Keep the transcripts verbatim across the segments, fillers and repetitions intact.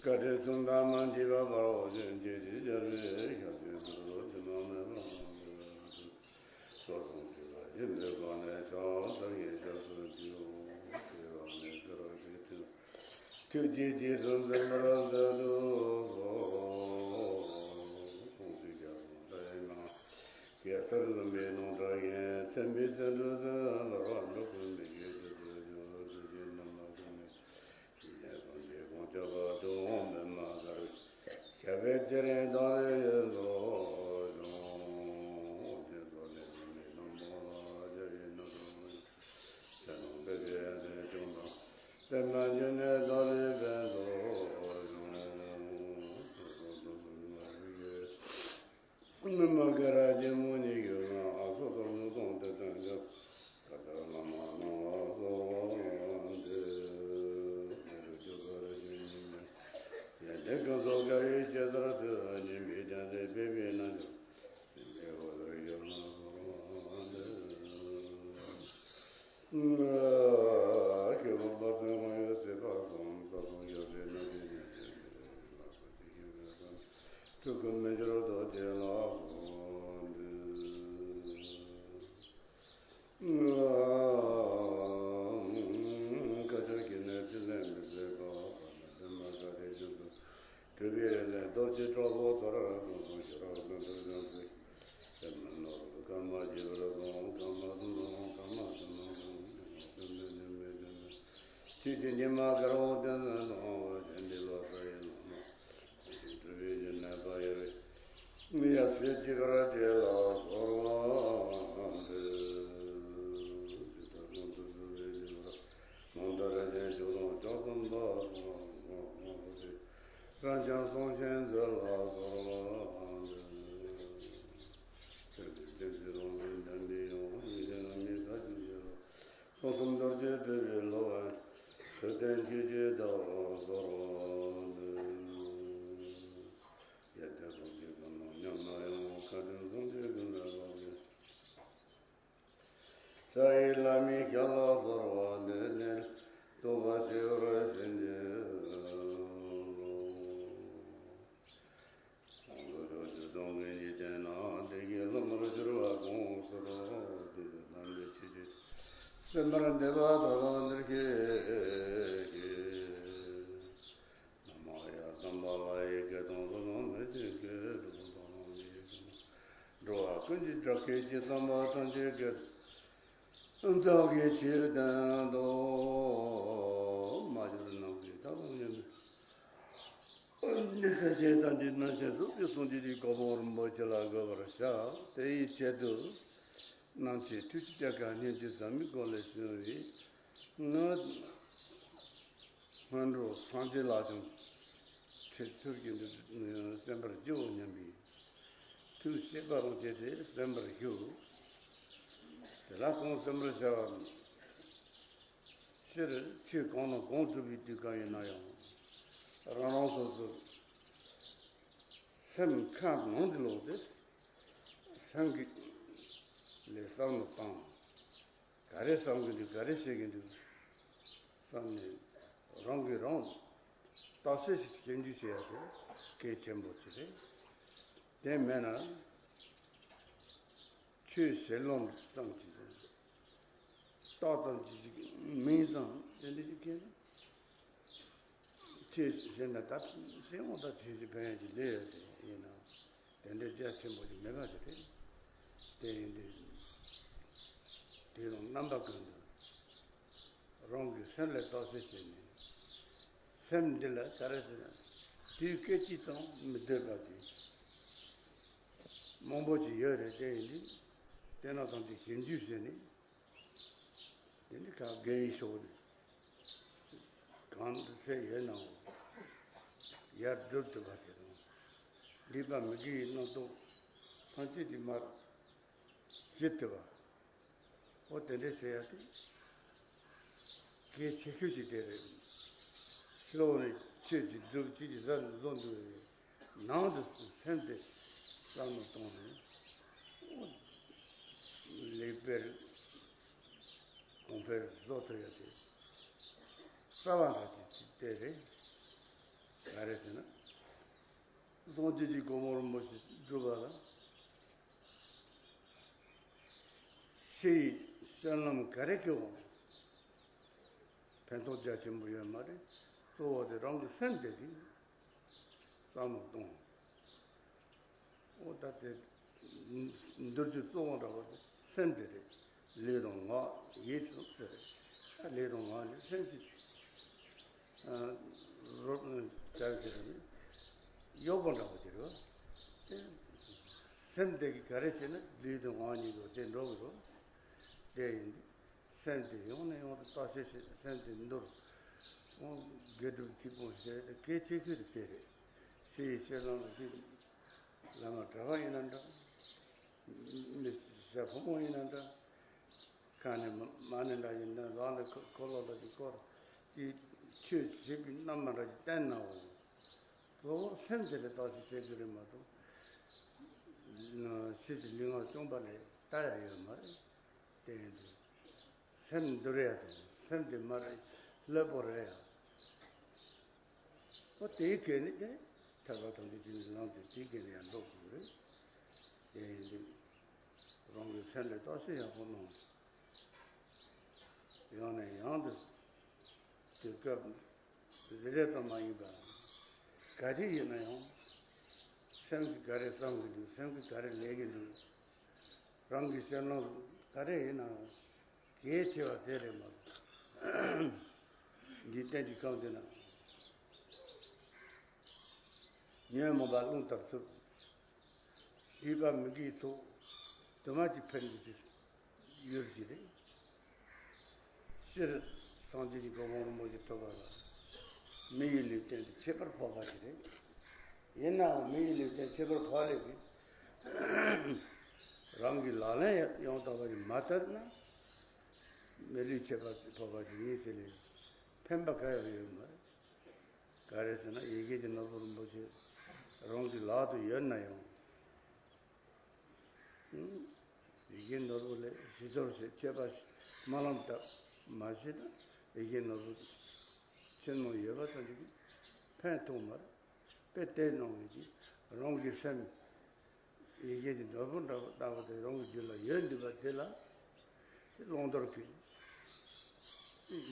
བཀའ་དྲིན་གསུམ་དང་མ་མཆིས་པ་འབར་བ་ཅན་གྱི་དེ་སྦྱར་བའི་ཞབས་ཀྱི་ཐོག་ཏུ་དྲི་མ་མེད་པ་ལ་འགོད་པའི་ཚུལ། སོ་སོ་སྐྱེ་བོ་སྦྱིན་པའི་སྒོ་ནས་ཕྱག་འཚལ་ཞིང་སྐྱབས་སུ་མཆིའོ། དེ་བ་ནས་ཚེ་རབས་ཀྱི་དུས་ཐུགས་རྗེས་རྗེས་སུ་འཛིན་པར་མཛད་དུ་གསོལ། ཁོང་ཚོས་རྒྱ་གསུང་ལྟར་ཡིན་ན། གེ་སར་བཟུམ་པའི་ནོར་བཀྲ་ཡིན། མཚན་དཔེའི་བརྩོན་འགྲུས་སུ་ལོ་རབས་འགྲོ་ཀུན་མི་དགེ་དུས་སུ་འགྱུར། དུས་ཀྱི་ནམ་མཁའ་ཀུན་ནས་ཡེ་ཤེས་སངས་རྒྱས་དགོངས་ཁྱབ་པ་དུ་མེད་མ་དཀར། ཞབས་པད་ཚེ་རིང་དང་ལས་ཡོན་རྫོགས་བྱུང་། དེ་ཚོ་ལས་ཀྱི་མེ་ལོང་བོང་ལ་རྒྱ་ཡི་སྣ་ཚོགས་ཚེ་ནང་པའི་དེ་ཅུང་དང་། པདྨ་འབྱུང་གནས་རྡོ་རྗེ་ཕན་ཚོགས་བྱུང་། སོ་སོ་སོ་སོ་མ་རིག་གི། མི་མ་ག་ར་ཇི་མོ་ཉིད་ཡོད་ན་ཨ་སོ་སོར་མི་གཏོང་དེ་སྟོན་འཇོག་ད་ལྟ་བླ་མ་སྣང་བ་གསོལ་བ་འདེབས། རིགས་རྒྱུད་པར་ཇི་སྙེད་མེད། ཡོན་ཏན་ཀུན་རྫོགས་དགའ་བའི་ཞེ་སར་ཐོད། སྙིམ་པའི་རྒྱན་དེ་ཕེབས་པའི་རྣལ་འབྱོར། སྙིམ་པའི་འོད་ཟེར་ཡོད་ན་གསོལ་བ་འདེབས། ཤེས་རབ་དཔལ་སྟོན་དབང་ཡོད་སྲིད་པ་གསུམ། ས་སོགས་ཡབ་སྲས་རྣམས་ཀྱི་ཉེར་སྤྱོད་ལ་སོགས་ཀྱི་ཞིང་ཁམས་སམ། ཐུགས་ཀུན་མི་འགྱུར་རྡོ་རྗེ་ལ་གསོལ་འདེབས། བཀའ་ཕྱག་གི་ནས་ཕྲིན་ལས་མི་ཟད་པ། པདྨ་བཀའ་དྲིན་ཅན་དུ། གྲུབ་པའི་རིམ་ལས་སྟོབས་ཀྱིས་གྲོགས་པོ་ཚོར། གང་སོང་ཤེས་རབ་ཀུན་ཏུ་སྦྱངས་ཚེ། སེམས་ནོར་བུ་སྐར་མ་བརྗིད་པར་གསུངས། སྐར་མ་གསུམ་ལ་སྐར་མ་གསུམ་མ་གསུམ། སེམས་ནི་སེམས་མེད་སེམས་མེད་སེམས་མེད། ཆོས་ཀྱི་ཉི་མ་དཀར་པོ་སྟོན་ཟིན་དང་། བ་ཞིག་འདི་ལ་ས་ཡི་ལམ་མ། ཆོས་ཀྱི་གྲུབ་པའི་གཞི་གནས་པ་ཡོད་པའི། ཡ་སེ་ཅི་གར་བཅས་ལ་གསོལ་བ་འདེབས། སྲིད་མཐའ་ཀུན་ཏུ་བཞུགས་པའི་རྗེ་བོ་ར། ནང་ལྟར་རིན་ཆེན་ཆོས་དུང་ཕྱག་གསུམ་པ། རབ་འབྱམས་གསུང་ཆེན་མཛོད་ལ་གསོལ་བ་འདེབས། ཆོས་ཀྱི་རྒྱལ་སྲས་རང་བཞིན་ལྡན་པའི་ཡང་། ཡེ་ཤེས་ལྷ་མིའི་ཐབས་ཀྱིས་བཞད་པ། མཚན་གསུམ་རྡོ་རྗེ་སྤྲུལ་པའི་སློབ་དཔོན། ཐུབ་བསྟན་ཆོས་ཀྱི་བདག་པོ་གསོལ་བ་འདེབས། ཡོན་ཏན་གསུམ་གྱི་ཀུན་སློང་ཉམས་ན་ཡང་། བཀའ་དྲིན་གསུམ་གྱི་ཀུན་ནས་བསླངས་ཏེ། རྩ་བའི་བླ་མའི་ཞབས་ལ་གསོལ་བ་འདེབས། ནས་རྟོགས་པ་ཆེ་བར་བྱིན་གྱིས་རློབས། དང་པོ་ཕྱོགས་བཅུ་སྟོང་གི་འཇིག་རྟེན་ན། བདེ་དགེ་སློབ་མར་གྱུར་པ་གང་སུ་འགྲོ། དེ་ཚོ་ཐམས་ཅད་ཆོས་ཀྱི་སེམས་པར་འདོད་པ་དག་ལ་འདིར་གཤེགས་ཤིག། ན་མོ་ཡ། དམ་པ་ལྷ་ཡི་སྐད་དང་། སོ་སོ་མི་ཆོས་སྐད་དུ། དང་ལོངས་ཡེ་ཤེས་འགྲོ་བ་ཀུན་གྱི་སྐྱབས་མཁས་ཀྱི། དམ་པ་ཐམས་ཅད་སྐད་བདག་གིས་ཆོས་བསྟན་ཏོ། མ་གྱུར་ནམ་མཁའི་མཐའ་དང་མཉམ་པའི་ནི་སེམས་ཅན་ཐམས་ཅད་རྣམ་མཁྱེན་གཟུགས་ཀྱི་གསུང་གཅིག་གི་གོ་འཕང་རིན་པོ་ཆེ་ལ་འགོད་པར་བྱ། དེ་ཡི་ཆེད་དུ་ནམ་མཁའི་མཐུ་ཆེན་ཏེ་ག་སྙིང་རྗེ་ཟབ་མོའི་སྒོ་ལས་བྱུང་བའི་ང་སྔོན་འགྲོ་སངས་རྒྱས་ལ་བྱང་ཁྲིད་ཚུལ་གྱི་འདི་གསན་པར་བགྱིའོ་སྙམ་པའི་ཐུགས་བསྐྱེད་པ་རང་བྱས་ཏེ་གསན་པར་ཞུ། དེ་ལ་གང་གསན་པར་བྱ་བ། སྤྱིར་ཆོས་གང་དང་གང་སྒྲུབ་པའི་དུས་སྐབས་ཡིན་ན་ཡང་། རང་རང་སོ་སོ་སེམས་ཁ་ནང་དུ་ལོག་སྟེ་སེམས་ཀྱི་ལས་བསམ་བློ་བཏང་། ག་རེ་བསམ་གྱི་འདུག་ག་རེ་བཤད་ཀྱི་འདུག་བསམ་ནས་རང་གིས་རང་བརྟག་དཔྱད་ཞིབ་འཇུག་བྱེད་ཡ་དེ་གལ་ཆེན་པོ་ཅིག་རེད། དེ་མེད་ན། ཆོས་ཟེར་ལོང་ཙམ་གྱིས་རྟགས་ཙམ་གྱིས་ཅིག་མིང་ཙམ་དེ་འདྲ་ཅིག་མཁྱེན་ན། ཆོས་ཟེར་ན་ད་སེམས་འོང་ད་དེ་ཅིག་གང་ཡང་ཅིག་ལས་ཡོད་དེ་ཡིན་ན་དེ་འདྲའི་རྒྱ་ཆེན་པོ་ཅིག་མེད་པ་ཅིག་རེད། དེ་ཡིན་དུས་དེ་རང་རྣམ་པ་ཀུན་ཏུ། རང་གི་སེམས་ལ་བརྟག་དཔྱད་བྱས་ནས། སེམས་འདི་ལ་ག་རེ་ཟེར་ན། དུས་སྐད་ཅིག་ཙམ་མི་སྡོད་པ་དེ་མང་པོ་ཅིག་ཡོད་རེད། དེ་ཡིན་དུས་དེ་རྣམས་ཐམས་ཅད་ཞིབ་འཇུག་བྱས་ནས། དེ་ནི་ག་དགེ་བའི་ཕྱོགས་ནས་གང་དུ་ཚེ་ཡོད་ནའང་ཡར་སྒྲུབ་ཐུབ་པ་དེ་དང་། འདས་པ་མི་དགེ་བའི་རྣམ་རྟོག་ཐམས་ཅད་ཀྱི་མར་ཞི་ཐུབ་པ། འོ་དེ་འདྲ་བྱེད་ཡ་དེ། གལ་ཆེ་ཤོས་ཅིག་དེ་རེད། ཕྱི་ལོགས་ནས་ཆོས་ཅིག་སྒྲུབ་ཅིག་གི་ཟ་བཟོ་འདུག་ནང་དུ་སེམས་དེ་བསམ་བློ་གཏོང་ནས། འོ་ལེགས་སྤེལ་གོང་འཕེལ་བཟོ་ཐུབ་ཡ་དེ། རྩ་བ་ལ་དེ་དེ་རེད། ག་རེ་ཟེར་ན། སངས་རྒྱས་ཀྱི་གོ་འཕང་རིན་པོ་ཆེ་སྒྲུབ་པ་ལ། ཕྱི་ཡི་སྤྱོད་ལམ་ག་རེ་བཀོལ་བ་ཕན་ཐོགས་རྒྱ་ཆེན་པོ་ཡོད་མ་རེད། གཙོ་བོ་དེ་རང་གི་སེམས་དེ་གིས་བསམ་བློ་གཏོང་། འོ་ད་དེ་འདིར་གྱི་གཙོ་བོ་འདྲ་བ་དེ་སེམས་དེ་རེད། ལུས་དང་ངག་ཡིད་གསུམ་ཟེར། ད་ལུས་དང་ངག་ནི་སེམས་ཀྱི་རོ་བྱ་ཟེར་ནི་གཡོག་པོ་འདྲ་བ་དེ་རེད། དེ་སེམས་དེ་གིས་ག་རེ་བྱས་ན་ལུས་དང་ངག་གཉིས་ཀྱི་དེ་འགྲོ་གི་རེད། དེ་ཡིན་དུས། སེམས་དེ་ཡང་ནས་ཡང་དུ་བརྟག་དཔྱད་བྱེད། སེམས་དེ་འདུལ། དགེ་སྒྲུབ་ཐིག་སྤོང་བྱེད་དེ་གལ་ཆེ་ཤོས་དེ་དེ་རེད། ཕྱི་ཡི་སྤྱོད་ལམ་ལ་ཅིག་བླ་མ་གྲྭ་པ་ཡིན་ན་འདྲ། མི་ཞབས་ཕོ་མོ་ཡིན་ན་འདྲ། ཁ་ནས་མ་མ་ཎི་འདྲ་ཡིན་ན་ལག་ནས་འཁོར་ལོ་འདྲ་ཅིག་བསྐོར། དེ་ཆོས་བྱེད་པའི་རྣམ་པ་འདྲ་ཅིག་བསྟན་ནའང་། གཙོ་བོ་སེམས་དེ་ལ་བརྟག་དཔྱད་བྱེད་རྒྱུ་རེད་མ་གཏོགས། ཕྱི་ཕྱི་ལུས་ངག་བཅོམ་པ་ལས་ལྟ་ཡ་ཡོད་མ་རེད། དེ་ཡིན་དུས། སེམས་འདུལ་ཡ་དང་སེམས་དེ་མར་སླེབས་པོ་རེད་ཡ། ཨོ་དེའི་སྐད་ནི་དེ་ཐར་པ་དང་དེ་ཅི་ནི་ལམ་དེ་དེའི་སྐད་ནི་ཡང་འགྲོ་དགོས་རེད། དེ་ཡིན་དུས་རང་གི་སེམས་ལ་བརྟག་དཔྱད་ཡག་པོ་གནང་། ཡང་ནས་ཡང་དུ་དུས་སྐབས་རེ་རེ་ཙམ་མ་ཡིན་པ། ག་དུས་ཡིན་ན་ཡང་སེམས་ཀྱིས་ག་རེ་བསམ་གྱི་འདུག་སེམས་ཀྱིས་ག་རེ་ལས་ཀྱི་འདུག་རང་གི་སེམས་ནང་ག་རེ་ཡིན་ནའང་། གལ་ཆེ་བ་དེ་རེད་མ་གཏོགས། འཇིག་རྟེན་གྱི་ཁམས་འདི་ན། ཉོན་མོངས་པ་རླུང་ལྟར་འཚུབ། སྡིག་པ་མི་དགེའི་ཚོགས་དུ་མ་གྱིས་འཕེལ་འགྱུར་གྱི་ཡུལ་གྱི་རེད། སྤྱིར་སངས་རྒྱས་ཀྱི་གོ་འཕང་རིན་པོ་ཆེ་ཐོབ་པ་ལ་མི་ཡི་ལུས་རྟེན་དེ་ཁྱད་པར་འཕགས་པ་ཞིག་རེད། ཡིན་ནའང་མི་ཡི་ལུས་རྟེན་ཁྱད་པར་འཕགས་ལས་ཀྱི་རང་གི་ལག་ལེན་ཡང་དག་པ་ཞིག་མ་བསྟར་ན། མི་ལུས་ཁྱད་པར་འཕགས་པ་ཞིག་ཡིན་ཟེར་ལས་ཕན་པ་གང་ཡང་ཡོད་མ་རེད། ག་རེ་ཟེར་ན་ཡི་གེ་གི་ནོར་བུ་རིན་པོ་ཆེ་རང་གི་ལག་ཏུ་ཡོད་ན་ཡང་། ཡི་གེ་ནོར་བུ་ལས་ཞི་དོར་བྱེད་སྤྱོད་པ་སྨོན་ལམ་བཏབ་མ་བྱས་ན་ཡི་གེ་ནོར་བུ་ཆེན་མོ་ཡོད་པ་ཙམ་གྱིས་ཕན་ཐོགས་མ་རེད། དཔེ་དེ་ནང་བཞིན་རང་གི་སེམས་ཡི་གེ་གི་ནོར་བུ་འདྲ་བོ་ལྟ་བུ་དེ་རང་གི་རྒྱུད་ལ་ཡོད་འདུག་པ་དེ་ལ་དེ་བླང་དོར་གྱི་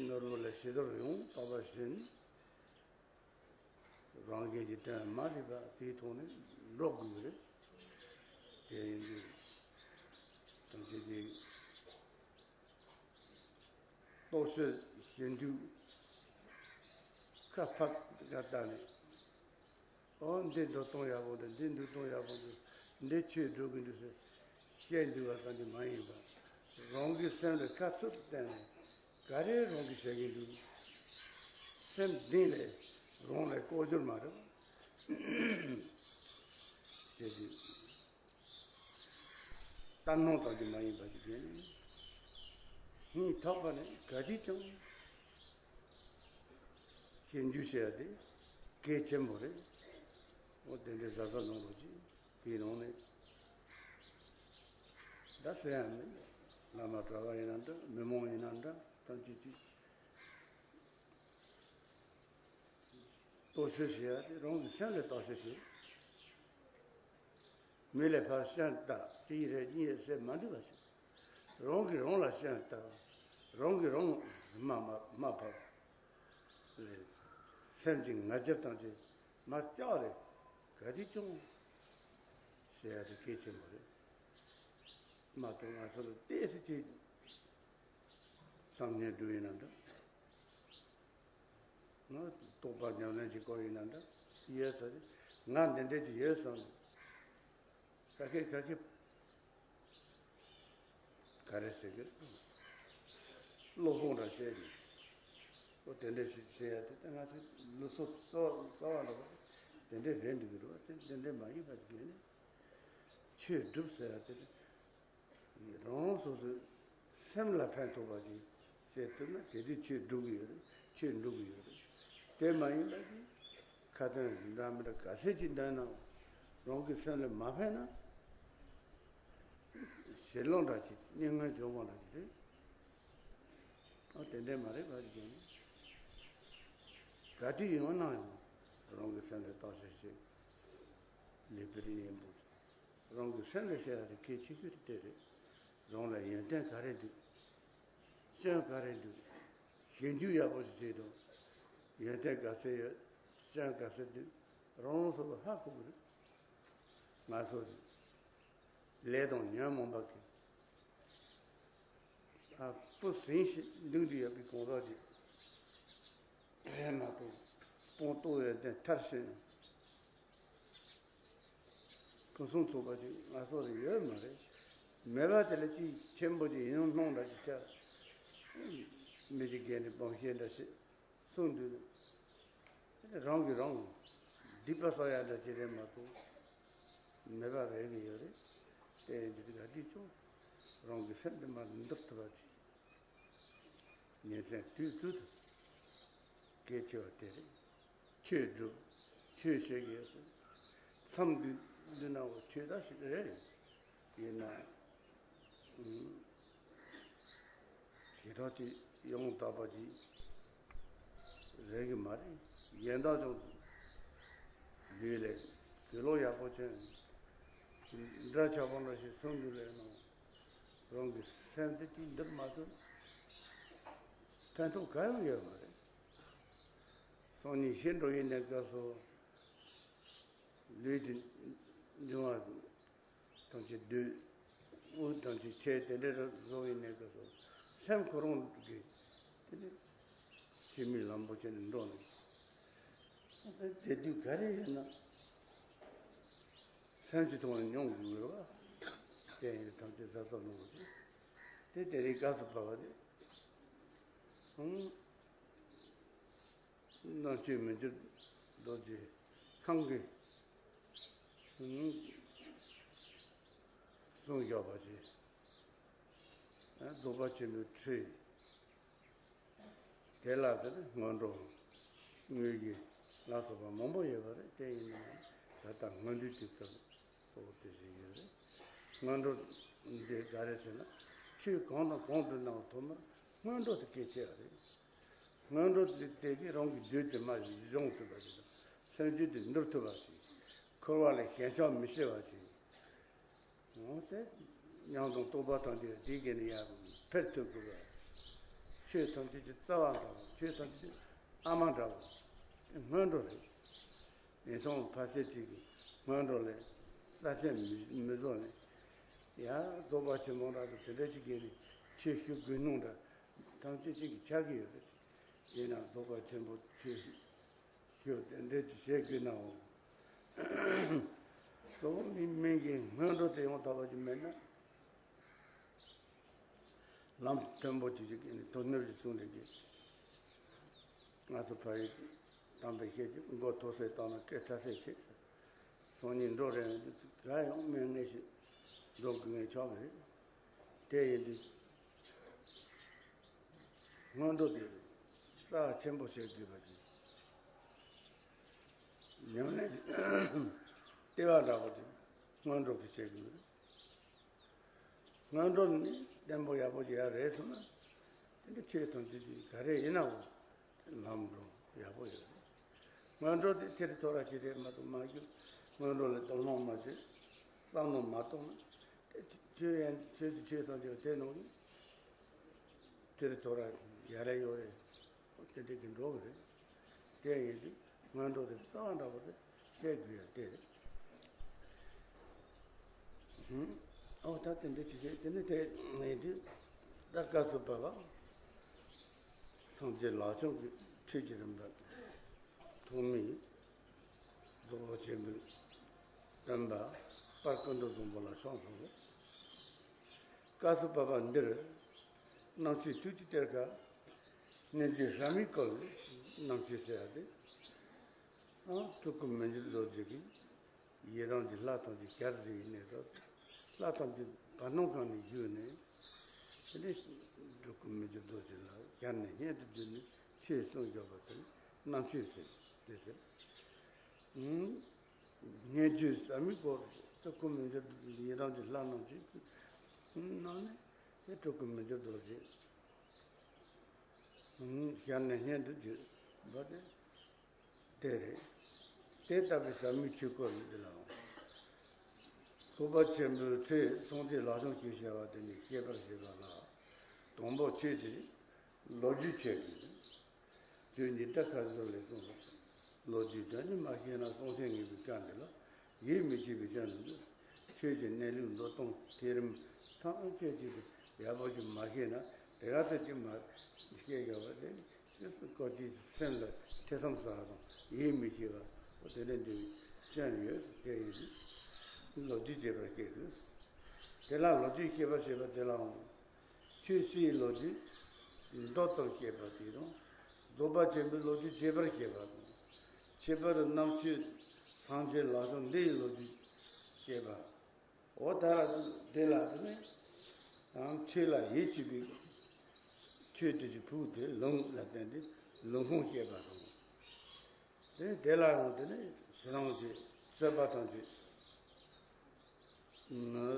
ནོར་བུ་ལ་ཞི་དོར་ཡང་དག་པ་བྱས་ནས། རང་གཞན་གྱི་དོན་མ་ལུས་པ་དེའི་ཐོག་ནས་འགྲོ་དགོས་ཀྱི་རེད། དེ་ཡིན་དུས་ཐམས་ཅད་ཀྱི་རྟོག་དཔྱོད་ཞི་དུལ་ཁ་ཕབ་ཀ་བཏགས་ནས། ཨོ་འདི་འགྲོ་སྟངས་ཡག་པོ་འདུག་འདི་འདུག་སྟངས་ཡག་པོ་འདུག་འདི་ཆོས་སྒྲུབ་ཀྱི་འདུག་ཟེར་བཤད་འདུག་པ་ཙམ་གྱིས་མ་ཡིན་པ། རང་གི་སེམས་ལ་ཁ་ཚུར་བསྟན་ནས། ག་རེ་རང་གིས་བྱེད་ཀྱི་འདུག་སེམས་གཏིང་ལས་རང་ལ་ལྐོག་གྱུར་མ་རེད་པ། ཞེས་དུས་གཏམ་ནང་ཙམ་གྱིས་མ་ཡིན་པ་ཞིག་ཡིན། སྙིང་ཐག་པ་ནས་ག་དུས་ཀྱང་ཞིབ་འཇུག་བྱེད་ཡ་དེ་གལ་ཆེན་པོ་རེད། འོ་དེ་འདྲའི་བཟའ་ཟླ་ནང་ལོགས་ཀྱི་དེའི་ནང་ནས་ད་ཟེར་ཡ་མེད། བླ་མ་གྲྭ་པ་ཡིན་ན་འདྲ། མི་མང་ཡིན་ན་འདྲ། ཐམས་ཅད་ཀྱིས་རྟོག་དཔྱོད་བྱེད་ཡ་དེ་རང་གི་སེམས་ལ་བརྟག་དཔྱད་བྱེད། མི་ལ་ཕར་སྤྱན་ལྟ་དེ་ཡིན་རེད་གཉིས་རེད་ཟེར་མ་འདུག་པ་ཞིག་རང་གིས་རང་ལ་སྤྱན་ལྟ། རང་གིས་རང་དམའ་དམའ་དམའ་ཕབ། སེམས་ཀྱི་ང་རྒྱལ་ཐམས་ཅད་མར་བཅག་རེད། ག་དུས་ཀྱང་ཟེར་ཡ་དེ་གལ་ཆེན་པོ་རེད། མ་གཏོགས་ང་ཚོ་ལ་ཏོག་ཙམ་ཅིག་བསམ་ངན་སྒྲུབ་ཡིན་ན་འདྲ། ང་རྟོགས་པ་ཉམས་ལེན་གྱི་སྐོར་ཡིན་ན་འདྲ། ཡོད་ཚོད་ང་འདི་འདྲས་ཀྱི་ཡོད་བསམ། ཁ་ཁེ་ཁ་ཁེ། ག་རེ་ཟེར་གི། བློ་ཕུགས་འདྲ་བཤད་ནས། ཨོ་དེ་འདྲས་ཞིག་བཤད་ཡ་དེ་ད་ང་ཚོའི་ལུགས་སྲོལ་གཙོ་བོ་གཙོ་བོ་འདྲ་བ་དེ་འདྲས་རེད་འདུག་གི་རེད་བ། དེ་དེ་འདྲས་མ་ཡིན་པ་དེ་གས་ནས། ཆོས་སྒྲུབ་ཟེར་ཡ་དེ་རེད། རང་རང་སོ་སོའི་སེམས་ལ་ཕན་ཐོགས་པ་ཅིག་བྱེད་ཐུབ་ན་དེ་དུས་ཆོས་སྒྲུབ་ཀྱི་ཡོད་རེད། ཆོས་འགྲུབ་ཀྱི་ཡོད་རེད། དེ་མ་ཡིན་པ་ཅིག་ཁ་ཏོན་འདྲ་མི་འདྲ་ག་ཚད་ཅིག་འདོན་ནའང་རང་གི་སེམས་ལ་མ་ཕན་ན་ཞེ་ལོག་འདྲ་ཅིག་སྙན་ངག་ཇོ་མོ་འདྲ་ཅིག་རེད། ཨ་དེ་འདྲས་མ་རེད་པ་ཅིག་ཡིན། ག་དུས་ཡོང་ན་ཡང་ རང་གི་སེམས་ལ་བརྟག་དཔྱད་བྱེད། ལེགས་པའི་གཉེན་པོ། རང་གི་སེམས་ལ་བཤད་ཡ་དེ་གལ་ཆེ་ཤོས་དེ་རེད། རང་ལ་ཡོན་ཏན་ག་རེ་འདུག་སྐྱོན་ག་རེ་འདུག་ཞིབ་འཇུག་ཡག་པོ་ཞིག་བྱེད་དང་། ཡོན་ཏན་ག་ཚད་ཡོད། སྐྱོན་ག་ཚད་འདུག་རང་རང་སོ་སོ་ཧ་གོ་གི་རེད། ང་ཚོ་ལས་དང་ཉོན་མོངས་པ་གི་ཨ་སྤུ་ཟིང་ཞིག་མདུན་དུ་ཡོད་པའི་གང་ཟག་ཅིག་རེད་མ་གཏོགས། སྤོང་རྟོགས་ཡོན་ཏན་མཐར་ཕྱིན་ཕུན་སུམ་ཚོགས་པ་ཅིག་ང་ཚོ་ལ་ཡོད་མ་རེད། མེད་པ་དེ་ལ་ཅིག་ཆེན་པོ་ཅིག་ཡིན་སྣང་འདྲ་ཅིག་ཆགས། མི་ཅིག་གིས་ནི་སྦོམ་ཤེས་འདྲ་ཞིག་གསུངས་དུས། རང་གིས་རང་སྡིག་པ་བསགས་ཡ་འདྲ་ཅིག་རེད་མ་གཏོགས། མེད་པ་རེད་གི་ཡོད་རེད། དེ་འདི་ག་དུས་ཀྱང་རང་གི་སེམས་དེ་མར་འདུལ་ཐུབ་པ་ཅིག་ཉིན་མཚན་དུས་དུས་སུ་གལ་ཆེ་བ་དེ་རེད། ཆོས་སྒྲུབ། ཆོས་བྱེད་དགོས་སོ། མཚམས་འདི་འདི་ན་འོ་ཆོས་བདག་ཞིག་རེད། ཡིན་ན། ཨུམ། ཞེ་དྲག་ཅིག་ཡང་དག་པ་ཅིག་རེད་གི་མ་རེད། གཞན་དག་ཀྱང་ལུས་ལས་དགེ་སློང་ཡག་པོ་ཅན། འདྲ་ཆགས་པ་འདྲ་ཞིག་གསུང་དུས་ལས་ནང་རང་གི་སེམས་དེ་ཅིག་འདུལ་མ་ཐུབ་ཕན་ཐོགས་གང་ཡང་ཡོད་མ་རེད། སང་ཉིན་ཤི་འགྲོ་ཡི་གནས་སྐབས་སུ་ལུས་ཀྱི་འབྱུང་བ་ཐམས་ཅད་སྡུད། དབུགས་ཐམས་ཅད་ཆད། དེ་འདྲའི་རབ་བཟོ་བའི་གནས་སྐབས་སུ་སེམས་ཁོ་རང་གིས་དེ་ནི་ཕྱི་མའི་ལམ་པོ་ཆེ་ནས་འགྲོ་ནས། དེ་དུས་ག་རེ་ཡིན་ན་སེམས་ཀྱི་ཐོག་ནས་མྱོང་དགོས་པ། དེ་ཡིན་ཐམས་ཅད་ཟབ་ཟབ་གནང་བ་དེ། དེ་དེ་རིང་སྐབས་སུ་བབ་པ་དེ། ཨང་། རྣམ་དཔྱོད་མི་འགྱུར་རྡོ་རྗེ་ཁང་གི་གསུང་བཞག་པ་ཞིག་རྫོགས་པ་ཆེན་པོའི་ཁྲིད། དེ་ལ་དེར་སྔོན་འགྲོ། དངོས་གཞི་ལ་སོགས་པ་མང་པོ་ཡོད་པ་རེད། དེ་ཡིན་ན་ད་ལྟ་སྔོན་འགྲོའི་དུས་སྐབས་གཙོ་བོ་དེ་བཞིན་ཡོད་རེད། སྔོན་འགྲོ་འདི་ག་རེ་ཟེར་ན། ཆོས་གང་དང་གང་བསྒྲུབ་ནའང་ཐོག་མར་སྔོན་འགྲོ་དེ་གལ་ཆེ་བ་རེད། སྔོན་འགྲོ་དེ་དེ་གིས་རང་གི་རྒྱུད་དེ་མར་གཞུང་ཐུབ་པ་ཞིག་དང་། སེམས་རྒྱུད་དེ་འདུལ་ཐུབ་པ་ཞིག་འཁོར་བ་ལས་ཞེན་ཆགས་མི་སྐྱེ་བ་ཞིག་འོ་དེ་ཉམས་དང་རྟོགས་པ་ཐམས་ཅད་དེ་གིས་ནི་ཡར་འཕེལ་ཐུབ་དགོས་པ། ཆོས་ཐམས་ཅད་ཀྱི་རྩ་བ་འདྲ་བ། ཆོས་ཐམས་ཅད་ཀྱི་ཨ་མ་འདྲ་བ། དེ་སྔོན་འགྲོ་རེད། ངན་སོང་ཕལ་ཆེར་ཅིག་གིས་སྔོན་འགྲོ་ལ་རྩ་ཆེན་མི་མི་བཟོ་ནས། ཡང་རྫོགས་པ་ཆེན་པོ་འདྲ་དང་དེ་འདྲ་ཅིག་གིས་ནི་ཆོས་ཞུ་དགོས་སྣང་འདྲ་ཐམས་ཅད་ཅིག་གིས་ཆགས་ཀྱི་ཡོད་རེད། ཡིན་ནའང་རྫོགས་པ་ཆེན་པོ་ཆོས་ཞུ་དེ་འདྲ་ཅིག་བྱེད་དགོས་ནའང་། གཙོ་བོ་མི་མིན་གྱི་སྔོན་འགྲོ་དེ་ཡང་དག་པ་ཅིག་མེད་ན། ལམ་མཐོན་པོ་ཅིག་ཅིག་གིས་ནི་དོན་སྣོད་ཀྱི་གསུང་ལས་ཀྱི། ང་ཚོ་ཕ་ཡུལ་དམ་པའི་བཤད་ཀྱི་མགོ་མཐོ་སར་བཏང་ན་སྐད་ཐ་སར་ཆད་ཟེར། སང་ཉིན་འགྲོ་རན་ཡོང་དུས་ག་ཡང་མེད་ངེས་ཤིག་འགྲོ་དགོས་ངེས་ཆགས་ཀྱི་རེད། དེ་ཡིན་དུས་སྔོན་འགྲོ་དེ་རྩ་ཆེན་པོ་བྱེད་དགོས་པ་ཅིག་ཉམས་ལེན་ལྟེ་བ་འདྲ་པོ་དེ་སྔོན་འགྲོ་གི་བྱེད་དགོས་རེད། སྔོན་འགྲོ་ནི་བརྟན་པོ་ཡག་པོ་ཅིག་ཡར་རེད་སོང་ན། དེ་འདྲ་ཆོས་ཐམས་ཅད་ཀྱི་ག་རེ་ཡིན་ནའང་ལམ་འགྲོ་ཡག་པོ་ཡོད་རེད། སྔོན་འགྲོ་དེ་ཐེ་རེ་ཐོ་རེ་ཅིག་རེད་མ་གཏོགས་མ་རྒྱུག་སྔོན་འགྲོ་ལ་དོ་སྣང་མ་བྱེད། བསམ་བློ་མ་གཏོང་ན། དེ་ཆོས་ཡན་ཆོས་སུ་ཆོས་ཐམས་ཅད་དེ་ནང་ནས་ཐེ་རེ་ཐོ་རེ་ཡ་རེ་ཡོད་རེད། དེ་འདྲ་གི་འགྲོ་གི་རེད། དེ་ཡིན་དུས་སྔོན་འགྲོ་དེ་རྩ་བ་འདྲ་པོ་དེ་བཤད་དགོས་ཡ་དེ་རེད། ཧུམ། ཨོ་ད་དེ་འདྲ་ཅིག་བཤད་དེ་ནི་དེ་ཡིན་དུས་ད་སྐབས་སུ་བབ་པ། སངས་རྒྱས་ལག་མཆོག་གི་ཁྲིད་ཀྱི་རིམ་པ་ཐོག་མའི་རྫོགས་པ་ཆེན་པོའི་སྟོན་པ་དཔལ་ཀུན་ཏུ་བཟང་པོ་ལ་ཕྱག་འཚལ་ལོ། སྐབས་སུ་བབ་པ་འདིར་རྣམ་དཔྱོད་དུས་ཀྱི་གཏེར་ཁ་སྙན་བརྒྱུད་ཟབ་མོའི་སྐོར་ནམ་ཞུས་ཟེར་ཡ་དེ། ཨ་སྤྲུལ་སྐུ་མི་འགྱུར་རྡོ་རྗེ་གིས་ཡི་དམ་གྱི་ལྷ་ཐམས་ཅད་ཞལ་གཟིགས་ནས་རབ། ལྷ་ཐམས་ཅད་བར་སྣང་གང་ནས་བཞུགས་ནས། དེ་ནས་སྤྲུལ་སྐུ་མི་འགྱུར་རྡོ་རྗེ་ལ་ཞལ་ནས་སྙན་དུ་བརྒྱུད་ནས་ཆོས་གསུངས་བཞག་པ་དེ་ནི་རྣམ་དཔྱོད་ཟེར་དེ་ཟེར། ཨུམ། སྙན་བརྒྱུད་ཟབ་མོའི་སྐོར་སྤྲུལ་སྐུ་མི་འགྱུར་ཡི་དམ་གྱི་ལྷ་རྣམས་ཀྱི་ནང་ནས་དེ་སྤྲུལ་སྐུ་མི་འགྱུར་རྡོ་རྗེ། ཨུམ། ཞལ་ནས་སྙན་དུ་བརྒྱུད་པ་དེ། དེ་རེད། དེ་ལྟ་བུའི་ཟབ་མོའི་ཆོས་སྐོར་འདི་ལའང་། རྫོགས་པ་ཆེན་པོའི་ཚེ་སངས་རྒྱས་ལག་བཅངས་ཞེས་བྱ་བ་དེ་ནི་བཤད་པར་བྱེད་པ་ལ། དང་པོ་ཆོས་ཀྱི་ལོ་རྒྱུས་ཆེད་དུ། དུས་ཉི་ཟླ་ཁ་ཟུར་ལས་གསུངས་པ། ལོ་རྒྱུས་དོན་ནི་མ་ཤེས་ན་སངས་རྒྱས་ངེས་པའི་སྐབས་འདི་ལ་ཡིད་མི་ཆེས་པའི་སྐྱོན་འདུག་ཆོས་ཀྱི་གནས་ལུགས་མདོ་སྟོང་ཐེག་རིམ་ཐམས་ཅད་ཀྱི་ཡག་པོ་ཞིག་མ་ཤེས་ན་དེ་ག་ཚོད་ཀྱིས་མ་ཤེས་དགོས་པ་དེ་ནི་ཀོ་ཅི་སེམས་ལ་ཐེ་ཚོམ་ཟ་བ་དང་ཡིད་མི་ཆེས་པ་དེ་འདྲ་འདི་སྐྱོན་ཡོད་དེ་ཡིན་ལོ་རྒྱུས་བྱེད་པར་སྐྱེ་དགོས། དེ་ལ་ལོ་རྒྱུས་བཤད་པར་བྱེད་པ་དེ་ལའང་། ཆོས་སྤྱིའི་ལོ་རྒྱུས་མདོ་ཙམ་བཤད་པ་དེ་དང་། རྫོགས་པ་ཆེན་པོའི་ལོ་རྒྱུས་རྒྱས་པར་བཤད་པ་དང་། ཁྱད་པར་དུ་རྣམ་དཔྱོད་སངས་རྒྱས་ལག་བཅངས་འདི་ཡི་ལོ་རྒྱུས་བཤད་པ། འོ་ད་དེ་ལ་དེ་ནི་ཡང་ཆོས་ལ་ཡིད་ཆེས་པའི་ཆོས་དེ་ཀྱི་ཕུགས་དེ་ལུང་ལ་བརྟེན་ཏེ་ལུང་ཁུངས་བཤད་པ་དང་། དེ་དེ་ལ་ཡང་དེ་ནི་ཁྱེད་རང་གི་རྩོད་པ་ཐམས་ཅད་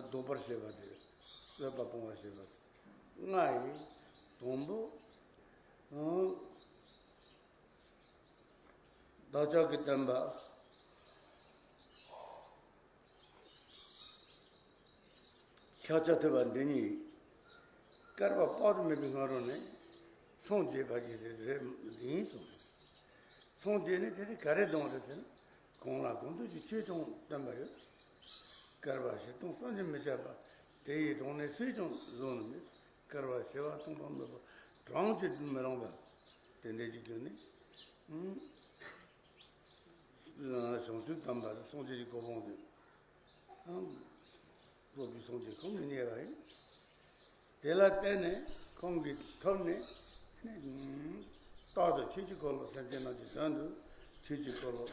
ཟློག་པར་བྱེད་པ་དེ། རྩོད་པ་སྤོང་བར་བྱེད་པ་ལྔ་ཡི་དང་པོ། བདག་ཅག་གི་བསྟན་པ། ཤཱཀྱ་ཐུབ་པ་འདི་ཉིད་བསྐལ་པ་དཔག་ཏུ་མེད་པའི་སྔ་རོལ་ནས་སངས་རྒྱས་པ་ཞིག་རེད་ཡིན་གསུངས། སངས་རྒྱས་ནས་དེ་ནི་ག་རེ་གཏོང་རེད་ཟེར་ན། གང་ལ་གང་འདུལ་གྱི་ཆོས་ཀྱང་བསྟན་པ་ཡོད། བསྐལ་པ་བཞི་སྟོང་བསམ་གྱིས་མི་ཁྱབ་པ། དེ་ཡི་གྲངས་ནི་སུས་ཀྱང་བཟུང་ནི་མེད། བསྐལ་པ་བྱེ་བ་སྟོང་དང་མི་འབོར་གྲངས་ཀྱིས་མི་ལོངས་པ། དེ་འདྲའི་ཅིག་གིས་ནི། བྱང་ཆུབ་དམ་པ་སངས་རྒྱས་ཀྱི་གོ་འཕང་དེ། ཨང་། སློབ་པའི་སངས་རྒྱས་ཁོང་གིས་རྙེད་པ་ཡིན། དེ་ལ་བརྟེན་ནས་ཁོང་གིས་ཐོབ་ནས། རྟག་ཏུ་ཆོས་ཀྱི་འཁོར་ལོ་སེམས་ཅན་རྣམས་ཀྱི་དོན་དུ་ཆོས་ཀྱི་འཁོར་ལོ་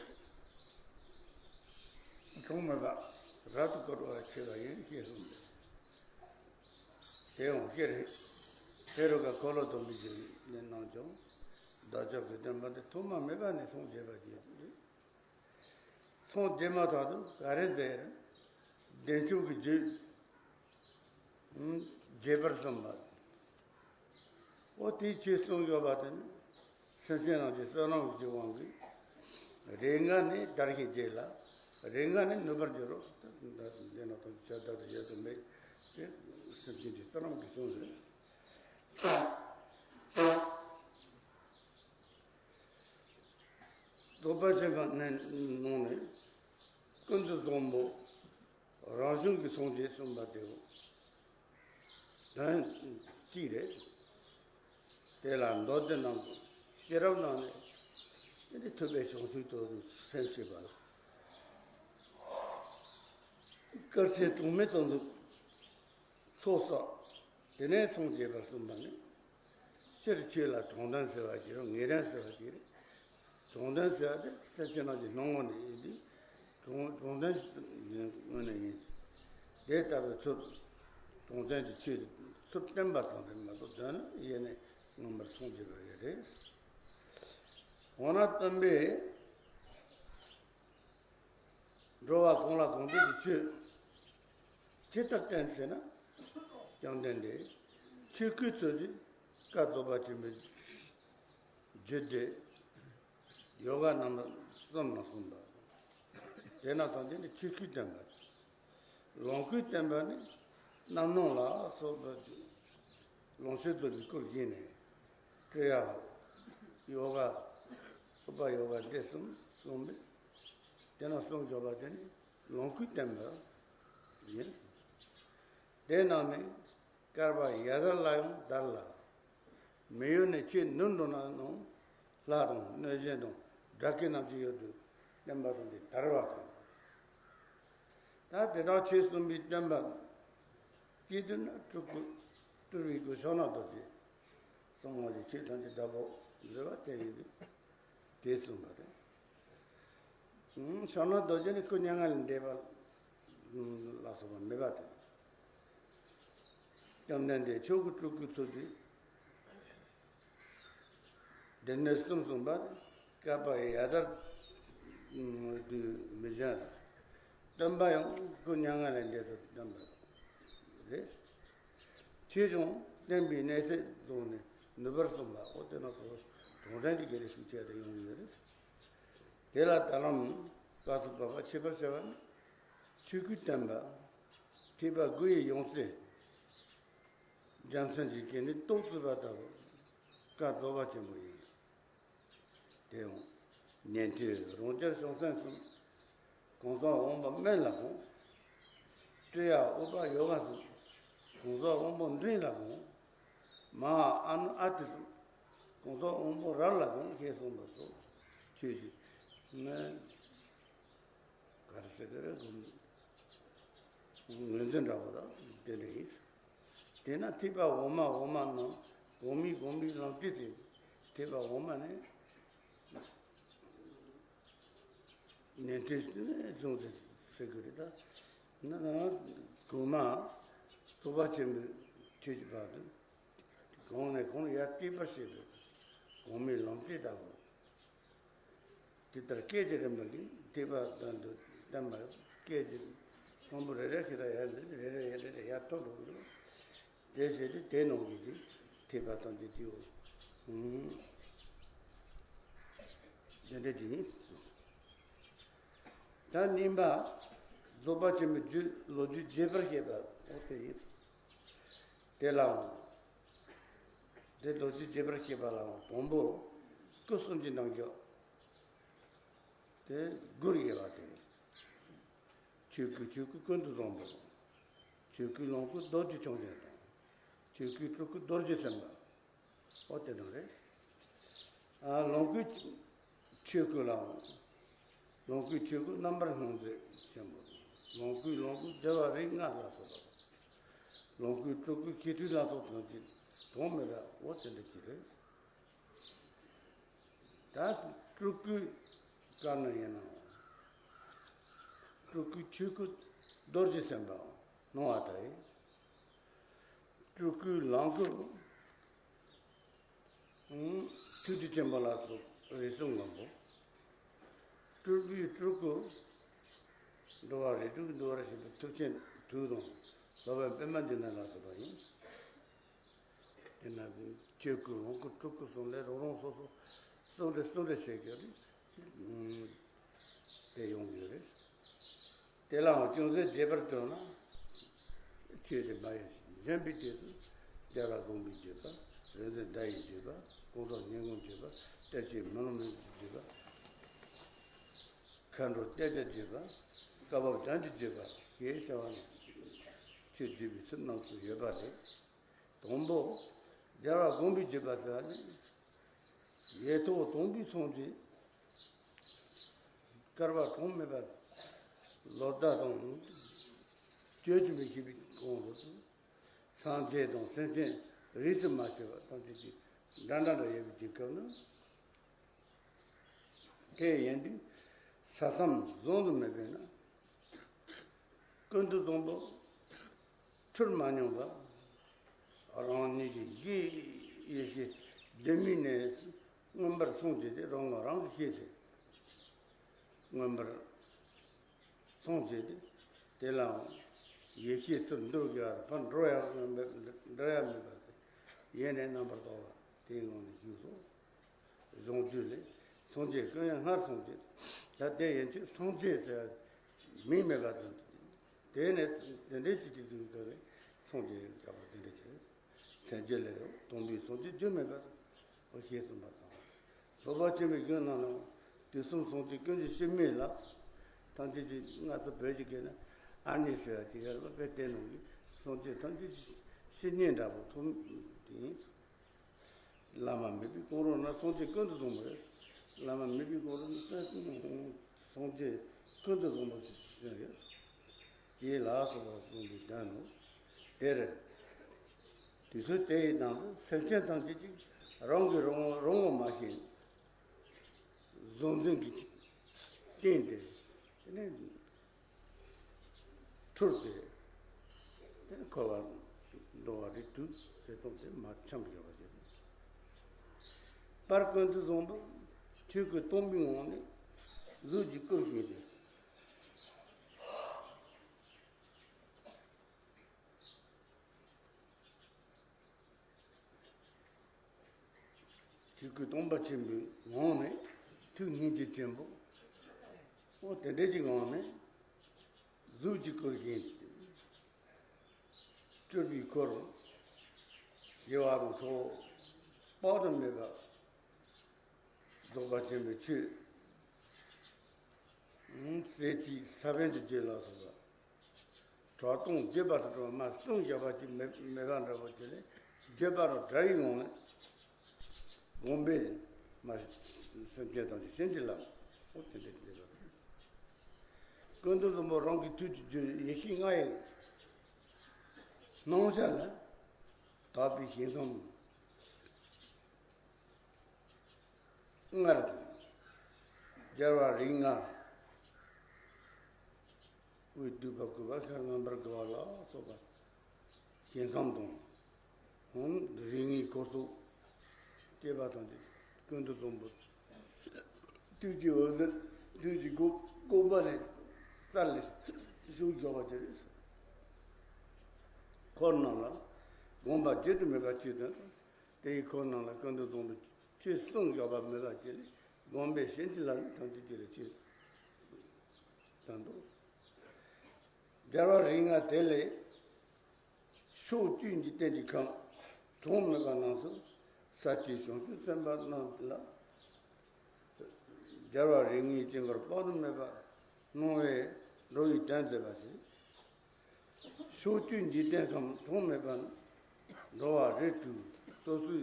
གྲངས་མེད་པ་རབ་ཏུ་བསྐོར་བར་བྱེད་པ་ཡིན་ཞེས་གསུངས་ཏེ། དེ་ཡང་ཤེས་རེད། ཧེ་རུ་ཀ་འཁོར་ལོ་སྡོམ་པའི་རྒྱུད་ནས་གནང་ཀྱང་། བདག་ཅག་གི་བསྟན་པ་འདི་ཐོག་མ་མེད་པ་ནས་སངས་རྒྱས་པ་ཞིག་ཡིན། སངས་རྒྱས་མ་ཐག་ཏུ་ག་རེ་མཛད། བདེ་མཆོག་གི་རྒྱུད་རྒྱས་པར་གསུངས་པ། འོ་དེའི་ཆོས་གསུངས་ཡོད་པ་དེ་ནི་སེམས་ཅན་རྣམས་ཀྱི་བསོད་ནམས་ཀྱི་དབང་གིས་རེས་འགའ་ནི་དར་ཞིང་རྒྱས་ལ་རེས་འགའ་ནི་ནུབ་པར་འགྱུར་རོ། འདི་ན་ཐམས་ཅད་ཁྱབ་བདག་ཏུ་བཞེད་དུ་མེད་དེ་སེམས་ཅན་གྱི་བསོད་ནམས་ཀྱི་གསུངས་རེད། རྫོགས་པ་ཆེན་པོ་ནས་ནང་ནས་ཀུན་ཏུ་བཟང་པོ་རང་བྱུང་གི་སངས་རྒྱས་གསུངས་པ་དེའོ། དོན་གཅིག་རེད། དེ་ལ་མདོ་སྡེ་རྣམས་ཤེས་རབ་ནང་ནས་དེ་ནི་ཐུབ་པའི་བྱང་ཆུབ་ཏུ་སེམས་བསྐྱེད་པ་ལ། དཀའ་སྤྱད་གྲངས་མེད་ཙམ་དུ་ཚོགས་བསགས། དེ་ནས་སངས་རྒྱས་པར་གསུངས་པ་ནི། སྤྱིར་ཆོས་ལ་དྲང་དོན་ཟེར་བ་ཅིག་རེད། ངེས་དོན་ཟེར་བ་ཅིག་རེད། དྲང་དོན་ཟེར་བ་དེ་སེམས་ཅན་རྣམས་ཀྱི་སྣང་ངོ་ནས་ཡིན་ཏེ། དྲང་དྲང་དོན་ངོས་ནས་ཡིན། དེ་ལྟ་བུའི་ཚུལ་དྲང་དོན་གྱི་ཆོས་ཚུལ་བསྟན་པ་ཙམ་རེད་མ་གཏོགས་དོན་ནི་ཡེ་ནས་མངོན་པར་སངས་རྒྱས་པ་ཡོད་རེད། འོ་ན་སྟོན་པས། འགྲོ་བ་གང་ལ་གང་འདུལ་གྱི་ཆོས་ཇི་ལྟར་བསྟན་ཟེར་ན། བཅོམ་ལྡན་འདས་ཆོས་སྐུའི་ཚུལ་གྱིས་བཀའ་རྫོགས་པ་ཆེན་པོའི་རྒྱུད་སྡེ་ཡོ་ག་རྣམ་པ་གསུམ་ལ་གསུངས་པ། དེ་ན་ཙམ་དེ་ནི་ཆོས་སྐུའི་བསྟན་པ། ལོངས་སྐུའི་བསྟན་པ་ནི་རྣམ་སྣང་ལ་སོགས་པ་ལོངས་སྤྱོད་རྫོགས་པའི་སྐུར་བཞེངས་ནས། ཀྲི་ཡ་ཡོ་ག་ཨུ་པ་ཡོ་ག་སྡེ་གསུམ་གསུངས་པས། དེ་ན་གསུངས་ཡོད་པ་དེ་ནི་ལོངས་སྐུའི་བསྟན་པ་ཡིན། དེ་རྣམས་ནི་བསྐལ་པ་ཡ་དར་ལ་ཡང་དར་ལ། མི་ཡུལ་ནས་ཆེས་ནུབ་འགྲོ་ན་ནང་ལྷ་དང་གནོད་སྦྱིན་དང་སྒྲ་སྐད་རྣམས་ཀྱི་ཡུལ་དུ་བསྟན་པ་དང་དེ་དར་བ་དང་། ད་དེ་དག་ཆོས་གསུངས་པའི་བསྟན་པ་སྐྱེས་བསྡུ་ན་སྤྲུལ་སྐུ་སྤྲུལ་པའི་སྐུ་ཕྱག་ན་རྡོ་རྗེ་གསང་བ་གི་ཆོས་ཐམས་ཅད་བདག་པོ་མཛད་པ་དེ་ཡིན་དུས་དེ་གསུངས་པ་རེད། ཕྱག་ན་རྡོ་རྗེ་ནི་སྐུ་མྱ་ངན་ལས་འདས་པ་ལ་སོགས་པ་མེད་པ་དེ། བཅོམ་ལྡན་འདས་མཆོག་གི་སྤྲུལ་སྐུའི་ཚུལ་གྱིས་སྡེ་སྣོད་གསུམ་གསུངས་པ། བསྐལ་པ་ཡ་དར་དུ་མི་བྱོན་ལ། སྟོན་པ་ཡང་སྐུ་མྱ་ངན་ལས་འདས་སུ་སྟོན་པ་རེད། ཆོས་ཀྱང་བསྟན་པའི་གནས་ཚད་རྫོགས་ནས་ནུབ་པར་གསུངས་པ། འོ་དེ་ན་སོ་སོ་གྲངས་ཅན་གྱི་དགེ་ལེགས་ཤུགས་ཆེ་དུ་ཡོང་གི་ཡོད་རེད། དེ་ལ་ད་ལམ་ བཀའ་སྩལ་པ་ཁྱད་པར་བྱ་བ་ནི། ཆོས་སྐུའི་བསྟན་པ། ཐེག་པ་དགུ་ཡི་ཡང་སྲིད། རྒྱལ་མཚན་གྱི་སྐད་ནས་རྟོགས་བརྗོད་པ་ལྟ་བུ། བཀའ་རྫོགས་པ་ཆེན་པོ་ཡིན། དེ་ཡང་། ཉན་ཐོས་རང་རྒྱལ་བྱང་སེམས་གསུམ། གང་ཟག་དབང་པོ་སྨན་ལ་དགོངས། ཀྲི་ཡ་ཨུ་པ་ཡོ་ག་གསུམ། གང་ཟག་དབང་པོ་མགྲིན་ལ་དགོངས། མ་ཧཱ་ཨ་ནུ་ཨ་ཏི་གསུམ། གང་ཟག་དབང་པོ་རལ་ལ་དགོངས་ཞེས་གསུངས་པ་སོགས་ཆོས་ཀྱི་ངོས། ག་རེ་ཟེར་གི་རེད། ངོས་འཛིན་འདྲ་པོ་དང་དེ་འདྲ་ཡིན། དེས་ན་ཐེག་པ་འོག་མ་འོག་མ་རྣམས་གོང་མའི་གོང་མའི་ལམ་སྟེགས་ཟེར། ཐེག་པ་འོག་མ་ནི་ཉན་ཐོས་ནས་བཟུང་སྟེ་ཟེར་གི་རེད་ད། ན་གོང་མ་རྫོགས་པ་ཆེན་པོའི་ཆོས་ཀྱི་བར་དུ་གོང་ནས་གོང་ལ་ཡར་བསྐྱེད་པར་བྱེད་པའི་གོང་མའི་ལམ་སྟེགས་ལྟ་བུ། དེ་ལྟར་སྐད་ཅིག་རིམ་པ་གིས་ཐེག་པ་དོན་དུ་བསྟན་པ་སྐད་ཅིག་དང་པོ་རེ་རེ་ཞིག་ལ་ཡར་འཛིན། རེ་རེ་ཡར་རེ་རེ་ཡར་མཐོ་རུ་འགྲོ། དེ་བྱས་ཏེ་དེ་ནང་གི་ཅིག་ཐེག་པ་ཐམས་ཅད་ཀྱི་འོ། དེ་འདྲ་ཅིག་ཡིན། ད་གཉིས་པ། རྫོགས་པ་ཆེན་པོའི་རྒྱུད་ལོ་རྒྱུས་རྒྱས་པར་བཤད་པ་འོ་དེ་ཡིན། དེ་ལའང་། དེ་ལོ་རྒྱུས་རྒྱས་པར་བཤད་པ་ལའང་དང་པོ་སྐུ་གསུམ་གྱི་རྣལ་འབྱོར། དེ་དགུར་དབྱེ་བ་སྟེ། ཆོས་སྐུ། ཆོས་སྐུ་ཀུན་ཏུ་བཟང་པོ། ཆོས་སྐུའི་ལོངས་སྐུ་རྡོ་རྗེ་འཆང་ཆེན་དང་། ཆོས་སྐུའི་སྤྲུལ་སྐུ་རྡོ་རྗེ་སེམས་དཔའ། འོ་དེ་རྣམས་རེད། ཨ། ལོངས་སྐུའི་ཆོས་སྐུ་ལའང་། ལོངས་སྐུའི་ཆོས་སྐུ་རྣམ་པར་སྣང་མཛད་ཆེན་པོ། ལོངས་སྐུའི་ལོངས་སྐུ་བདེ་བ་རིགས་ལྔ་ལ་སོགས་པ། ལོངས་སྐུའི་སྤྲུལ་སྐུ་ཁྱད་ཆོས་ལ་སོགས་ཐམས་ཅད་གྲངས་མེད་པ་འོ་དེ་འདྲ་ཅིག་རེད། ད་སྤྲུལ་སྐུའི་བཀའ་ནི་ཡིན་ནོ། སྤྲུལ་སྐུའི་ཆོས་སྐུ་རྡོ་རྗེ་སེམས་དཔའ་སྣང་བ་དང་། སྤྲུལ་སྐུའི་ལོངས་སྐུ་ཐུགས་རྗེ་ཆེན་པོ་ལ་སོགས་རིགས་གསུམ་མགོན་པོ། སྤྲུལ་པའི་སྤྲུལ་སྐུ་འགྲོ་བ་རིགས་དྲུག་འདུལ་བར་བྱེད་པའི་ཐུབ་ཆེན་དྲུག་དང་སློབ་དཔོན་པདྨ་འབྱུང་གནས་ལ་སོགས་པ་ཡིན། དེས་ན་ཆོས་སྐུ་ལོངས་སྐུ་སྤྲུལ་སྐུ་གསུམ་ལས་རང་རང་སོ་སོ་གསུམ་རེ་གསུམ་རེ་བྱས་ཀྱང་དེ་ཡོང་གི་རེད། དེ་ལའང་ཅུང་ཟད་རྒྱས་པར་སྟོན་ན། ཆོས་དེ་མ་ཡིན་ཞིང་འཇོམས་པའི་དུས་སུ་རྒྱལ་བ་དགོངས་པའི་བརྒྱུད་པ། རིག་འཛིན་བརྡ་ཡི་བརྒྱུད་པ། གང་ཟག་སྙན་ངག་བརྒྱུད་པ། གཏེར་ཆོས་མུན་ལམ་བརྒྱུད་པ། མཁའ་འགྲོ་གཏད་རྒྱ་བརྒྱུད་པ། བཀའ་བབས་དོན་བསྡུས་བརྒྱུད་པ་ཞེས་བྱ་བ་ནི། ཆོས་བརྒྱུད་པའི་ཚུལ་རྣམས་སུ་ཡོད་པ་རེད། དང་པོ། རྒྱལ་བ་དགོངས་པའི་བརྒྱུད་པ་ཟེར་བ་ནི། ཡེ་ཐོག་དང་པོའི་སངས་རྒྱས། བསྐལ་པ་གྲངས་མེད་པ་ལོ་ཟླ་དང་བཅོ་བརྒྱད་མི་ཤེས་པའི་གོང་དུ། སངས་རྒྱས་དང་སེམས་ཅན་རིས་སུ་མ་ཆད་པ་ཐམས་ཅད་ཀྱི་འདྲ་འདྲ་འདྲ་ཡོད་པའི་དུས་སྐབས་ན། དེ་ཡིན་དུས་ས་མཚམས་བཟུང་དུ་མེད་པས་ན། ཀུན་ཏུ་བཟང་པོ་འཁྲུལ་མ་མྱོང་བ། རང་ཉིད་ཀྱི་གཞི་ཡེ་ཤེས་ལྡན་མིན་ནས་མངོན་པར་སངས་རྒྱས་ཏེ་རང་ངོ་རང་གིས་ཤེས་ཏེ། མངོན་པར་སངས་རྒྱས་ཏེ། དེ་ལའང་ཡེ་ཤེས་སུ་འདུ་དགོས་པར་ཕར་འགྲོ་ཡང་མེད་པ། འགྲོ་ཡང་མེད་པ་སྟེ། ཡེ་ནས་རྣམ་པར་རྟོག་པ་དེའི་ངང་ནས་བཞུགས་སོ། གཞུང་བཅུ་ལས། སངས་རྒྱས་ཀུན་ཡང་སྔར་སངས་རྒྱས། ད་དེ་ཡན་ཆད་སངས་རྒྱས་ཟེར་མིང་མེད་པ་དང་། དེ་ནས་དེ་འདྲའི་ཅིག་གི་དུས་སྐབས་ནས་སངས་རྒྱས་ཡོད་པ་དེ་འདྲ་ཅིག་རེད། མཚན་བརྗོད་ལས་ཡང་དང་པོའི་སངས་རྒྱས་རྒྱུ་མེད་པ་དང་ཞེས་གསུངས་པ་དང་། རྫོགས་པ་ཆེན་པོའི་རྒྱུད་རྣམས་ལ་དུས་གསུམ་སངས་རྒྱས་ཀུན་གྱི་སྤྱི་མེས་ལ། ཐམས་ཅད་ཀྱི་ང་ཚོ་བོད་ཀྱི་སྐད་ན་ཨ་ནི་ཟེར་བ་ཅིག་ཡོད་པ་དཔེ་དེ་ནང་གི་སངས་རྒྱས་ཐམས་ཅད་ཀྱི་སྤྱི་མེས་འདྲ་པོ་ཐོབ་དེ་ཡིན། བླ་མ་མེད་པའི་གོང་རོལ་ན་སངས་རྒྱས་ཀུན་ཏུ་བཟང་པོ་རེད། བླ་མ་མེད་པའི་གོང་རོལ་ན་སངས་རྒྱས་ཀུན་ཏུ་བཟང་པོ་ཞིག་ཡོད། དེ་ལ་སོགས་པ་གསུངས་པའི་དོན་ནོ། དེར། དུས་ཚོད་དེ་ཡི་ནང་དུ་སེམས་ཅན་ཐམས་ཅད་ཀྱིས་རང་གིས་རང་ངོ་རང་ངོ་མ་ཤེས། གཟུང་འཛིན་གྱི་རྟེན་དེ་དེ་ནས་འཁྲུལ་ཏེ། དེ་འཁོར་བར་འགྲོ་བ་རིགས་དྲུག་ཟེར་སྟངས་དེ་མ་འཆམ་ཡོད་པ་ཞིག་རེད། པར་ཀུན་ཏུ་བཟང་པོ་ཆོས་སྐུ་སྟོང་པའི་ངང་ནས་གཟུགས་ཀྱི་སྐུར་བཞེངས་ཏེ། ཆོས་སྐུ་སྟོང་པ་ཆེན་པོའི་ངང་ནས་ཐུགས་སྙིང་རྗེ་ཆེན་པོ། འོ་དེ་འདྲའི་གི་ངང་ནས་གཟུགས་ཀྱི་སྐུར་བཞེངས་ཏེ། སྤྲུལ་པའི་སྐུར། ཞི་བ་དང་ཚོགས་དཔག་ཏུ་མེད་པ། རྫོགས་པ་ཆེན་པོའི་ཆོས། སྲིད་ཞིའི་ས་བོན་གྱི་རྒྱུད་ལ་སོགས་པ། གྲགས་སྟོང་བརྗོད་པ་དང་བྲལ་བ་མ་གསུངས་བཞག་པ་ཅིག་མེད་མེད་པ་འདྲ་བོ་དེ་ལས་བརྗོད་པ་དང་བྲལ་བའི་ངང་ནས། དགོངས་པས་མ་སེམས་ཅན་ཐམས་ཅད་བྱིན་གྱིས་བརླབས། འོ་དེ་འདྲ་བྱས་པ། ཀུན་ཏུ་བཟང་པོ་རང་གི་ཐུགས་ཀྱི་རྒྱུད་ཡེ་ཤེས་ལྔ་ཡི་སྣང་ཆ་ལ་དག་པའི་ཞིང་ཁམས་ལྔར་དང་། རྒྱལ་བ་རིགས་ལྔ། དབུས་སྡུད་པ་བཀོད་པ་ཤར་རྔམ་པར་དགའ་བ་ལ་སོགས་པ་ཞིང་ཁམས་དང་། ཧོམ་རིགས་ལྔའི་འཁོར་ཚོགས་བསྐྱེད་པ་དང་། དེ་ཀུན་ཏུ་བཟང་པོ་ཐུགས་ཀྱི་འོད་ཟེར་ཐུགས་ཀྱི་སྒོ་སྒོ་པ་ལས་རྩ་ལས་ཞུགས་བཞག་པ་དེ་རེད། འཁོར་རྣམས་ལ་དགོངས་པ་བརྗོད་དུ་མེད་པ་ཅིག་དང་། དེའི་འཁོར་རྣམས་ལ་ཀུན་ཏུ་བཟང་པོའི་ཆོས་གསུངས་བཞག་པ་མེད་པ་ཅིག་ལས། དགོངས་པས་བྱིན་གྱིས་བརླབས་ནས་ཐམས་ཅད་ཀྱི་ལ་ཆོས་དང་དུ། རྒྱལ་བ་རིགས་ལྔ་དེ་ལས་ཕྱོགས་བཅུའི་འཇིག་རྟེན་གྱི་ཁམས་གྲངས་མེད་པ་རྣམས་སུ་ས་སྐྱའི་བྱང་ཆུབ་སེམས་དཔའ་རྣམས་ལ། རྒྱལ་བ་རིགས་ལྔའི་དཀྱིལ་འཁོར་དཔག་ཏུ་མེད་པ་སྣང་བས་འགྲོ་བའི་དོན་མཛད་པ་ཞིག། ཕྱོགས་བཅུའི་འཇིག་རྟེན་ཁམས་གྲངས་མེད་པ་ན་འགྲོ་བ་རིགས་དྲུག་སོ་སོའི་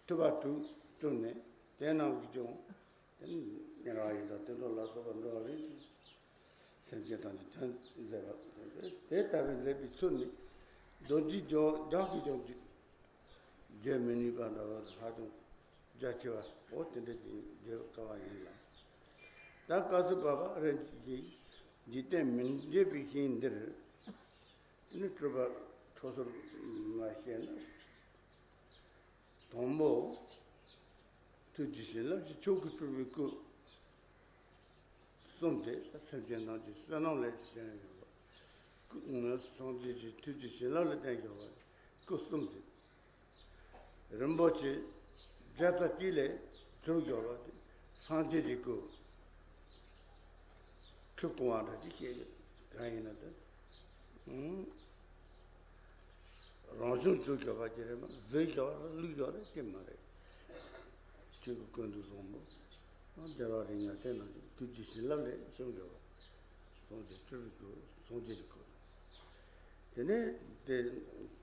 ཐུབ་པ་དྲུག་བསྒྲུབས་ནས། དེ་རྣམས་ཀྱིས་ཀྱང་དེ་ནི་དམྱལ་བ་ཡི་དྭགས་དུད་འགྲོ་ལ་སོགས་པ་འགྲོ་བ་རིགས་དྲུག་སེམས་ཅན་ཐམས་ཅད་དོན་མཛད་པ་དེ་ལྟ་བུའི་མཛད་པའི་ཚུལ་ནི་རྡོ་རྗེ་རྒྱ་རྒྱ་གིས་ཀྱང་བརྗོད་མི་ནུས་པ་འདྲ་བ་ཧ་ཅང་རྒྱ་ཆེ་བ། འོ་དེ་འདྲ་ཅིག་བརྗོད་དཀའ་བ་ཡིན་ལ། ད་སྐབས་སུ་བབ་པ་རིན་ཆེན་གྱི་འཇིག་རྟེན་མི་མཇེད་པའི་ཞིང་འདིར། དེ་ནི་སྤྲུལ་པ་འཕྲོ་སོར་མ་བཤད་ན། དང་པོ། ཐུགས་ཀྱི་བྱིན་རླབས་ཀྱི་མཆོག་གི་སྤྲུལ་པའི་སྐུ་གསུམ་སྟེ། སེམས་ཅན་རྣམས་ཀྱི་བསོད་ནམས་ལས་བྱུང་བའི་སྐུ། སངས་རྒྱས་ཀྱི་ཐུགས་ཀྱི་བྱིན་རླབས་ལ་བརྟེན་བཞག་པའི་སྐུ་གསུམ་སྟེ། རིན་པོ་ཆེ་བརྒྱ་རྩ་གཅིག་ལས་གྲུབ་བཞག་པ་སྟེ། སངས་རྒྱས་ཀྱི་སྐུ། ཁྲུས་སྐོང་བ་འདྲ་ཅིག་བཤད་ཡོད། གང་ཡིན་ན་དེ། ཨང་། རང་བྱུང་བཅུག་བཞག་པ་ཅིག་རེད་མ། བཟོས་བཞག་པ་རེད། བླུགས་བཞག་པ་རེད། ཅི་མ་རེད། ཆོས་ཀྱི་ཀུན་ཏུ་བཟང་པོ། རྒྱལ་བ་རིགས་ལྔ་དེ་རྣམས་ཀྱི་ཐུགས་ཀྱི་བྱིན་རླབས་ལས་བྱུང་བཞག་པ། སངས་རྒྱས་སྤྲུལ་པའི་སྐུ། སངས་རྒྱས་ཀྱི་སྐུ། དེ་ནས་དེ་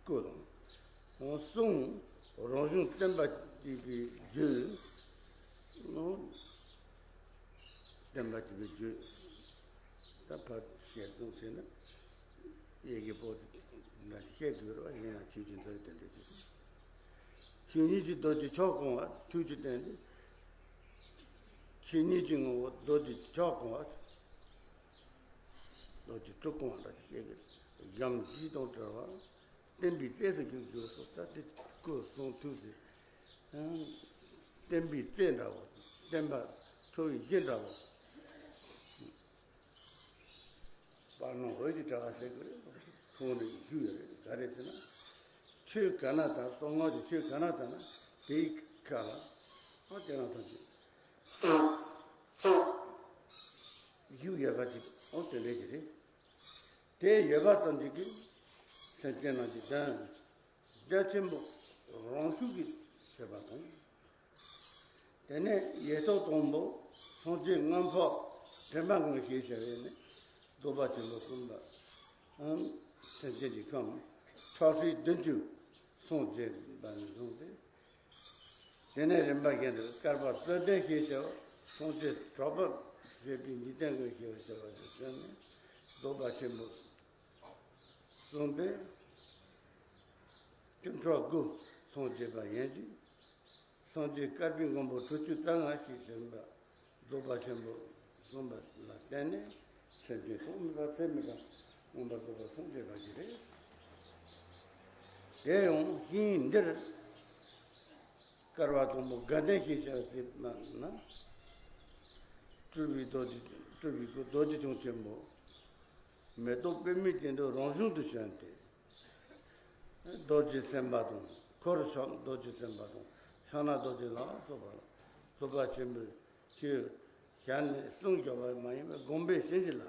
སྐུ་དང་། གསུང་། རང་བྱུང་བསྟན་པ་གཅིག་པའི་རྒྱུད། བསྟན་པ་གཅིག་པའི་རྒྱུད། ད་ཕར་བཤད་དུས་ཟེར་ན། ཡི་གེ་པོ་ཏི་འདྲ་ཞིག་བཤད་དགོས་རེད་བ། ཡིན་ཡང་ཆོས་ཀྱི་མཛོད་དེ་འདྲ་ཞིག། ཆོས་ཉིད་ཀྱི་རྡོ་རྗེ་ཁྱབ་སྐོང་བ་ཐུགས་ཀྱི་རྟེན་ཏེ། ཆོས་ཉིད་ཀྱི་ངོ་བོ་རྡོ་རྗེ་ཁྱབ་སྐོང་བ། རྡོ་རྗེ་སྤྲུལ་སྐོང་བ་འདྲ་ཞིག་བཤད་དགོས། ཡུམ་བཞི་དང་བྲལ་བ། བསྟན་པའི་རྩལ་དུ་འཇུག་འཇུག་སོགས་ད་དེ་སྐུ་གསུང་ཐུགས་ཟེར། བསྟན་པའི་རྩལ་འདྲ་བོ། བསྟན་པ་ཁྲོ་བོའི་གཞི་འདྲ་བོ། དཔལ་ནང་འོད་ཀྱི་གྲྭ་བ་ཟེར་གི་རེད། ཁོང་ནས་བཞུགས་ཡོད་རེད། ག་རེ་ཟེར་ན། ཆོས་ག་ན་དང་། གསང་སྔགས་ཀྱི་ཆོས་ག་ན་དང་ན་དེའི་ཁ་ལ། ཨ་དེ་རང་ཐམས་ཅད་བཞུགས་ཡོད་པ་ཅིག། ཨོ་དེ་འདྲ་ཞིག་རེད། དེ་ཡོད་པ་ཙམ་ཞིག་གིས་སེམས་ཅན་རྣམས་ཀྱི་དོན་རྒྱ་ཆེན་པོ་རང་ཤུགས་ཀྱིས་བྱེད་པ་དང་། དེ་ནས་ཡེ་ཐོག་དང་པོ་སངས་རྒྱས་མངོན་འཕགས་དྲན་པ་མངོན་ཞེས་བྱ་བས་ནི་རྫོགས་པ་ཆེན་པོ་གསུངས་པ། སེམས་ཅན་གྱི་ཁམས་ཁྲག་ཁྲིག་བདུན་ཅུ་སངས་རྒྱས་པ་ནས་བཟུང་སྟེ། དེ་ནས་རིམ་པ་བཞིན་དུ་བསྐལ་པ་གསོལ་སྟོན་ཞེས་བྱ་བ། སངས་རྒྱས་གྲགས་པ་བཞད་པའི་འཇིག་རྟེན་ཀུན་ཞེས་བྱ་བ་ཞིག་བྱོན་ནས་རྫོགས་པ་ཆེན་པོ་གསུངས་པས། སྐྱེ་འགྲོ་ཀུན་སངས་རྒྱས་པ་ཡིན་ཞིང་། སངས་རྒྱས་བསྐལ་པའི་མགོན་པོ་དྲུག་ཅུ་རྩ་ལྔ་ཞེས་བྱོན་པ། རྫོགས་པ་ཆེན་པོ་གསུངས་པ་ལ་བརྟེན་ནས་སེམས་ཅན་ཐོག་མེད་པ་ཚད་མེད་པ་མངོན་པར་རྫོགས་པར་སངས་རྒྱས་པ་ཞིག་རེད། དེ་ཡང་ཞིང་འདིར་བསྐལ་པ་དང་པོ་དགའ་ལྡན་ཞེས་བྱ་བ་ཟེར་བ་ན། སྤྲུལ་པའི་རྡོ་རྗེ། སྤྲུལ་པའི་སྐུ་རྡོ་རྗེ་འཆང་ཆེན་པོ། མེ་ཏོག་པདྨའི་སྟེང་དུ་རང་བྱུང་དུ་བྱོན་ཏེ། རྡོ་རྗེ་སེམས་དཔའ་དང་། འཁོར་ཕྱག་རྡོ་རྗེ་སེམས་དཔའ་དང་ཕྱག་ན་རྡོ་རྗེ་ལ་སོགས་པ་ལ་རྫོགས་པ་ཆེན་པོའི་ཆོས་ ཞལ་ནས་གསུངས་བཞག་པ་མ་ཡིན་པར་དགོངས་པས་བཞིན་གྱིས་ལ་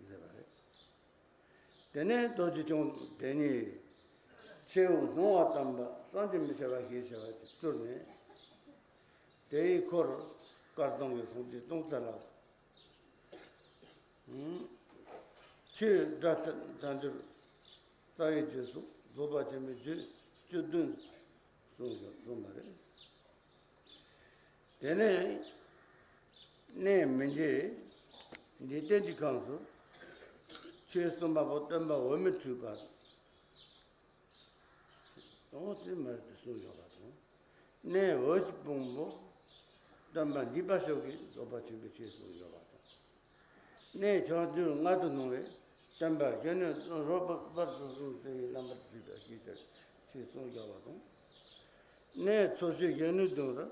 མཛད་པ་རེད། དེ་ནས་རྡོ་རྗེ་འཆང་དེ་ཉིད་ཆེའུ་སྣང་བ་དམ་པ་བསམ་གྱིས་མི་ཁྱབ་པ་ཞེས་བྱ་བ་ཅིག་བསྐུར་ནས། དེའི་འཁོར་དཀར་ཚང་གི་སངས་རྒྱས་སྟོང་རྩ་ལག་ཆོས་སྒྲ་དང་སྒྲ་སྒྱུར་རྩ་བའི་རྗེས་སུ་རྫོགས་པ་ཆེན་པོའི་རྒྱུད་བཅུ་བདུན་གསུངས་གསུངས་པ་རེད། དེ་ནས་གནས་མི་མཇེད་འཇིག་རྟེན་གྱི་ཁམས་སུ་ཆོས་གསུངས་པ་པོ་སྟོན་པ་འོད་མའི་འཕྲུལ་པ་དང་དེ་མ་རེད་དེ་གསུངས་ཡོད་པ་དང་། གནས་འོད་ཀྱི་ཕུང་པོ་སྟོན་པ་འདུས་པ་ཤོག་གིས་རྫོགས་པ་ཆེན་པོའི་ཆོས་གསུངས་ཡོད་པ་དང་། གནས་ཕྱོགས་བཅུར་མངལ་དུ་སྣང་བའི་སྟོན་པ་གཞོན་ནུ་རོལ་པར་སོ་གསུམ་བརྩེ་བའི་བླ་མར་བརྩིས་པ་ཞེས་བྱ་ཆོས་གསུངས་ཡོད་པ་དང་། གནས་ཚོགས་ཞིང་གཞོན་ནུའི་གདུང་རུ་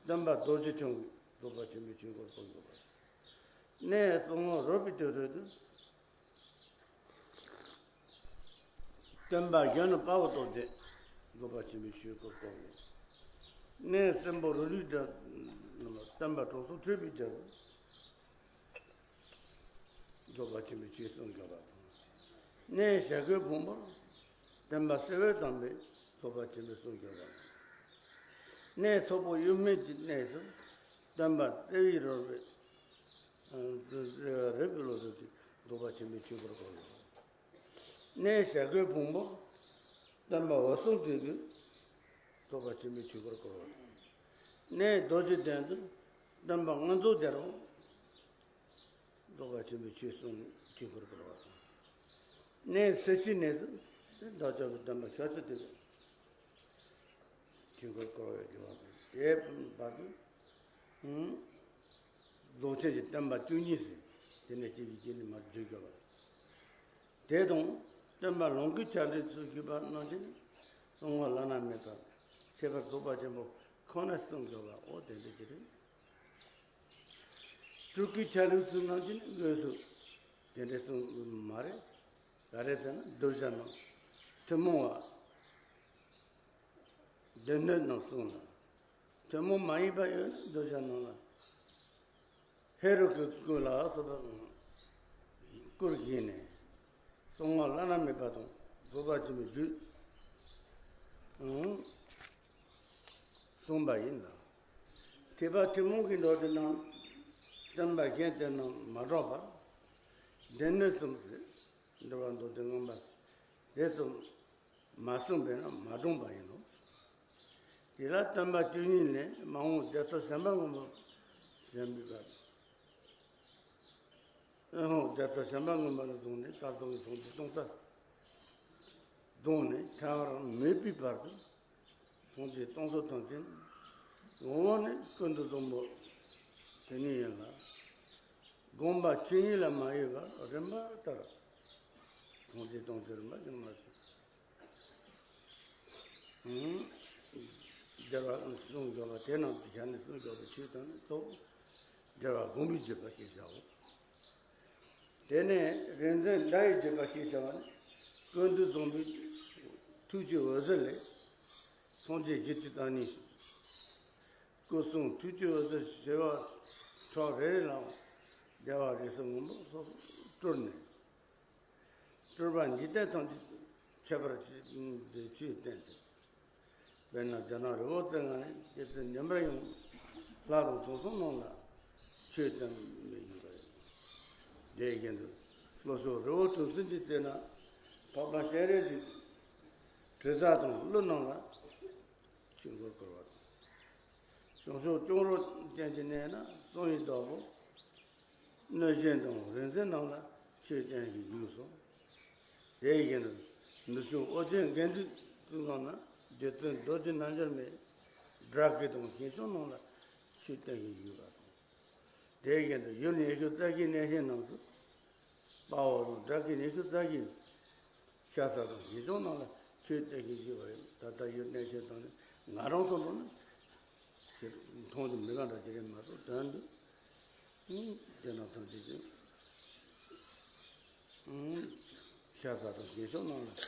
སྟོན་པ་རྡོ་རྗེ་འཆང་གིས་རྫོགས་པ་ཆེན་པོའི་ཆོས་འཁོར་བསྐོར་ཡོད་པ་དང་། གནས་གསང་བ་རོལ་པའི་དུར་ཁྲོད་དུ་སྟོན་པ་གཞོན་ནུ་དཔའ་བོ་རྟོགས་ལྡན་རྫོགས་པ་ཆེན་པོའི་ཆོས་འཁོར་བསྐོར་བའི། གནས་སྲིན་པོ་རུ་རིགས་དང་སྟོན་པ་གྲོགས་སུ་འཕྲད་པའི་རྒྱལ་པོ་རྫོགས་པ་ཆེན་པོའི་ཆོས་གསུངས་བཞག་པ་དང་། གནས་བྱ་རྒོད་ཕུང་པོར་སྟོན་པ་བསིལ་བའི་དམ་པའི་རྫོགས་པ་ཆེན་པོའི་གསུངས་བཞག་པ་དང་། གནས་ཚོགས་པ་གཡུལ་མེད་ཀྱི་གནས་སུ་སྟོན་པ་བརྩེ་བའི་རོལ་པའི་རོལ་པའི་བློ་གྲོས་ཀྱིས་རྫོགས་པ་ཆེན་པོའི་ཆོས་འཁོར་བསྐོར་བ་དང་། གནས་བྱ་རྒོད་ཕུང་པོར་སྟོན་པ་འོད་སྲུང་དྲུག་གིས་རྫོགས་པ་ཆེན་པོའི་ཆོས་འཁོར་བསྐོར་བ་དང་། གནས་རྡོ་རྗེ་གདན་དུ་སྟོན་པ་མངོན་རྫོགས་རྒྱལ་པོ་རྫོགས་པ་ཆེན་པོའི་ཆོས་གསུང་ཆོས་འཁོར་བསྐོར་བ་དང་། གནས་སྲིད་ཞིའི་གནས་སུ་བདག་ཅག་གི་སྟོན་པ་ཤཱཀྱ་ཐུབ་པའི་ཆོས་འཁོར་བསྐོར་བའི་དགེ་བ་དང་། དེའི་བར་དུ་རྫོགས་ཆེན་གྱི་བསྟན་པ་བཅུ་གཉིས་ཟེར། དེ་ནས་གཅིག་གིས་གཅིག་ནི་མར་བརྗོད་དགོས་པ་རེད། དེ་དང་བསྟན་པ་ལོངས་སྐུའི་ཆ་ལུགས་སུ་ཞུས་པ་རྣམས་ཀྱི་གསང་བ་བླ་ན་མེད་པ་ཁྱད་པར་རྫོགས་པ་ཆེན་པོ་ཁོ་ན་གསུངས་དགོས་པ་འོ་དེ་འདྲ་ཅིག་རེད། སྤྲུལ་སྐུའི་ཆ་ལུགས་སུ་རྣམས་ཀྱི་ནི་དངོས་སུ་དེ་འདྲ་གསུངས་མ་རེད། ག་རེ་ཟེར་ན་གདུལ་བྱ་རྣམས་ཐུན་མོང་བ། སྡེ་སྣོད་རྣམས་གསུངས་ལ། ཐུན་མོང་མ་ཡིན་པ་ཡོད་ན་གདུལ་བྱ་རྣམས་ལ་ཧེ་རུ་ཀའི་སྐུ་ལ་སོགས་པ་སྐུར་བཞེངས་ནས་གསང་བ་བླ་ན་མེད་པ་དང་རྫོགས་པ་ཆེན་པོའི་རྒྱུད་གསུངས་པ་ཡིན་ལ། ཐེག་པ་ཐུན་མོང་གི་མདོ་དེ་རྣམས་བསྟན་པ་གཞན་དེ་རྣམས་མ་གྲགས་པར་སྡེ་སྣོད་གསུམ་ཟེར་འགྲེལ་པ་མདོ་སྡེ་མངོན་པ་དེ་གསུམ། མ་གསུངས་པས་ན་མ་གྲངས་པ་ཡིན་ནོ། དེ་ལ་བསྟན་པ་བཅུ་གཉིས་ནས་མ་འོངས་རྒྱལ་ཚབ་གཞན་པ་མངོན་པར་ཞེན་པའི་བར། ཨེ་ཧོ་རྒྱལ་ཚབ་གཞན་པ་མངོན་པ་ནས་བཟུང་ནས་དཀར་ཚང་གི་སངས་རྒྱས་སྟོང་རྩ་གདོང་ནས་ཐལ་བར་མེད་པའི་བར་དུ་སངས་རྒྱས་སྟོང་གསུམ་ཐམས་ཅད་ངོ་བོ་ནས་ཀུན་ཏུ་བཟང་པོ་དེ་ཉིད་ཡིན་ལ། དགོངས་པ་ཇི་སྙེད་ལ་མ་གཡོས་པར་རིམ་པ་ལྟར་སངས་རྒྱས་སྟོང་གསུམ་རིམ་པ་བཞིན་མ་ཞིག་རྒྱལ་བ་གསུང་རྒྱལ་བ་དེ་རྣམས་ཀྱི་ཞལ་ནས་གསུང་རྒྱལ་བའི་ཆོས་དང་ནི་གཙོ་བོ་རྒྱལ་བ་དགོངས་པའི་བརྒྱུད་པ་ཞེས་བྱའོ། དེ་ནས་རིག་འཛིན་བརྡ་ཡི་བརྒྱུད་པ་ཞེས་བྱ་བ་ནི་ཀུན་ཏུ་བཟང་པོའི་ཐུགས་ཀྱི་འོད་ཟེར་ལས་སངས་རྒྱས་བཞི་བཅུ་རྩ་གཉིས་སྐུ་གསུང་ཐུགས་ཀྱི་འོད་ཟེར་བྱེ་བ་ཕྲག་རེ་རེ་ལའང་རྒྱལ་བ་རིགས་གསུམ་མགོན་པོ་སོགས་སུ་སྤྲུལ་ནས། སྤྲུལ་པ་འཇིག་རྟེན་ཐམས་ཅད་ཁྱད་པར་ཅན་དུ་ཆོས་བསྟན་ཏེ། དཔེར་ན་རྒྱ་ནག་རི་བོ་རྩེ་ལྔ་ནས་སྐྱེ་ཚུལ་ཉམས་པར་ཡོང་ལྷ་རུ་དྲང་སྲོང་རྣམས་ལ་ཆོས་བསྟན་པའི་ཡུལ་ལ་ཡོད། དེ་བཞིན་དུ་ལྷོ་ཕྱོགས་རི་བོ་གྲུ་གསུམ་གྱི་རྩེ་ན་འཕགས་པ་སྤྱན་རས་གཟིགས་དྲི་ཟ་དང་ཀླུ་རྣམས་ལ་ཆོས་འཁོར་བསྐོར་བ་དང་། བྱང་ཕྱོགས་ལྕང་རོང་ཅན་གྱི་གནས་ན་གཙང་བའི་བདག་པོ། གནོད་སྦྱིན་དང་རིག་འཛིན་རྣམས་ལ་ཆོས་བསྟན་ཞིང་བཞུགས་སོ། དེ་བཞིན་དུ་ནུབ་ཕྱོགས་ཨོ་རྒྱན་དགེ་འདུན་ཚོའི་ནང་ན་རྗེ་བཙུན་རྡོ་རྗེ་རྣལ་འབྱོར་མའི་སྒྲ་སྐད་དང་ཞིང་སྐྱོང་རྣམས་ལ་ཆོས་བསྟན་ཞིང་བཞུགས་པ་དང་། དེ་བཞིན་དུ་ཡུལ་ཉི་ཤུ་རྩ་བཞིའི་གནས་ཆེན་རྣམས་སུ་དཔའ་བོ་དང་སྒྲ་སྐད་ཉི་ཤུ་རྩ་བཞི། ཤ་ཟ་དང་ཞིང་སྐྱོང་རྣམས་ལ་ཆོས་བསྟན་ཞིང་བཞུགས་པ་ཡིན། ད་ལྟ་ཡུལ་གནས་ཆེན་དང་ནི་ང་རང་སོ་སོ་ནི་ཞེས་མཐོང་དུ་མི་དགའ་འདྲ་ཅི་རེད་མ་གཏོགས་དོན་དུ་དེ་རྣམས་ཐམས་ཅད་ཀྱང་ཤ་ཟ་དང་ཞིང་སྐྱོང་རྣམས་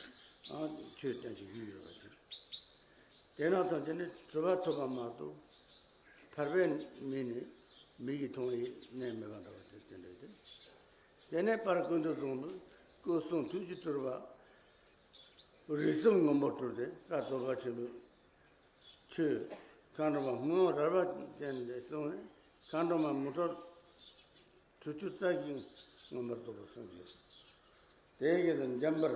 ལ་ཆོས་བསྟན་ཞིང་བཞུགས་ཡོད་པ་ཅིག་དེ་རྣམས་ཐམས་ཅད་ནི་གྲུབ་པ་ཐོབ་པ་མ་གཏོགས་ཐར་པའི་མིང་ནི་ མིག་གིས་མཐོང་བའི་གནས་མེད་པ་འདྲ་བ་དེ་དེ་འདྲ་དེ། དེ་ནས་པར་ཀུན་ཏུ་བཟུང་དུ་སྐུ་གསུང་ཐུགས་ཀྱི་སྤྲུལ་པ་རིགས་གསུམ་མགོན་པོ་སྤྲུལ་ཏེ། བཀའ་བརྩེགས་པ་ཆེན་པོའི་ཆོས་མཁའ་འགྲོ་མ་སྨོན་ལམ་རོལ་པ་ཅན་ལས་གསུངས་ནས། མཁའ་འགྲོ་མ་མུ་ཏོག་དྲུག་ཅུ་རྩ་བཞི་མངོན་པར་རྫོགས་པར་གསུངས་ཀྱི། དེའི་གི་འཇམ་པར་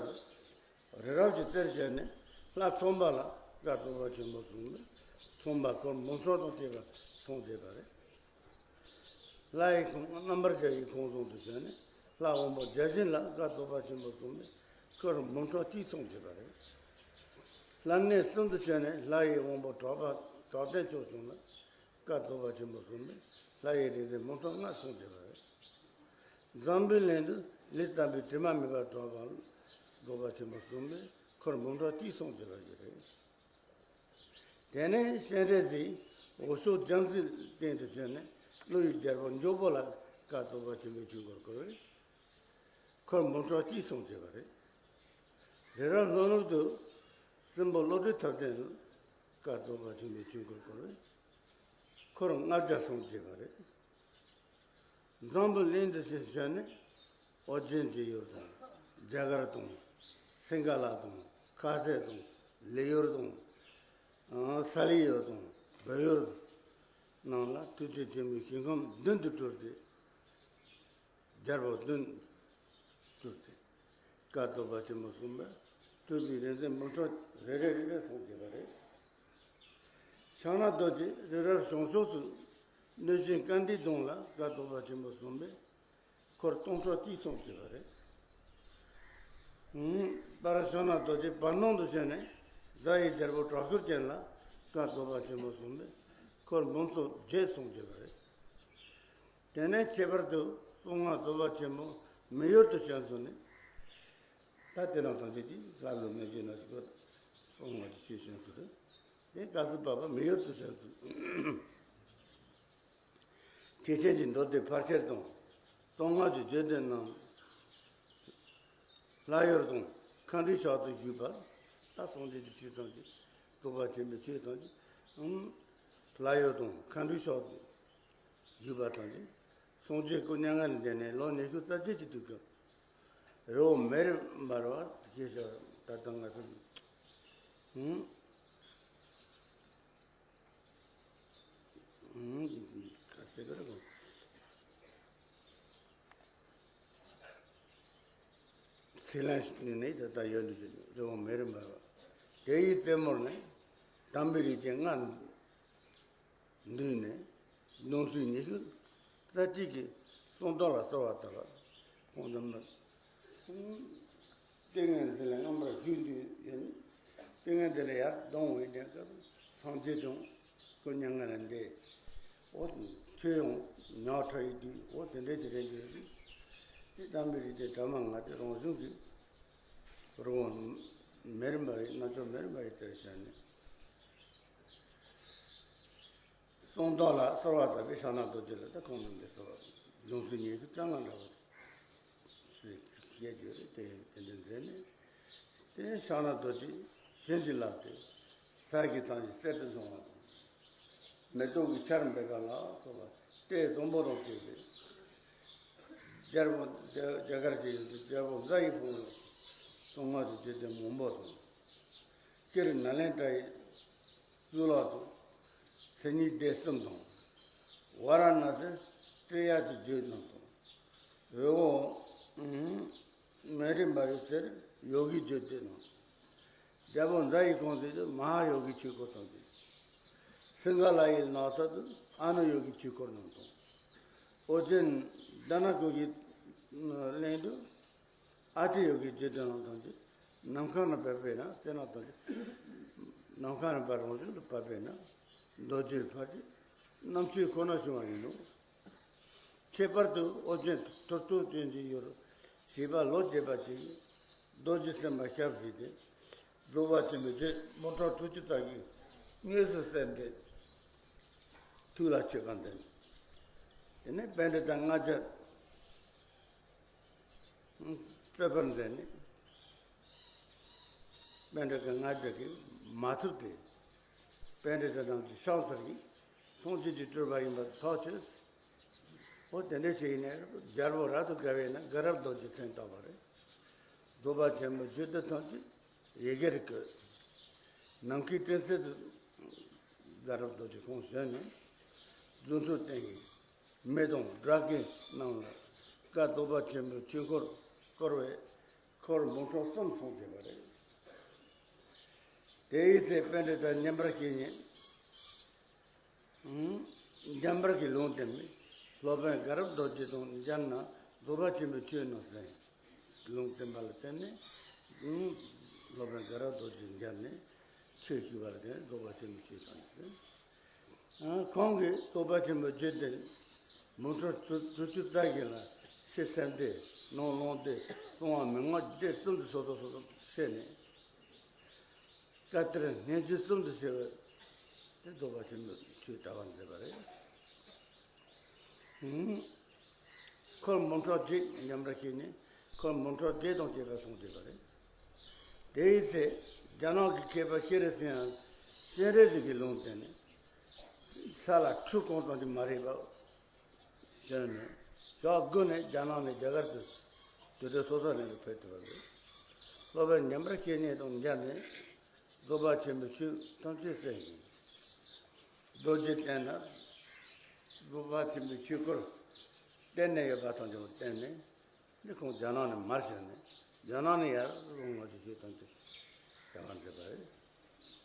རི་རབ་ཀྱི་རྩེར་བྱོན་ནས། ལྷ་ཚངས་པ་ལ་བཀའ་བརྩེགས་པ་ཆེན་པོ་གསུངས་ནས། ཚངས་པ་འཁོར་འབུམ་ཕྲག་དང་བཅས་པ་གསུངས་བྱས་པ་རེད། ལྷ་ཡི་ཁོང་རྣམ་པར་རྒྱལ་བའི་ཁོང་གསུང་དུ་བྱོན་ནས། ལྷ་དབང་པོ་བརྒྱ་བྱིན་ལ་བཀའ་བརྩེགས་པ་ཆེན་པོ་གསུངས་ནས། འཁོར་འབུམ་ཕྲག་གཅིག་གསུངས་བྱས་པ་རེད། ལྷ་གནས་གསུམ་དུ་བྱོན་ནས། ལྷ་ཡི་དབང་པོ་གྲགས་པ་གྲགས་ལྡན་མཆོག་གསུམ་ལ་བཀའ་བརྩེགས་པ་ཆེན་པོ་གསུངས་ནས། ལྷ་ཡི་རིག་འཛིན་འབུམ་ཕྲག་ལྔ་གསུངས་བྱས་པ་རེད། འཛམ་བུའི་གླིང་དུ་ལུས་བརྩམས་པའི་དྲི་མ་མེད་པ་གྲགས་པ་ལ་བཀའ་བརྩེགས་པ་ཆེན་པོ་གསུངས་པས། འཁོར་འབུམ་ཕྲག་གཅིག་གསུངས་བྱས་པ་ཞིག་རེད། དེ་ནས་སྤྱན་རས་གཟིགས་འོག་ཕྱོགས་རྒྱ་མཚོའི་སྟེང་དུ་བྱོན་ནས། ཀླུ་ཡི་རྒྱལ་པོ་འཇོམས་པོ་ལ་བཀའ་བརྩེགས་པ་ཆེན་པོའི་ཆོས་འཁོར་བསྐོར་བས། འཁོར་འབུམ་ཕྲག་གཅིག་གསུངས་བྱས་པ་རེད། རི་རབ་ལྷོ་ནུབ་ཏུ་སྲིན་པོ་བློ་གྲོས་ཐབས་ལྡན་ལ་བཀའ་བརྩེགས་པ་ཆེན་པོའི་ཆོས་འཁོར་བསྐོར་བས། འཁོར་ལྔ་བརྒྱ་གསུངས་བྱས་པ་རེད། འཛམ་བུའི་གླིང་དུ་ཞིག་བྱོན་ནས། ཨོ་རྒྱན་གྱི་ཡུལ་དང་། རྒྱ་གར་དང་། སིང་ག་ལ་དང་། ཁ་སེ་དང་། ལི་ཡུལ་དང་། ཨ་ས་ལི་ཡུལ་དང་། བལ་ཡུལ་རྣམས་ལ་ཐུགས་རྗེ་ཆེན་པོའི་ཞིང་ཁམས་བདུན་དུ་སྤྲུལ་ཏེ། རྒྱལ་པོ་བདུན་སྤྲུལ་ཏེ། བཀའ་བརྩེགས་པ་ཆེན་པོ་གསུངས་པས། སྤྲུལ་པའི་རིག་འཛིན་འབུམ་ཕྲག་རེ་རེ་རེ་རེ་གསུངས་བྱས་པ་རེད། ཕྱག་ན་རྡོ་རྗེ་རི་རབ་བྱང་ཕྱོགས་སུ། གནོད་སྦྱིན་སྐལ་ལྡན་གདོང་ལ་བཀའ་བརྩེགས་པ་ཆེན་པོ་གསུངས་པས། འཁོར་སྟོང་ཕྲག་གཅིག་གསུངས་བྱས་པ་རེད། ཨུམ། པར་ཕྱག་ན་རྡོ་རྗེ་བར་སྣང་དུ་བྱོན་ནས། གཟའ་ཡི་རྒྱལ་པོ་དྲག་ཤུལ་ཅན་ལ་བཀའ་བརྩེགས་པ་ཆེན་པོ་གསུངས་པས། འཁོར་འབུམ་ཚོ་བརྒྱད་གསུངས་བྱས་པ་རེད། དེ་ནས་ཁྱད་པར་དུ་གསང་སྔགས་རྫོགས་པ་ཆེན་པོ་མི་ཡུལ་དུ་བྱོན་སོང་ནས། ད་དེ་རིང་དང་དེ་གཅིག་ལྷ་ལུ་མི་བཞེས་ན་ཞིག་གོ། གསང་སྔགས་ཀྱི་ཆོས་བྱོན་སོང་རེད། དེ་སྐབས་སུ་བབ་པ་མི་ཡུལ་དུ་བྱོན་སོང་། ཐེག་ཆེན་གྱི་མདོ་སྡེ་ཕལ་ཆེར་དང་། གསང་སྔགས་ཀྱི་བརྗོད་དོན་རྣམས། ལྷ་ཡུལ་དང་མཁའ་འགྲོའི་ཕྱོགས་སུ་བཞུགས་པ། ད་སངས་རྒྱས་ཀྱི་ཆོས་ཐམས་ཅད། རྫོགས་པ་ཆེན་པོའི་ཆོས་ཐམས་ཅད། ཨང་། ལྷ་ཡུལ་དང་མཁའ་འགྲོའི་ཕྱོགས་སུ་བཞུགས་པ་ཐམས་ཅད། སངས་རྒྱས་སྐུ་མྱ་ངན་ལས་འདས་ནས་ལོ་ཉི་ཤུ་རྩ་གཅིག་གི་དུས་སྐབས། རི་བོ་མེ་རི་འབར་བ་ཞེས་བྱ་བ་ད་ལྟ་ང་ཚོ། ཨང་། ཨང་། ག་ཟེར་གི་རེད་གོ། ཚེ་ལན་ནས་ད་ལྟ་ཡོད་འདུག་ཟེར། རི་བོ་མེ་རི་འབར་བ། དེ་ཡི་རྩེ་མོར་ནི། དམ་པའི་རིགས་ཀྱི་སྔགས་འདུས་ནས། གདུང་ཚིགས་ཉི་ཤུ་རྩ་གཅིག་གི་གསང་བདག་ལ་གསོལ་བ་བཏབ་པ། ཁོང་རྣམས་ལ། ཏིང་ངེ་འཛིན་ལ་མངོན་པར་བཞུགས་དུས་ཡིན། ཏིང་ངེ་འཛིན་ལ་ཡར་ལྡང་བའི་གནས་སྐབས་སངས་རྒྱས་ཀྱང་སྐུ་མྱ་ངན་ལས་འདས། འོ། ཆོས་ཡང་ཉག་ཕྲ་ཡི་དུས། འོ་དེ་འདྲའི་གི་རེད་འདུག་ཟེར། དེ་དམ་པའི་རིགས་ཀྱི་དྲ་མ་ང་དེ་རང་བྱུང་གི་རི་བོ་མེ་རི་འབར་བའི། རྣམ་ཅོག་མེ་རི་འབར་བའི་རྩེར་བྱོན་ནས། གསང་བདག་ལ་གསོལ་བ་བཏབ་པའི་ཕྱག་ན་རྡོ་རྗེ་ལ་ད་ཁོང་རྣམས་ཀྱིས་གསོལ་བ། གདུང་ཚིགས་ཉི་ཤུ་རྩ་ལྔ་འདྲ་བ་ཞེས་བཤད་རྒྱུ་རེད། དེ་དེ་འདྲ་མཛད་ནས། དེ་ཕྱག་ན་རྡོ་རྗེ་བྱིན་གྱིས་བརླབས་ཏེ་ས་གཞི་ཐམས་ཅད་གསེར་དུ་སྣང་བ་དང་། མེ་ཏོག་གི་ཆར་འབེབས་པ་ལ་སོགས་པ་ལྟས་བཟང་པོ་དང་བཅས་ཏེ། རྒྱལ་པོ་རྒྱ་རྒྱ་གར་གྱི་ཡུལ་དུ་རྒྱལ་པོ་གཟའ་ཡི་ཕུང་ལ་གསང་སྔགས་ཀྱི་བརྗོད་དོན་མང་པོ་དང་། སྤྱིར་ནཱ་ལེནྡྲ་ཡི་གཙུག་ལག་ཏུ་མཚན་ཉིད་སྡེ་གསུམ་དང་། ཝཱ་རཱ་ཎ་སིར་ཀྲི་ཡ་གི་བརྗོད་རྣམས་དང་། རི་བོ་མེ་རི་འབར་བའི་རྩེར་ཡོ་གིའི་བརྗོད་དོན་རྣམས། རྒྱལ་པོ་གཟའ་ཡི་ཕུང་ཟེར་དུས་མ་ཧཱ་ཡོ་གིའི་ཆོས་སྐོར་དང་འདུས། སིང་ག་ལ་ཡི་ནགས་ཚལ་དུ་ཨ་ནུ་ཡོ་གིའི་ཆོས་སྐོར་རྣམས་དང་། ཨོ་རྒྱན་དྷ་ན་ཀོ་གི་གླིང་དུ་ཨ་ཏི་ཡོ་གིའི་བརྗོད་དོན་རྣམས་དང་འདུས། ནམ་མཁའ་ན་བབས་པས་ན། དེ་རྣམས་དང་འདུས། ནམ་མཁའ་ན་བབས། རང་བཞིན་དུ་བབས་པས་ན། རྡོ་རྗེ་ཕར་ཕྱིན་རྣམ་དཔྱོད་ཁོ་ན་བྱུང་བ་ཡིན་ནོ། ཁྱད་པར་དུ་ཨོ་རྒྱན་ཐོར་ཚུགས་ཅན་གྱི་ཡུལ་བྱིས་པ་ལོ་བརྒྱད་པ་ཅིག་རྡོ་རྗེ་སེམས་དཔའ་ཞབས་བསིལ་ཏེ། རྫོགས་པ་ཆེན་པོའི་རྗེས་མུ་ཏོག་དྲུག་ཅུ་རྩ་བཞི་དངོས་སུ་གསན་ཏེ་ཐུགས་ལ་ཆོད་པ་འདོན། དེ་ནས་པཎྜི་ཏ་ལྔ་བརྒྱ་རྩོད་པར་མཛད་ནས། པཎྜི་ཏ་ལྔ་བརྒྱ་གིས་མ་ཐུབ་སྟེ། པཎྜི་ཏ་རྣམས་ཀྱི་ཕྱག་འཚལ་གྱིས་སངས་རྒྱས་ཀྱི་སྤྲུལ་པ་ཡིན་པར་ཐག་ཆོད། འོ་དེ་འདྲ་ཞིག་ཡིན་ནས་རྒྱལ་པོ་རབ་ཏུ་དགའ་བས་ན་དགའ་རབ་རྡོ་རྗེ་མཚན་བཏགས་པ་རེད། རྫོགས་པ་ཆེན་པོའི་རྒྱུད་སྡེ་ཐམས་ཅད་ཡི་གེར་བཀོད། ནམ་མཁའི་སྤྲིན་གསེབ་ཏུ་དགའ་རབ་རྡོ་རྗེ་ཁོང་བྱོན་ནས་རྫུ་འཕྲུལ་བསྟན་ཡིན། མི་དང་སྒྲ་སྐད་རྣམས་ལ་བཀའ་རྫོགས་པ་ཆེན་པོའི་ཆོས་འཁོར་བསྐོར་བས་འཁོར་འབུམ་ཕྲག་གསུམ་སོང་བྱས་པ་རེད། དེའི་ཚེ་པཎྜི་ཏ་མཉན་པར་བཞེས་ནས། ཨང་། འཇམ་དཔལ་གྱི་ལུང་བསྟན་པས། སློབ་དཔོན་དགའ་རབ་རྡོ་རྗེ་དང་མཇལ་ན་རྫོགས་པ་ཆེན་པོའི་ཆོས་རྣམས་གསན། ལུང་བསྟན་པ་ལ་བརྟེན་ནས། ཨང་། སློབ་དཔོན་དགའ་རབ་རྡོ་རྗེ་མཇལ་ནས་ཆོས་ཞུས་པ་ལ་བརྟེན་ནས་རྫོགས་པ་ཆེན་པོའི་ཆོས་དང་ནི། ཨང་། ཁོང་གིས་རྫོགས་པ་ཆེན་པོའི་རྒྱུད་སྡེ་འབུམ་ཕྲག་དྲུག་ཅུ་རྩ་བཞི་ལ་ཕྱི་སེམས་སྡེ། ནང་ལོངས་སྡེ། གསང་བ་མི་མངོན་སྡེ་གསུམ་དུ་སོ་སོ་སོ་སོ་ཕྱེ་ནས། བཀའ་གཏེར་སྙན་བརྒྱུད་གསུམ་དུ་ཕྱེ་བའི་དེ་རྫོགས་པ་ཆེན་པོའི་ཆོས་གྲགས་པ་མཛད་པ་རེད། ཧུམ། འཁོར་འབུམ་ཕྲག་བརྒྱད་མཉམ་པར་བཞེས་ནས་འཁོར་འབུམ་ཕྲག་བརྒྱད་དང་བཅས་པ་སོང་བྱས་པ་རེད། དེའི་ཚེ་རྒྱ་ནག་གི་མཁས་པ་ཤེས་རིག་སེང་ཡང་སྤྱན་རས་གཟིགས་ཀྱི་ལུང་བསྟན་ནས་ས་ལ་ཁྲུ་གང་ཙམ་གྱིས་མ་རིག་པ། བྱོན་ནས་ཞག་དགུ་ནས་རྒྱ་ནག་ནས་རྒྱ་གར་དུ་དུས་དྲན་སོ་སོ་ནས་ཕེབས་ཐུབ་པ་རེད། སློབ་དཔོན་མཉམ་པར་བཞེས་ནས་དང་མཇལ་ནས་རྫོགས་པ་ཆེན་པོའི་ཆོས་ཐམས་ཅད་གསན་ཞིང་། རྡོ་རྗེ་གདན་ན་རྫོགས་པ་ཆེན་པོའི་ཆོས་སྐོར་བསྟན་ནས་ཡོད་པ་ཐམས་ཅད་བསྟན་ནས། འདི་ཁོང་རྒྱ་ནག་ནས་མར་བྱོན་ནས་རྒྱ་ནག་ནས་ཡར་ལོངས་ལ་ཆོས་ཐམས་ཅད་གྲགས་པ་མཛད་པ་རེད།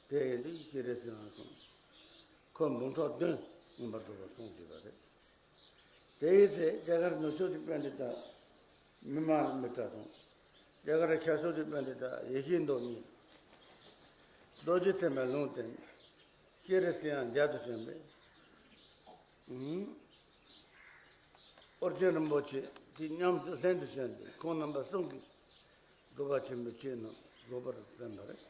དེ་ཡིན་དུས་ཤེས་རིག་སེང་ཡང་སོང་། འཁོར་འབུམ་ཕྲག་བདུན་མངོན་པར་རྫོགས་པར་སོང་བྱས་པ་རེད། དེའི་ཚེ་རྒྱ་གར་ནུབ་ཕྱོགས་ཀྱི་པཎྜི་ཏ་བི་མ་ལ་མི་ཏྲ་དང་། རྒྱ་གར་ཤར་ཕྱོགས་ཀྱི་པཎྜི་ཏ་ཡེ་ཤེས་མདོ་གཉིས། རྡོ་རྗེ་ཐེག་པའི་ལུང་བསྟན། ཤེས་རིག་སེང་ཡང་མཇལ་དུ་བྱོན་པས། ཨུམ། ཨོ་རྒྱན་རིན་པོ་ཆེ་དེ་མཉམ་དུ་ལྷན་དུ་བྱོན་ཏེ་ཁོང་རྣམ་པ་གསུམ་གྱིས་རྫོགས་པ་ཆེན་པོའི་ཆོས་རྣམས་རྫོགས་པར་གསན་པ་རེད།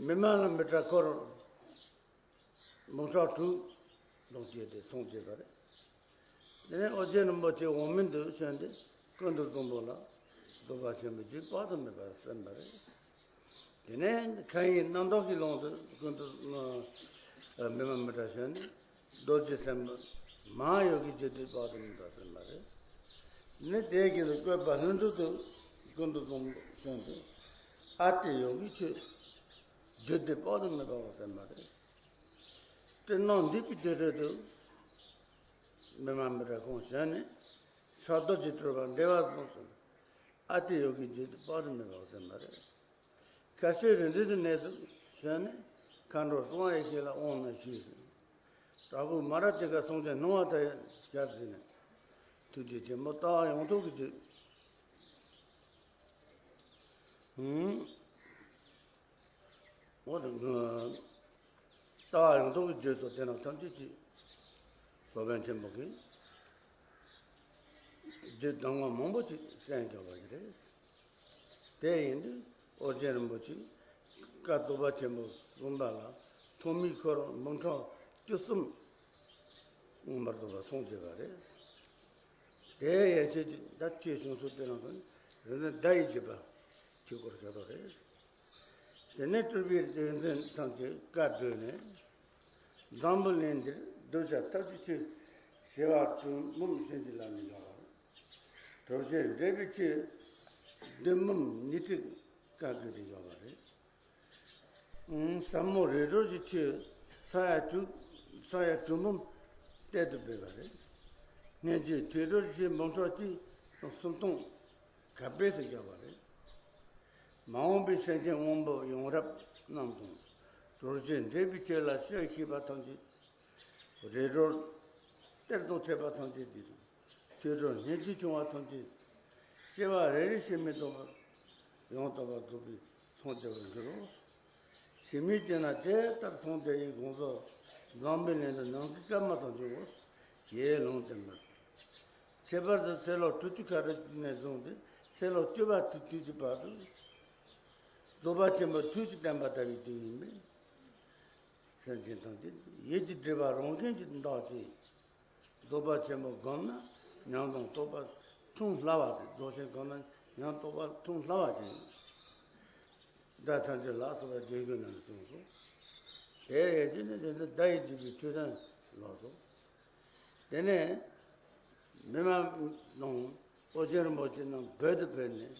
བི་མ་ལ་མི་ཏྲ་འཁོར་འབུམ་ཕྲག་དྲུག་དང་བཅས་ཏེ་སོང་བྱས་པ་རེད། དེ་ནས་ཨོ་རྒྱན་རིན་པོ་ཆེ་འོག་མིན་དུ་བྱོན་ཏེ་ཀུན་ཏུ་བཟང་པོ་ལ་རྫོགས་པ་ཆེན་པོའི་རྒྱུད་དཔག་ཏུ་མེད་པ་གསན་པ་རེད། དེ་ནས་མཁའ་དབྱིངས་རྣམ་དག་གི་ཀློང་དུ་ཀུན་ཏུ་ཨ་བི་མ་མི་ཏྲ་བྱོན་ནས་རྡོ་རྗེ་སེམས་དཔའ་མ་ཧཱ་ཡོ་གའི་རྒྱུད་སྡེ་དཔག་ཏུ་མེད་པ་གསན་པ་རེད། དེ་ནས་དེའི་རྒྱུད་དུ་བཀོད་པ་ལྷུན་གྲུབ་ཏུ་ཀུན་ཏུ་བཟང་པོ་བྱོན་ཏེ་ཨ་ཏི་ཡོ་གའི་ཆོས་རྒྱུད་སྡེ་དཔག་ཏུ་མེད་པ་གསན་པ་རེད། སྤྲིན་ནག་འདུས་པའི་དུར་ཁྲོད་དུ་བི་མ་མི་ཏྲ་ཁོང་བྱོན་ནས་ཕྱག་རྡོ་རྗེ་སྤྲུལ་པ་བདེ་བ་བཟུང་ཞིང་ཨ་ཏི་ཡོ་གའི་རྒྱུད་སྡེ་དཔག་ཏུ་མེད་པ་གསན་པ་རེད། ཁ་ཆེ་རིག་འཛིན་གྱི་གནས་སུ་བྱོན་ནས་མཁའ་འགྲོ་གསང་བ་ཡེ་ཤེས་ལ་དབང་གནང་ཞུས་ཤིང་། དྲག་པོའི་མ་ར་ཏི་ཀ་སངས་རྒྱས་སྣང་བ་མཐའ་ཡས་ཞལ་གཟིགས་ནས་ཐུགས་རྗེ་ཆེན་པོ་ལྟ་བ་ཡོངས་རྫོགས་ཀྱི་རྒྱུད། ཧུམ། འོ་དེ་ལྟ་བ་ཡོངས་རྫོགས་ཀྱི་རྒྱུད་སོགས་དེ་རྣམས་ཐམས་ཅད་ཀྱི་སློབ་དཔོན་ཆེན་པོ་གིས་རྒྱུད་གདམས་ངག་མང་པོ་ཅིག་གསན་རྒྱག་པ་ཞིག་རེད། དེ་ཡིན་དུས་ཨོ་རྒྱན་རིན་པོ་ཆེས་བཀའ་རྫོགས་པ་ཆེན་པོ་གསུངས་པ་ལ་ཐོག་མའི་འཁོར་འབུམ་ཕྲག་བཅུ་གསུམ་མངོན་པར་རྫོགས་པ་སོང་བྱས་པ་རེད། དེ་ཡན་ཆད་ཀྱི་ད་ཆོས་བྱུང་ཚུལ་དེ་རང་དང་རིག་འཛིན་བརྡ་ཡི་བརྒྱུད་པ་ཆོས་སྐོར་ཤ་སྟག་རེད། དེ་ནས་སྤྲུལ་པའི་རིག་འཛིན་ཐམས་ཅད་བཀའ་བསྒྲོས་ནས། འཛམ་བུ་གླིང་འདིར་གདུལ་བྱ་ཐམས་ཅད་ཆོས་བྱེ་བ་དྲུག་འབུམ་ཕྱིན་ཅི་ལ་ནི་འབྱོར་བ། གྲོལ་བྱེད་འབྲས་བུའི་ཆོས་བདུན་འབུམ་ཉི་ཁྲི་བཀའ་བརྒྱུད་དུ་འབྱོར་བ་རེད། ཟབ་མོ་རིམ་གྲོ་གི་ཆོས་ས་ཡ་དྲུག་ས་ཡ་དྲུག་འབུམ་གཏེར་དུ་སྦས་པ་རེད། སྙན་བརྒྱུད་དུས་གྲོལ་གྱི་འབུམ་ཕྲག་གཅིག་དང་སུམ་སྟོང་གབ་སྦས་སུ་བཞག་པ་རེད། མ་འོངས་པའི་སེམས་ཅན་དབང་པོ་ཡོངས་རབ་རྣམས་དང་གྲོལ་བྱེད་འབྲས་བུའི་ཆོས་ལ་ཆོས་ཤེས་པ་ཐམས་ཅད། རིམ་གྲོ་གཏེར་དང་ཕྲད་པ་ཐམས་ཅད་ཀྱི་དང་། དུས་གྲོལ་སྙན་བརྒྱུད་བྱུང་བ་ཐམས་ཅད། སྐྱེ་བ་རེ་རེ་བཞིན་མི་ལྡོག་པར་ཡང་དག་པར་རྫོགས་པའི་སངས་རྒྱས་པར་འགྱུར་རོ། ཕྱི་མའི་དུས་ན་དེ་ལྟར་སངས་རྒྱས་ཡི་གོང་ས་འཛམ་བུའི་གླིང་དུ་ནམ་མཁའི་སྐར་མ་ཙམ་འབྱུང་ངོ་ཞེས་ལུང་བསྟན་པ། ཁྱད་པར་དུ་ཚེ་ལོ་དྲུག་ཅུ་ཁ་རི་ནས་བཟུང་སྟེ་ཚེ་ལོ་བཅུ་པ་དུས་དུས་ཀྱི་བར་དུ་རྫོགས་པ་ཆེན་པོའི་ཐུགས་ཀྱི་བསྟན་པ་དར་བའི་དུས་ཡིན་པས། སེམས་ཅན་ཐམས་ཅད་ཡིད་ཀྱི་སྒྲིབ་པ་རང་བཞིན་གྱིས་འདག་སྟེ། རྫོགས་པ་ཆེན་པོ་བསྒོམས་ན་ཉམས་དང་རྟོགས་པ་འཁྲུངས་སླ་བ་སྟེ། རྫོགས་ཆེན་བསྒོམས་ན་ཉམས་རྟོགས་པ་འཁྲུངས་སླ་བ་ཅན། བརྡ་ཐམས་ཅད་ལ་སོགས་པ་རྗེས་དཔག་རྣམས་གསུངས་སོ། དེ་ཡན་ཆད་ནི་དེ་ཚོ་བརྡ་ཡི་བརྒྱུད་པའི་ཆོས་ཚན་ལགས་སོ། དེ་ནས་མི་མང་དང་ཨོ་རྒྱན་རིན་པོ་ཆེ་རྣམས་བོད་དུ་ཕེབས་ནས།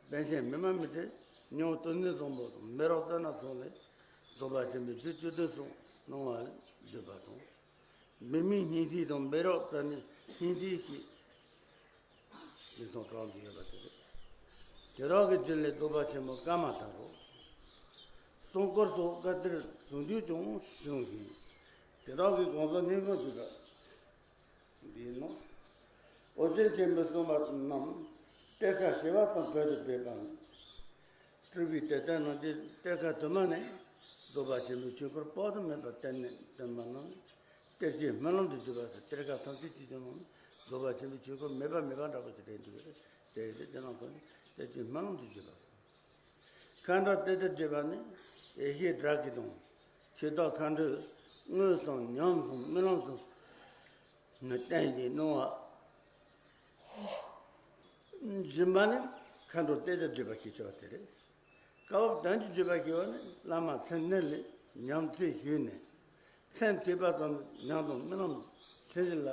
པཎ་ཆེན་མི་མང་མི་ཏྲས་ཉང་སྟོད་ནས་བཟང་པོ་དང་མེ་རག་རྩ་ན་སོགས་ལས་རྫོགས་པ་ཆེན་པོའི་རྒྱུད་བཅུ་བདུན་གསུངས་གནང་བ་བརྗོད་པ་དང་། འབུལ་མིའི་སྙིང་ཐིག་དང་འབུལ་རོགས་རྩ་ནས་སྙིང་ཐིག་ཞེས་ཞེས་སོགས་གྲངས་སུ་ཡོད་པ་དེ་རེད། དེ་དག་གི་རྒྱུད་ལས་རྫོགས་པ་ཆེན་པོ་ཀ་མ་ཏ་རུ། གསུང་སྐོར་སོགས་བཀའ་གཏེར་ཟུང་འཇུག་ཀྱང་བྱུང་ཞིང་། དེ་དག་གི་གང་ཟག་སྙན་ཁོང་གྱི་བཀའ་འདི་ནོ། ཨོ་རྒྱན་ཆེན་པོས་གསུངས་པ་རྣམས་གཏེར་ཁ་ཞི་བ་དང་བོད་དུ་སྦས་པ། སྤྲུལ་པའི་གཏེར་སྟོན་རྣམས་ཀྱིས་གཏེར་ཁ་དུ་མ་ནས་རྫོགས་པ་ཆེན་པོའི་ཆོས་སྐོར་དཔག་ཏུ་མེད་པ་གཏེར་ནས་བཏོན་པ་རྣམས་གཏེར་གྱི་སྨོན་ལམ་དུ་གྱུར་པ་དང་། གཏེར་ཁ་ཐམས་ཅད་ཀྱི་ནང་ནས་རྫོགས་པ་ཆེན་པོའི་ཆོས་སྐོར་མེད་པ་མེད་པ་འདྲ་པོ་ཞིག་རེད་འདུག་དེ་ཡི་དེ་ནང་ཁོ་ནས་གཏེར་གྱི་སྨོན་ལམ་དུ་གྱུར་པ། མཁའ་འགྲོ་གཏེར་དུ་བརྗོད་པ་ནི་ཡེ་ཤེས་སྒྲ་གི་དང་ཆོས་བདག་མཁའ་འགྲོས་དངོས་སམ་ཉམས་སམ་རྨི་ལམ་སམ་ནི་བསྟན་གྱི་གནང་བ། སྦྱིན་པ་ནི་མཁའ་འགྲོ་གཏེར་དུ་བརྗོད་པ་ཞེས་བྱ་བ་དེ་རེད། སྐབས་བབ་དོན་གྱི་བརྗོད་པ་ཞེས་པ་ནི་བླ་མ་མཚན་ལྡན་ལས་ཉམས་ཚོད་ཞུས་ནས། མཚན་ཐོས་པ་ཙམ་ཉམས་དང་རྨི་ལམ་མཚན་ཉིད་ལ་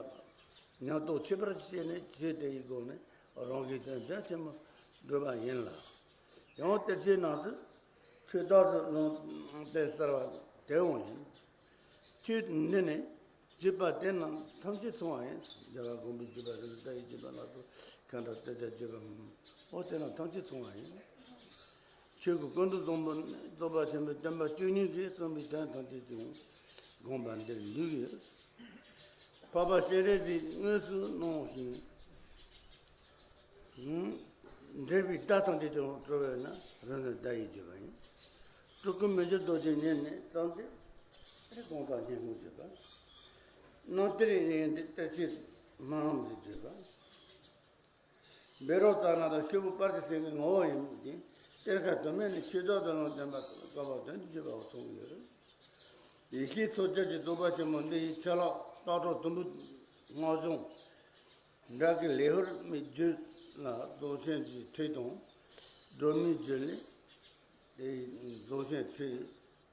ཉམས་རྟོགས་ཆོད་པར་བྱས་ནས་ཆོས་དེ་ཡི་སྒོ་ནས་རང་གི་དོན་རྒྱ་ཆེན་པོ་བསྒྲུབས་པ་ཡིན་ལ། ཡང་གཏེར་ཆོས་རྣམས་སུ་ཆོས་བདག་ཏུ་ལོངས་སྤྱོད་གསལ་བ་དེའང་ཡིན། ཆོས་འདི་ནི་བརྗོད་པ་དེ་རྣམས་ཐམས་ཅད་མཚུངས་པ་ཡིན། རྒྱལ་བ་དགོངས་པའི་བརྒྱུད་པ་རེད། བརྡ་ཡི་བརྒྱུད་པ་ལ་སོགས་མཁའ་འགྲོ་གཏེར་དུ་བརྗོད་པའམ། འོ་དེ་རྣམས་ཐམས་ཅད་མཚུངས་པ་ཡིན། ཆོས་སྐུ་ཀུན་ཏུ་བཟང་པོ་ནི་རྫོགས་པ་ཆེན་པོའི་བསྟན་པ་བཅུ་གཉིས་ཀྱིས་གསུངས་པའི་དོན་ཐམས་ཅད་ཀྱང་དགོངས་པ་འདིར་འདུས་ཡོད། འཕགས་པ་སྤྱན་རས་གཟིགས་དངོས་སུ་གནང་ཞིང་། འགྲེལ་པའི་བརྡ་དང་དེ་ཚོ་གྲུབ་པས་ན་རང་ལུགས་བརྡ་ཡིས་བརྗོད་པ་ཡིན། སྤྲུལ་སྐུ་མི་འགྱུར་རྡོ་རྗེ་ཉིད་ནས་བརྩམས་ཏེ། དེ་གོང་དང་སྙན་ངག་བརྗོད་པ། རྣམ་གཏེར་ཡིན་ཏེ་གཏེར་ཆོས་སྨོན་ལམ་གྱི་བརྗོད་པ། འབུལ་རོགས་རྩ་ན་དང་ཤོག་བུ་པར་གྱི་སེང་གེ་ངོ་བོ་ཡིན་ཏེ། གཏེར་ཁ་དུ་མས་ནི་ཆོས་བདག་ཏུ་ལོངས་སྤྱོད་པ་དང་བཀའ་བབ་དོན་གྱི་བརྗོད་པ་ཚང་ཡོད། ཡེ་ཤེས་མཚོ་སྐྱོང་གི་རྫོགས་པ་ཆེན་པོ་འདི་ཡི་ཆ་ལག་སྟག་སྒྲ་དུམ་བུ་སྔགས་གཞུང་འདྲ་གི་ལེའུར་མི་བརྗོད་ལ། རྫོགས་ཆེན་གྱི་ཁྲིད་དང་སྒྲོན་མེའི་རྒྱུད་ལས། དེ་ཡི་རྫོགས་ཆེན་ཁྲིད་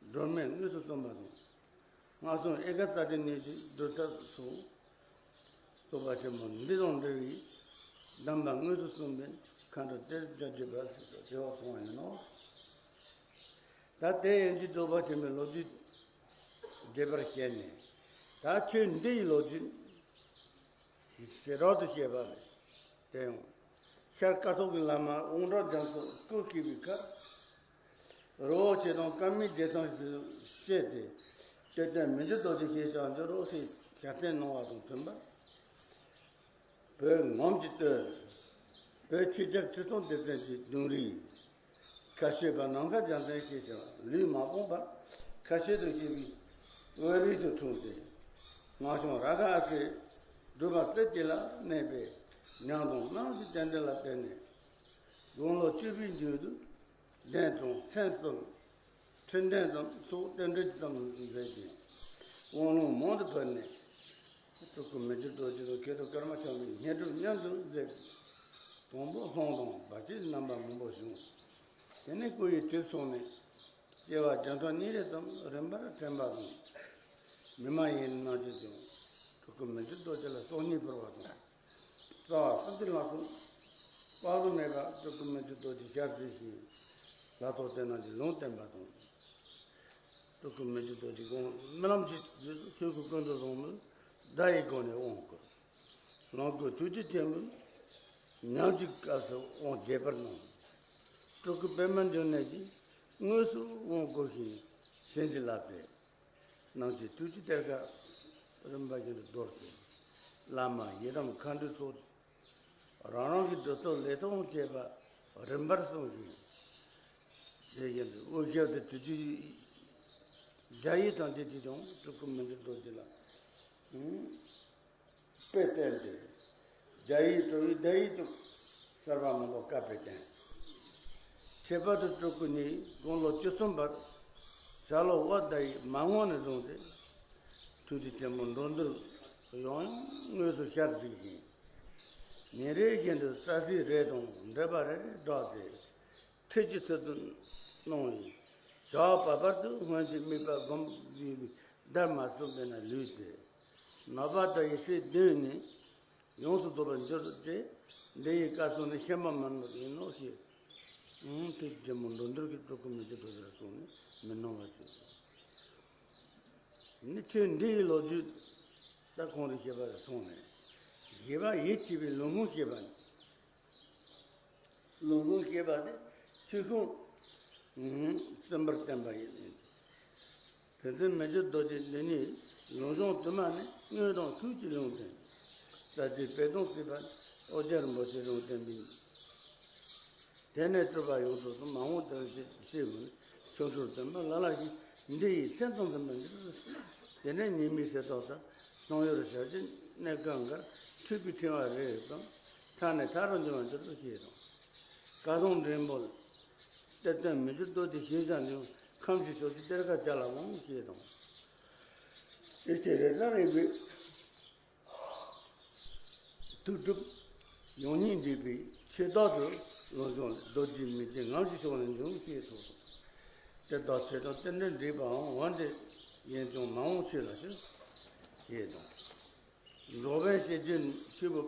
སྒྲོན་མེ་དངོས་སུ་གསུངས་པ་དང་། སྔགས་གསུམ་ཨེ་ཀ་ཙ་ཏི་གནད་ཀྱི་སྒྲུབ་ཐབས་སོགས། རྫོགས་པ་ཆེན་པོ་འདི་དང་འབྲེལ་བའི་གདམས་པ་དངོས་སུ་གསུངས་པའི་མཁའ་འགྲོ་གཏེར་དུ་བརྗོད་པ་ཞེས་པ་དེ་བ་གསུངས་པ་ཡིན་ནོ། ད་དེ་ཡན་གྱི་རྫོགས་པ་ཆེན་པོའི་ལོ་རྒྱུས་བརྗོད་པར་བཤད་ནས། ད་ཆོས་འདི་ཡི་ལོ་རྒྱུས་ཞེས་རབ་ཏུ་བཤད་པ་ལས། དེ་ཡང་ཤར་ཀ་ཐོག་གི་བླ་མ་དབང་དྲག་རྒྱ་མཚོ་སྐུ་བསྐྱེད་པའི་ཁར། རི་བོ་ཆེ་དང་ཀ་མེ་རྗེ་ཚང་ཞེས་བཤད་དེ། གཏེར་སྟོན་མི་འགྱུར་རྡོ་རྗེ་ཞེས་བྱ་བ་འདི་རུ་ཞེས་ཞལ་བསྟན་གནང་བ་དང་མཐུན་པར། བོད་ངོམ་གྱི་སྟོད། བོད་ཆོས་རྒྱལ་ཁྲི་སྲོང་ལྡེ་བཙན་གྱི་གདུང་རིང་། ཁ་ཤོད་པ་ནམ་མཁའ་རྒྱལ་མཚན་ཞེས་བྱ་བ་ལུས་མ་སྤངས་པར་ཁ་ཤོད་དུ་བཞེས་པའི་དབེན་རིགས་སུ་འཁྲུངས་ཏེ། སྔགས་གཞུང་རཱ་ག་ཨ་ཏི་སྒྲུབ་པ་རྩེ་གཅིག་ལ་གནས་པའི་ཉམས་དང་རྨང་གཞི་རྟེན་འབྲེལ་ལ་བརྟེན་ནས། དགུང་ལོ་བཅུ་པའི་མཇུག་ཏུ་གདན་དང་མཚན་གསུམ། ཁྲི་འདོན་ཙམ་སོགས་རྟེན་འབྲེལ་ཙམ་མཛད་ཅིང་། དབང་ལུང་མང་དུ་ཕུལ་ནས། སྤྲུལ་སྐུ་མི་འགྱུར་རྡོ་རྗེ་དང་མཁས་གྲུབ་ཀརྨ་ཆེན་པོའི་བསྙེན་སྒྲུབ་མཉམ་དུ་མཛད། དང་པོ་ལྷུང་དང་བར་ཆད་རྣམ་པ་མང་པོ་བྱུང་། དེ་ནས་སྐུ་ཡི་དུས་སོང་ནས། སྐྱེ་བ་བརྒྱ་ཕྲག་ཉེར་བཞི་ཙམ་རིམ་པར་དྲན་པ་དང་། མི་མ་ཡིན་རྣམས་ཀྱིས་ཀྱང་སྤྲུལ་སྐུ་མི་འགྱུར་རྡོ་རྗེ་ལ་སྲོག་བསྙེན་ཕུལ་བ་དང་། རྩ་བ་སེམས་ཅན་ལ་སོགས་དཔག་ཏུ་མེད་པ་སྤྲུལ་སྐུ་མི་འགྱུར་རྡོ་རྗེ་ཞལ་གཟིགས་ཤིང་། ལྷ་ཚོགས་དེ་རྣམས་ཀྱིས་ལུང་བསྟན་པ་དང་། སྤྲུལ་སྐུ་མི་འགྱུར་རྡོ་རྗེ་དགོངས་རྨི་ལམ་གྱི་དུས་སུ་ཆོས་སྐུ་ཀུན་ཏུ་བཟང་པོའི་བརྡ་ཡི་སྒོ་ནས་དབང་བསྐུར། ལོངས་སྐུ་ཐུགས་རྗེ་ཆེན་པོས་ཉམས་ཀྱི་སྐབས་སུ་དབང་རྒྱས་པར་གནང་། སྤྲུལ་སྐུ་པདྨ་འབྱུང་གནས་ཀྱིས་དངོས་སུ་དབང་བསྐུར་ཞིང་བྱིན་གྱིས་བརླབས་ཏེ། ནང་གི་ཐུགས་ཀྱི་གཏེར་ཁ་རིམ་པ་བཞིན་དུ་རྡོལ་ཏེ། བླ་མ་ཡི་དམ་མཁའ་འགྲོ་སོགས་རང་རང་གི་སྒྲུབ་ཐབས་ལས་ཐོག་བཅས་པ་རིམ་པར་གསུངས་ཤིང་། དེ་བཞིན་དུ་དབུ་ཞབས་སུ་དུས་ཀྱི་རྒྱ་ཡིག་དང་དེ་དུས་ཀྱང་སྤྲུལ་སྐུ་མི་འགྱུར་རྡོ་རྗེ་ལ། དཔེ་བསྟན་ཏེ། རྒྱ་ཡིག་གྲུབ་པའི་བརྡ་ཡིག་དང་གསར་པ་མང་པོ་བཀའ་དཔེ་བསྟན། ཁྱད་པར་དུ་སྤྲུལ་སྐུ་ནི་དགུང་ལོ་བཅུ་གསུམ་པར་ཤར་ལྷོ་དབའ་ཟླ་ཡི་མར་ངོ་ནས་བཟུང་སྟེ། ཐུགས་རྗེ་ཆེན་པོ་འགྲོ་འདུལ་ཡང་ཡང་དངོས་སུ་ཞལ་གཟིགས་ཤིང་། ཉིན་རེ་བཞིན་དུ་རྩ་ཟས་རེ་དང་འབྲས་བུ་རེ་རེ་བསྒྲགས་ཏེ། ཁྲིད་ཀྱི་ཚུལ་དུ་གནང་བས། ཞག་པ་བར་དུ་སྔོན་གྱི་དམིགས་པ་སྒོམ་བཞིན་པའི་བརྡར་མ་སོན་པས་ན་ལུས་ཏེ། ནག་པ་དང་ཡེ་ཤེས་བདུན་ནི་ཡོངས་སུ་རྫོགས་པར་འགྱུར་ཏེ། འདི་ཡི་སྐལ་བཟང་ནི་ཤན་པ་མ་ནོར་ཡིན་ནོ་ཞེས། ཨང་། ཐུགས་རྗེ་ཆེན་པོ་མགྲོན་གཏེར་གྱི་སྤྲུལ་སྐུ་མི་བསྐྱོད་རྡོ་རྗེ་ལ་གསུངས་ནས་མི་སྣང་བ་ཞིག་ནི་ཆོས་འདི་ཡི་ལོ་རྒྱུས། ད་གོང་དུ་བཤད་པ་ལ་སོང་ནས། བཞི་པ་ཡིད་ཆེས་པའི་ལུང་ཁུངས་ཞེས་པ་ནི། ལུང་ཁུངས་ཞེས་པ་ནི་ཆོས་ཁུངས་གསུམ་པར་བསྟན་པ་ཡིན། དེ་ཚེ་མི་བསྐྱོད་རྡོ་རྗེ་འདི་ཉིད་ལུང་གཞུང་དུ་མ་ནི་དངོས་དང་ཤུགས་ཀྱི་ལུང་བསྟན། རྩ་ཆེའི་དཔེ་དང་བརྩིས་པ་ཨོ་རྒྱན་རིན་པོ་ཆེའི་ལུང་བསྟན་པའི། དེ་ནས་སྤྲུལ་པ་ཡོངས་སུ་རྫོགས་མ་འོངས་དོན་ཞེས་ཞེས་པ་ནི་ཆོ་འཕྲུལ་བསྟན་པ་ལ་ལ་ཞིག་འདི་ཡི་མཚན་ཙམ་དུ་མི་འགྱུར། དེ་ནས་ཉི་མའི་གསེར་ཐོག་ལྟར་སྟོང་ཡོར་བྱ་ཕྱིར་གནས་ཀུན་དགར་འཁྲུལ་པའི་ཕྲེང་བ་རེ་རེ་དང་ཐག་ནས་ཐག་རིང་འབྱུང་བར་འགྱུར་རོ་ཞེས་དང་། སྐལ་བཟང་འབྲིང་པོ་གཏེར་སྟོན་མི་བསྐྱོད་རྡོ་རྗེ་ཞེས་བྱ་འབྱུང་། ཁམས་ཀྱི་ཕྱོགས་ཀྱི་གཏེར་ཁ་བརྒྱ་ལ་དབང་ཞེས་དང་། དེ་ཚེ་རེ་དང་རེ་བའི་ཐུགས་སྒྲུབ་ཡོངས་སྙིང་འདུས་པའི་ཆོས་བདག་ཏུ་ལུང་བྱུང་ལས། རྡོ་རྗེ་མི་བསྐྱོད་ངང་གིས་ཕྱོགས་ནས་འབྱུང་ཞེས་སོགས་དང་། གཏེར་བདག་ཆོས་དང་རྟེན་འབྲེལ་འདྲེས་པའང་། འོན་ཏེ་ཡིན་ཀྱང་མ་འོངས་ཆོས་ལ་ཞུགས་ཞེས་དང་། རྫོགས་པའི་བཤད་རྒྱུད་ཆོས་པོ་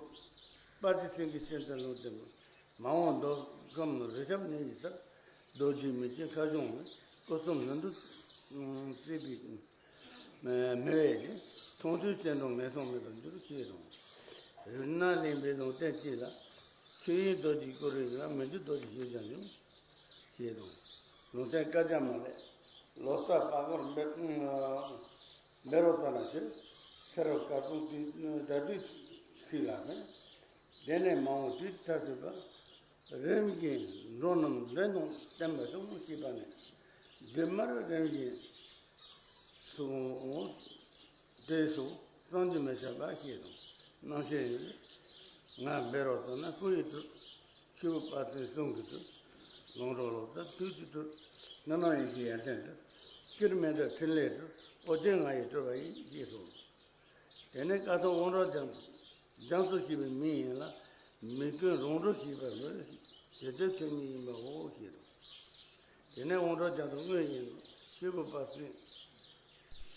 དཔལ་གྱི་སེང་གེ་ཤིང་རྟ་ལུང་བསྟན་པ། མ་འོངས་མདོ་ཁམས་རི་ཁྱབ་ཉིད་ཡི་སར། རྡོ་རྗེ་མི་བསྐྱོད་ཁ་བྱང་ནི། སྐུ་གསུམ་ལྷུན་གྲུབ་བརྩེགས་པའི་མེ་བས་ནི། མཐོང་ཐོས་སྤྱན་དྲངས་ངན་སོང་མེད་པར་འགྱུར་ཞེས་དང་། རིགས་སྣ་གླིང་པའི་ལུང་བསྟན་གཅིག་ལ། ཆོས་དབྱིངས་རྡོ་རྗེའི་སྐུ་རུ་ཡིན་ལ། མི་བསྐྱོད་རྡོ་རྗེ་ཞེས་བྱ་འབྱུང་ཞེས་དང་། ལུང་བསྟན་བཀའ་རྒྱ་མ་ལས། ལོ་ཙཱ་པ་གོར་བཻ་རོ་ཙ་ན་ཞེས། སེ་ར་བཀའ་སྲུང་དུས་ད་དུས་ཚིག་ལ་མེད། དེ་ནས་མ་འོངས་དུས་མཐར་ཐུག་པ། རིམ་བཞིན་འགྲོ་རྣམས་འདྲེན་དང་བསྟན་པ་བྱུང་ཞེས་པ་ནས། བདུན་མར་རིམ་བཞིན་སོང་། དེ་སོགས་བསམ་གྱིས་མི་ཁྱབ་པ་ཞེས་དང་། རྣམ་བཤད་ཡིན། ང་བཻ་རོ་ཙ་ན་སྐུ་ཡི་གྲུབ། ཆོས་པ་དཔལ་བརྩེགས་གསུང་གི་གྲུབ། ལུང་རྟོགས་ལོ་ཙཱ་དུས་ཀྱི་གྲུབ། སྣ་ནམ་ཡེ་ཤེས་ཡར་ལྡན་གྲུབ། སྤྱིར་མི་འདྲ་ཕྲིན་ལས་གྲུབ། ཨོ་རྒྱན་ང་ཡི་སྤྲུལ་པ་ཡིན་ཞེས་སོ། དེ་ནས་བཀའ་ཐང་དབང་གྲགས་རྒྱ་མཚོ། རྒྱ་མཚོ་ཞེས་པའི་མིང་ཡིན་ལ། མི་ཀུན་རང་གྲོལ་ཞེས་པའི་མོད། དེ་ཚེ་ཆོས་ཉིད་ཡིན་པའོ་ཞེས་དང་། དེ་ནས་དབང་གྲགས་རྒྱ་མཚོ་དངོས་ཡིན་ནོ། ཆོས་པ་དཔལ་བརྩེགས།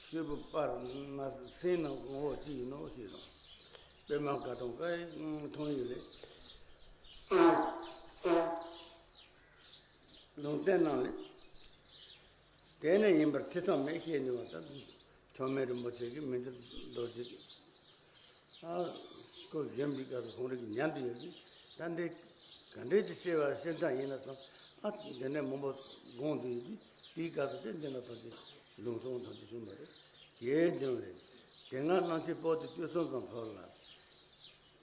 ཆོས་པ་དཔལ་ན་སེང་ནང་གོང་འོག་གཅིག་ཡིན་ནོ་ཞེས་དང་། པདྨ་བཀའ་ཐང་བཀའ་ཡི་ཐང་ཡིག་ལས། ལུང་བསྟན་རྣམས་ལས། དེ་ནས་ཡིན་པར་ཐེ་ཚོམ་མེད་ཞེས་ནུས་པ་ལྟར། མཆོག་དམན་རིན་པོ་ཆེ་གིས་མི་བསྐྱོད་རྡོ་རྗེ། ཨ། སྐུ་བཞེངས་པའི་སྐབས་སུ་ཁོང་རང་གིས་ཉན་དུ་ཡོད་ཀྱི། ད་འདི་ག་འདྲས་ཀྱི་བཤད་པ་ཤིན་ཏུ་ཡིན་ན་བསམ། ཨ། འདི་ནས་མང་པོ་དགོངས་ཏེ་ཡོད་དུས། དེའི་སྐབས་སུ་དེ་འདི་ན་ཐམས་ཅད་ལུང་གསུམ་ཐམས་ཅད་བྱུང་བ་རེད། ཞེས་འདོན་རེད། དེ་སྔ་སྣང་མཆེད་པོ་ཏི་བཅུ་གསུམ་ཙམ་ཕུལ་ལ།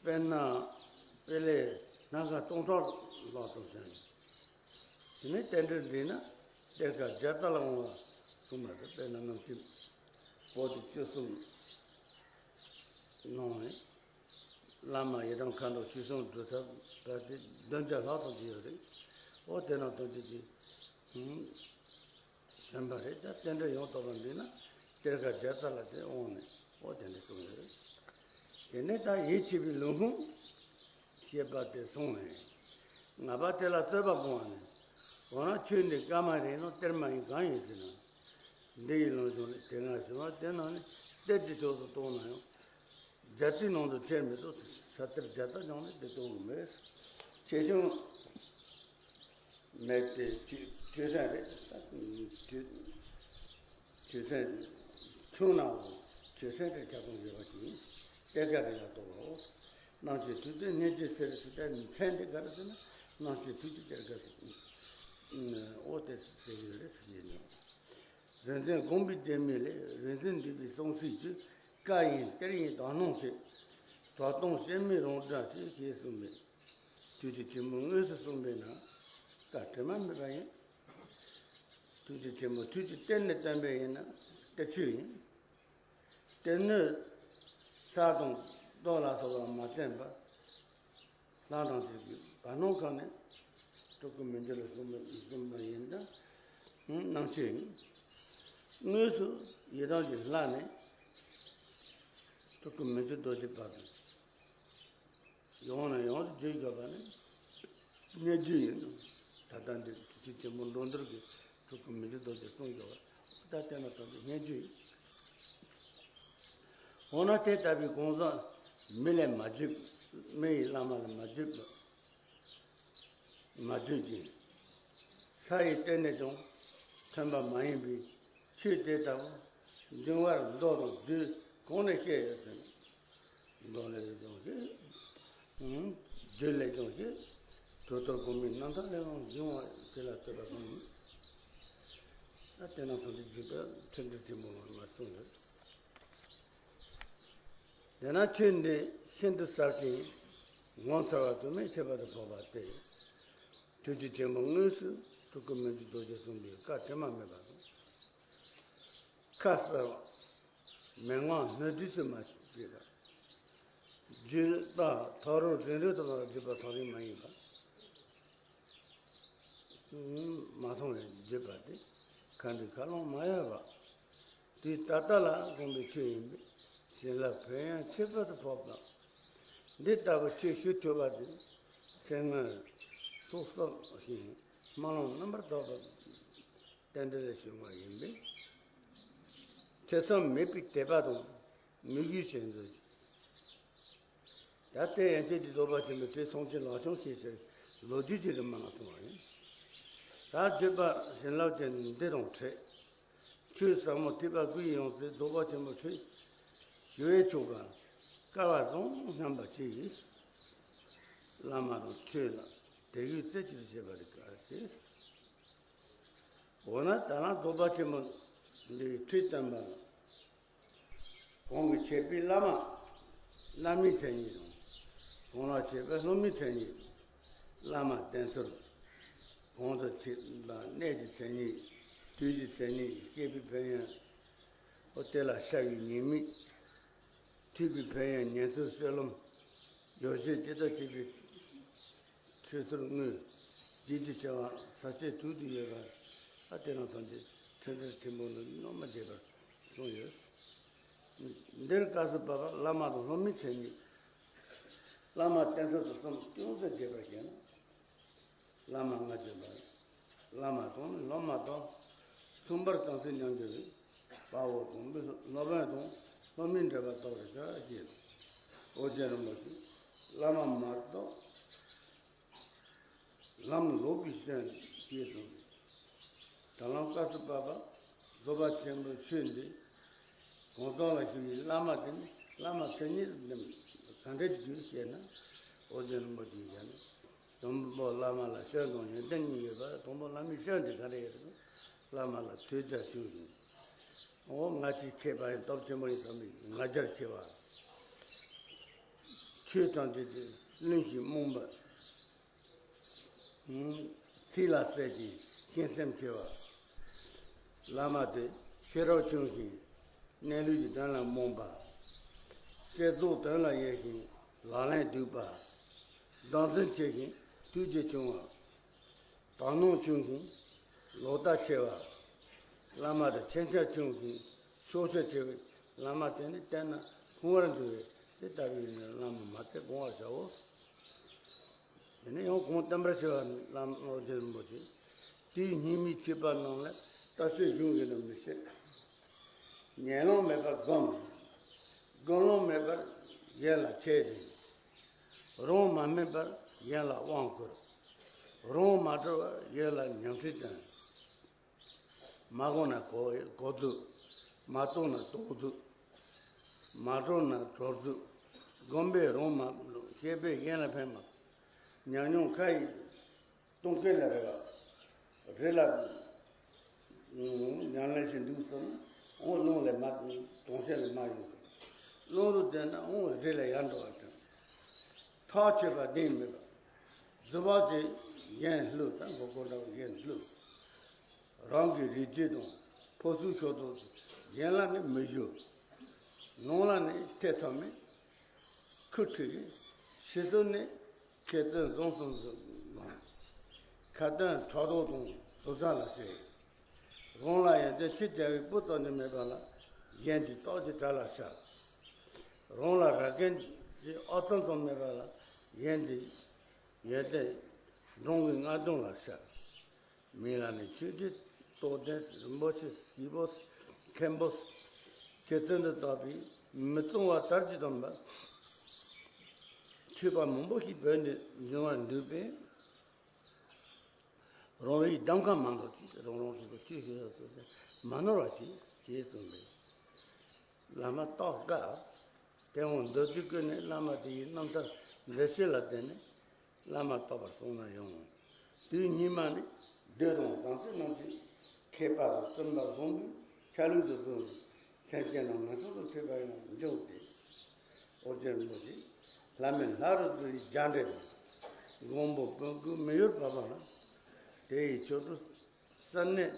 དཔེར་ན། དཔེ་ལས་སྣ་ཁ་སྟོང་ཕྲག་ལྷག་ཙམ་བྱུང་། དེ་ནས་རྟེན་འབྲེལ་འདྲེས་ན་གཏེར་ཁ་བརྒྱ་རྩ་ལ་འོང་བ་གསུངས་པ་རེད། དཔེར་ན་སྣང་མཆེད་པོ་ཏི་བཅུ་གསུམ་ནང་ནས། བླ་མ་ཡི་དམ་མཁའ་འགྲོ་ཆོས་སྐྱོང་སྒྲུབ་ཐབས་ད་ལྟའི་བདུན་བརྒྱ་ལྷག་ཙམ་ཅིག་ཡོད་རེད། འོ་དེ་རྣམས་ཐམས་ཅད་ཀྱིས་ཨུམ་གསན་པ་རེད། ད་རྟེན་འབྲེལ་ཡང་དག་པ་འདི་ན་གཏེར་ཁ་བརྒྱ་རྩ་ལ་དེ་འོང་ནས། འོ་དེ་འདྲ་གསུངས་ཡོད་རེད། དེ་ནས་ད་ཡིད་ཆེས་པའི་ལུང་ཁུངས་ཞེས་པ་དེ་སོང་ནས། ལྔ་པ་དེ་ལ་རྩོད་པ་སྤོང་བ་ནི། འོ་ན་ཆོས་འདི་བཀའ་མ་རེད་ནོ། གཏེར་མ་ཡིན་གང་ཡིན་ཟེར་ན། འདི་ཡི་ལུང་གཞུང་ལས་དེ་སྔ་ཕྱི་མ་དེ་ནང་ནས་གཏེར་གྱི་ཕྱོགས་སུ་གཏོང་ན་ཡང་། རྒྱ་ཚིག་ནང་དུ་ཁྱེར་མི་ཐུབ། ས་གཏེར་བརྒྱ་རྩ་ཀྱང་ནི་དེ་གཏོང་གི་མེད། ཆེ་ཆུང་མེད་དེ་ཆོས་ཆོས་ཚན་རེད། ཆོས་ཆོས་ཚན་ཆུང་ནའང་ཆོས་ཚན་རེ་ཁྱབ་ཁོངས་ཡོད་པ་ཞིག་ཡིན། གཏེར་ཁ་རེ་ལ་གཏོགས་པའོ། རྣམ་དཔྱོད་ཐུགས་རྗེ་སྙིང་རྗེ་ཟེར་ཞིག་ད་མཚན་དེ་ག་རེ་ཟེར་ན། རྣམ་དཔྱོད་ཐུགས་རྗེ་གཏེར་ཁ་ཟེར། འོ་དེ་ཟེར་ཡོད་རེད་ཟེར་གྱི་ཡིན། རིག་འཛིན་དགོངས་པའི་བདེན་མེད་ལས། རིག་འཛིན་འདུས་པའི་གསུང་ཚིག་བཅུ། བཀའ་ཡིན་གཏེར་ཡིན་དག་སྣང་ཆེ། གྲགས་སྟོང་སྤྱན་མིག་རང་སྒྲ་ཆེ། ཞེས་གསུངས་པས། ཐུགས་རྗེ་ཆེན་པོས་དངོས་སུ་གསུངས་པས་ན་བཀའ་དྲི་མ་མེད་པ་ཡིན། ཐུགས་རྗེ་ཆེན་པོས་ཐུགས་ཀྱི་གཏེར་ནས་བསྟན་པ་ཡིན་ན་གཏེར་ཆོས་ཡིན། གཏེར་སྣོད་ས་དང་རྡོ་ལ་སོགས་པ་མ་བསྟན་པ། ལྷ་དང་བཅས་ཀྱི་བར་སྣང་ཁ་ནས་སྤྲུལ་སྐུ་མི་འགྱུར་ལ་གསུངས་པ་གསུངས་པ་ཡིན་ན་རྣམ་དཔྱོད་ཡིན། དངོས་སུ་ཡི་དམ་གྱི་ལྷ་ནས་སྤྲུལ་སྐུ་མི་འགྱུར་རྡོ་རྗེ་བར་དུ། ཡོང་ནས་ཡོངས་སུ་བརྗོད་དགོས་པ་ནི་སྙན་བརྒྱུད་ཡིན་ནོ། ད་ལྟ་འདི་ཐུགས་རྗེ་ཆེན་པོ་མགྲོན་གཏོར་གྱི་སྤྲུལ་སྐུ་མི་འགྱུར་རྡོ་རྗེ་གསུངས་དགོས་པ། ད་ལྟ་ན་ད་ལྟ་སྙན་བརྒྱུད་ཡིན། འོ་ན་དེ་ལྟ་བུའི་གང་ཟག་མི་ལས་མ་བརྒྱུད། མི་ཡི་བླ་མ་ལས་མ་བརྒྱུད་པ། མ་བརྒྱུད་ཅིང་། ས་ཡི་སྟེང་ནས་ཀྱང་ཐོན་པ་མ་ཡིན་པའི་ཆོས་དེ་ལྟ་བུ་འབྱུང་བར་མདོ་དང་རྒྱུད་གང་ནས་བཤད་ཡོད་ཟེར་ན། མདོ་ལས་ཀྱང་བཤད། རྒྱུད་ལས་ཀྱང་བཤད། ཐུགས་རྟོག་གོང་མའི་རྣམ་ཐར་ལས་ཀྱང་འབྱུང་བ་དེ་ལ་ལྟོས་པ་གང་ཡིན། ད་དེ་ནང་ཐམས་ཅད་རྒྱུད་པ་ཁྲིད་འདི་ཐིམ་པོ་ལ་མ་གསུངས་ཡོད། དེས་ན་ཆོས་འདི་ཤིན་ཏུ་ཟབ་ཅིང་ངོ་མཚར་བ་དུ་མས་ཁྱད་པར་དུ་འཕགས་པ་སྟེ། ཐུགས་རྗེ་ཆེན་པོ་དངོས་སུ་ཐུགས་ཀྱི་མི་འཇིགས་རྡོ་རྗེ་གསུངས་པའི་བཀའ་དྲི་མ་མེད་པ་དང་། ཁ་གསལ་བ། མན་ངག་སྣོད་བསྡུས་སུ་མ་བྱས་པ། བརྗོད་པ་ཐག་རིང་རིང་རེ་དང་བརྗོད་པ་ཐག་རིང་མ་ཡིན་པ། མ་མཐོང་བའི་བརྗོད་པ་སྟེ། ཁ་འདྲི་ཁ་ལོང་མ་ཡལ་བ། དུས་ད་ལྟ་ལ་དགོངས་པའི་ཆོས་ཡིན་པས་བྱིན་རླབས་ཕན་ཡོན་ཁྱད་པར་དུ་འཕགས་པ། འདི་ལྟ་བུ་ཆོས་ཞུ་ཐུབ་པ་དེ་ཚེ་སྔོན་ཚོགས་བསགས་ཤིང་སྨོན་ལམ་རྣམ་པར་དག་པ་རྟེན་འབྲེལ་ལས་བྱུང་བ་ཡིན་པས། ཐེ་ཚོམ་མེད་པའི་དད་པ་དང་དམིགས་ཡུལ་ཅན་དུ། ད་ལྟའི་ཡན་ཆད་ཀྱི་རྫོགས་པ་ཆེན་པོའི་ཁྲིད་སྲོང་བཙན་ལག་ཆུང་ཞེས་བྱའི་ལོ་རྒྱུས་ཀྱི་རིམ་པ་ལ་སོང་བ་ཡིན། ད་བརྗོད་པ་བྱིན་རླབས་ཅན་འདི་དང་འཕྲད། ཆོས་ཟབ་མོ་ཐེག་པ་དགུ་ཡི་ཡང་རྩེ་རྫོགས་པ་ཆེན་པོའི་ཁྲིད་ཞུ་བས་ཆོག་པ་སྐལ་བ་བཟང་སྙམ་པ་ཅི་ཡིས། བླ་མ་དང་ཆོས་ལ་དད་གུས་རྩེ་གཅིག་ཏུ་བྱེད་པ་རིགས་ཀ་ཅེས། འོ་ན་ད་ལན་རྫོགས་པ་ཆེན་པོ་འདིའི་ཁྲིད་བསྟན་པ་ལ། གོང་གི་མཆོད་པའི་བླ་མ། བླ་མའི་མཚན་ཉིད་དང་། གོང་ལ་མཆོད་པའི་སློབ་མའི་མཚན་ཉིད་དང་། བླ་མ་བསྟེན་ཚུལ། གོང་དུ་མཆོད་པ་གནས་ཀྱི་མཚན་ཉིད། དུས་ཀྱི་མཚན་ཉིད། བསྐྱེད་པའི་ཕན་ཡོན། འོ་དེ་ལ་ཕྱག་གི་ཉེས་དམིགས། ཐུབ་པའི་ཕན་ཡོན་ཉན་ཚུལ་སྤྱོད་ལམ། ཡོ་བྱད་ཇི་ལྟར་བྱེད་པའི་ཁྲིད་ཚུལ་དངོས། བདེ་སྐྱིད་ཆེ་བ་ས་བཅད་དྲུག་ཏུ་ཡོད་པ། ཨ་དེ་རྣམས་ཐམས་ཅད་ཁྲིད་ཚུལ་ཆེན་པོ་ནི་སྣོན་མ་བརྗེད་པར་གསུངས་ཡོད། འདིར་སྐབས་སུ་བབ་པ་བླ་མ་དང་སློབ་མའི་མཚན་ཉིད། བླ་མ་བསྟེན་ཚུལ་དུ་གསུམ་ཅུང་ཟད་རྒྱས་པར་བཤད་ན། བླ་མ་ལྔ་བརྗོད་པ། བླ་མ་དང་སློབ་མ་དང་། མཚུངས་པར་དམ་ཚིག་ཉམས་འགྱུར་བའི། དཔའ་བོ་དང་སློབ་དཔོན་དང་སློབ་མའི་འབྲེལ་བ་རྟོགས་པར་བྱ་ཞེས། ཨོ་རྒྱན་རིན་པོ་ཆེ། བླ་མ་མ་གཏོགས་ལམ་ལོག་པའི་སྐྱོན་ཞེས་གསུངས། ད་ལམ་སྐབས་སུ་བབ་པ་རྫོགས་པ་ཆེན་པོའི་ཆོས་འདི་གང་ཟག་ལ་ཞུགས་པའི་བླ་མ་དེ་ནི་བླ་མ་མཚན་ཉིད་དུ་ག་འདྲ་ཞིག་ཞེ་ན། ཨོ་རྒྱན་རིན་པོ་ཆེས་བཤད་ན། དང་པོ་བླ་མ་ལ་སྐྱོན་དང་ཡོན་ཏན་གཉིས་ཡོད་པ། དང་པོ་བླ་མའི་སྐྱོན་དེ་ག་རེ་ཡོད་ན། བླ་མ་ལ་ཐོས་རྒྱ་ཆུང་ཞིང་། འོ་ང་ཅིག་མཁས་པ་ཡིན་སྟོབས་ཆེན་པོ་ཡིན་བསམ་པའི་ང་རྒྱལ་ཆེ་བ། ཆོས་དང་འབྲེལ་ཏེ་བླུན་ཞིང་རྨོངས་པ། ཚིག་ལ་གསལ་ཞིང་ཤེས་སེམས་ཆེ་བ། བླ་མ་དེ་ཤེས་རབ་ཆུང་ཞིང་གནས་ལུགས་ཀྱི་དོན་ལ་རྨོངས་པ། བསྐྱེད་རྫོགས་དོན་ལ་ཡེངས་ཤིང་ལག་ལེན་སྡུག་པ། སྡང་ཟེར་ཆེ་ཞིང་ཐུགས་རྗེ་ཆུང་བ། དག་སྣང་ཆུང་ཞིང་ལོག་ལྟ་ཆེ་བ། བླ་མ་དེ་ཁྱད་ཆོས་ཆུང་ཞིང་ཕྱོགས་ཆོས་ཆེ་བའི་བླ་མ་དེ་ནི་བསྟེན་ན་ཕུང་བར་འགྱུར་བས། དེ་ལྟ་བུའི་ནི་བླ་མ་མ་བསྟེན་དགོངས་པར་བྱའོ། དེ་ནས་ཡང་གོང་བསྟན་པར་བྱ་བ་ནི་བླ་མ་ཨོ་རྒྱན་རིན་པོ་ཆེ། དུས་སྙིགས་མའི་སྤྱོད་པ་རྣམས་ལ་ལྟ་སྤྱོད་གཞུང་གི་རྣམས་མི་ཤེས། ཉན་ལོང་མེད་པར་སྒོམ། སྒོམ་ལོང་མེད་པར་གཞན་ལ་འཆད་ཅིང་། རང་མ་སྨིན་པར་གཞན་ལ་དབང་བསྐུར། རང་མ་གྲོལ་བར་གཞན་ལ་ཉམས་ཁྲིད་བསྟན། མ་གོ་ན་གོ་གོ་རྫོགས། མ་རྟོགས་ན་རྟོགས་རྫོགས། མ་གྲོལ་ན་གྲོལ་རྫོགས། སྒོམ་པས་རང་མ་བསླུ། བཤད་པས་གཞན་ལ་ཕན་མ། ཉམས་མྱོང་ཁ་ཡིས་སྟོང་སྐད་ལ་རེ་བ། རེ་ལ་ཉམས་ལེན་བྱེད་འདུག་བསམ། འོང་རླུང་ལས་མ་དོང་ཆེན་ལས་མ་ཡོང་གི། རླུང་རུ་བསྡད་ན་འོང་རི་ལ་ཡར་འགྲོ་བ་དང་། ཐག་ཆོད་པ་གདེང་མེད་པ། རྫུ་བ་དེ་གཞན་བསླུ་དང་མགོ་སྐོར་འདྲ་བ་གཞན་བསླུ། རང་གི་རིག་བྱེད་དང་ཕོ་སུ་ཤོར་དུ་གཞན་ལ་ནི་མི་ཞུ། ནང་ལ་ནི་ཐེ་ཚོམ་མེད། ཁུ་ཁྲིག་ཕྱི་སོ་ནི་ཁེ་བཙན་བཟང་གསུམ་སུ་མང་། ཁ་ཏོན་ཕྲག་དོག་དང་ཟུར་ཟ་ལ་བྱེད། རང་ལ་ཡོན་ཏན་ཆེ་རྒྱལ་བའི་བུ་ཙམ་ཅིག་མེད་པ་ལ་གཞན་གྱི་སྟོབས་ཀྱིས་དགྲ་ལ་ཤར། རང་ལ་ར་རྒན་གྱི་ཨོ་ཙམ་ཙམ་མེད་པ་ལ་གཞན་གྱི་ཡོན་ཏན་འབྲོང་གི་རྔ་ལྗང་ལ་ཤར། མི་ལ་ནི་ཆོས་སྲིད་རྟོགས་ལྡན་རིན་པོ་ཆེ་སྐྱེས་བུ་མཁན་པོ་ཁྱེད་ཚོ་འདི་ལྟ་བུའི་ མི་གཙང་བ་དར་གྱིས་བཏབ་པ། མཆོད་པ་མང་པོ་ཞིག་བོས་ཏེ་འབྱུང་བར་འདུག་པས། རང་རིགས་གདམ་ཁ་མང་པོ་ཅིག་རང་རང་སོ་སོ་ཆོས་ཞུ་ཡ་སོ་སོ་མ་ནོར་བ་ཅིག་ཞེས་གསུངས་པས། བླ་མ་རྟོགས་དཀའ། དེ་འོང་མདོ་སྡེ་ཀུན་ནས་བླ་མ་དེ་ཡི་རྣམ་ཐར་འགྲེལ་བཤད་ལ་བརྟེན་ནས་བླ་མ་རྟོགས་པར་གསུངས་ན་ཡང་། དུས་སྙིགས་མ་ནི་བདུད་དང་དམ་སྲི་རྣམས་ཀྱིས་མཁས་པ་དང་བཙུན་པ་བཟང་པོའི་ཆ་ལུགས་སུ་བཟུང་ནས་སེམས་ཅན་རྣམས་ངན་སོང་དུ་ཁྲིད་པ་ཡང་འབྱུང་སྟེ། ཨོ་རྒྱན་རིན་པོ་ཆེ་བླ་མའི་ལྷ་རུ་བརྩི་བའི་རྒྱ་འགྲེལ་པ། མགོན་པོ་དཔོན་སྐུ་མི་ཡུལ་བབས་པ་ལ། དེ་ཡི་ཆོས་སུ་སར་གནས་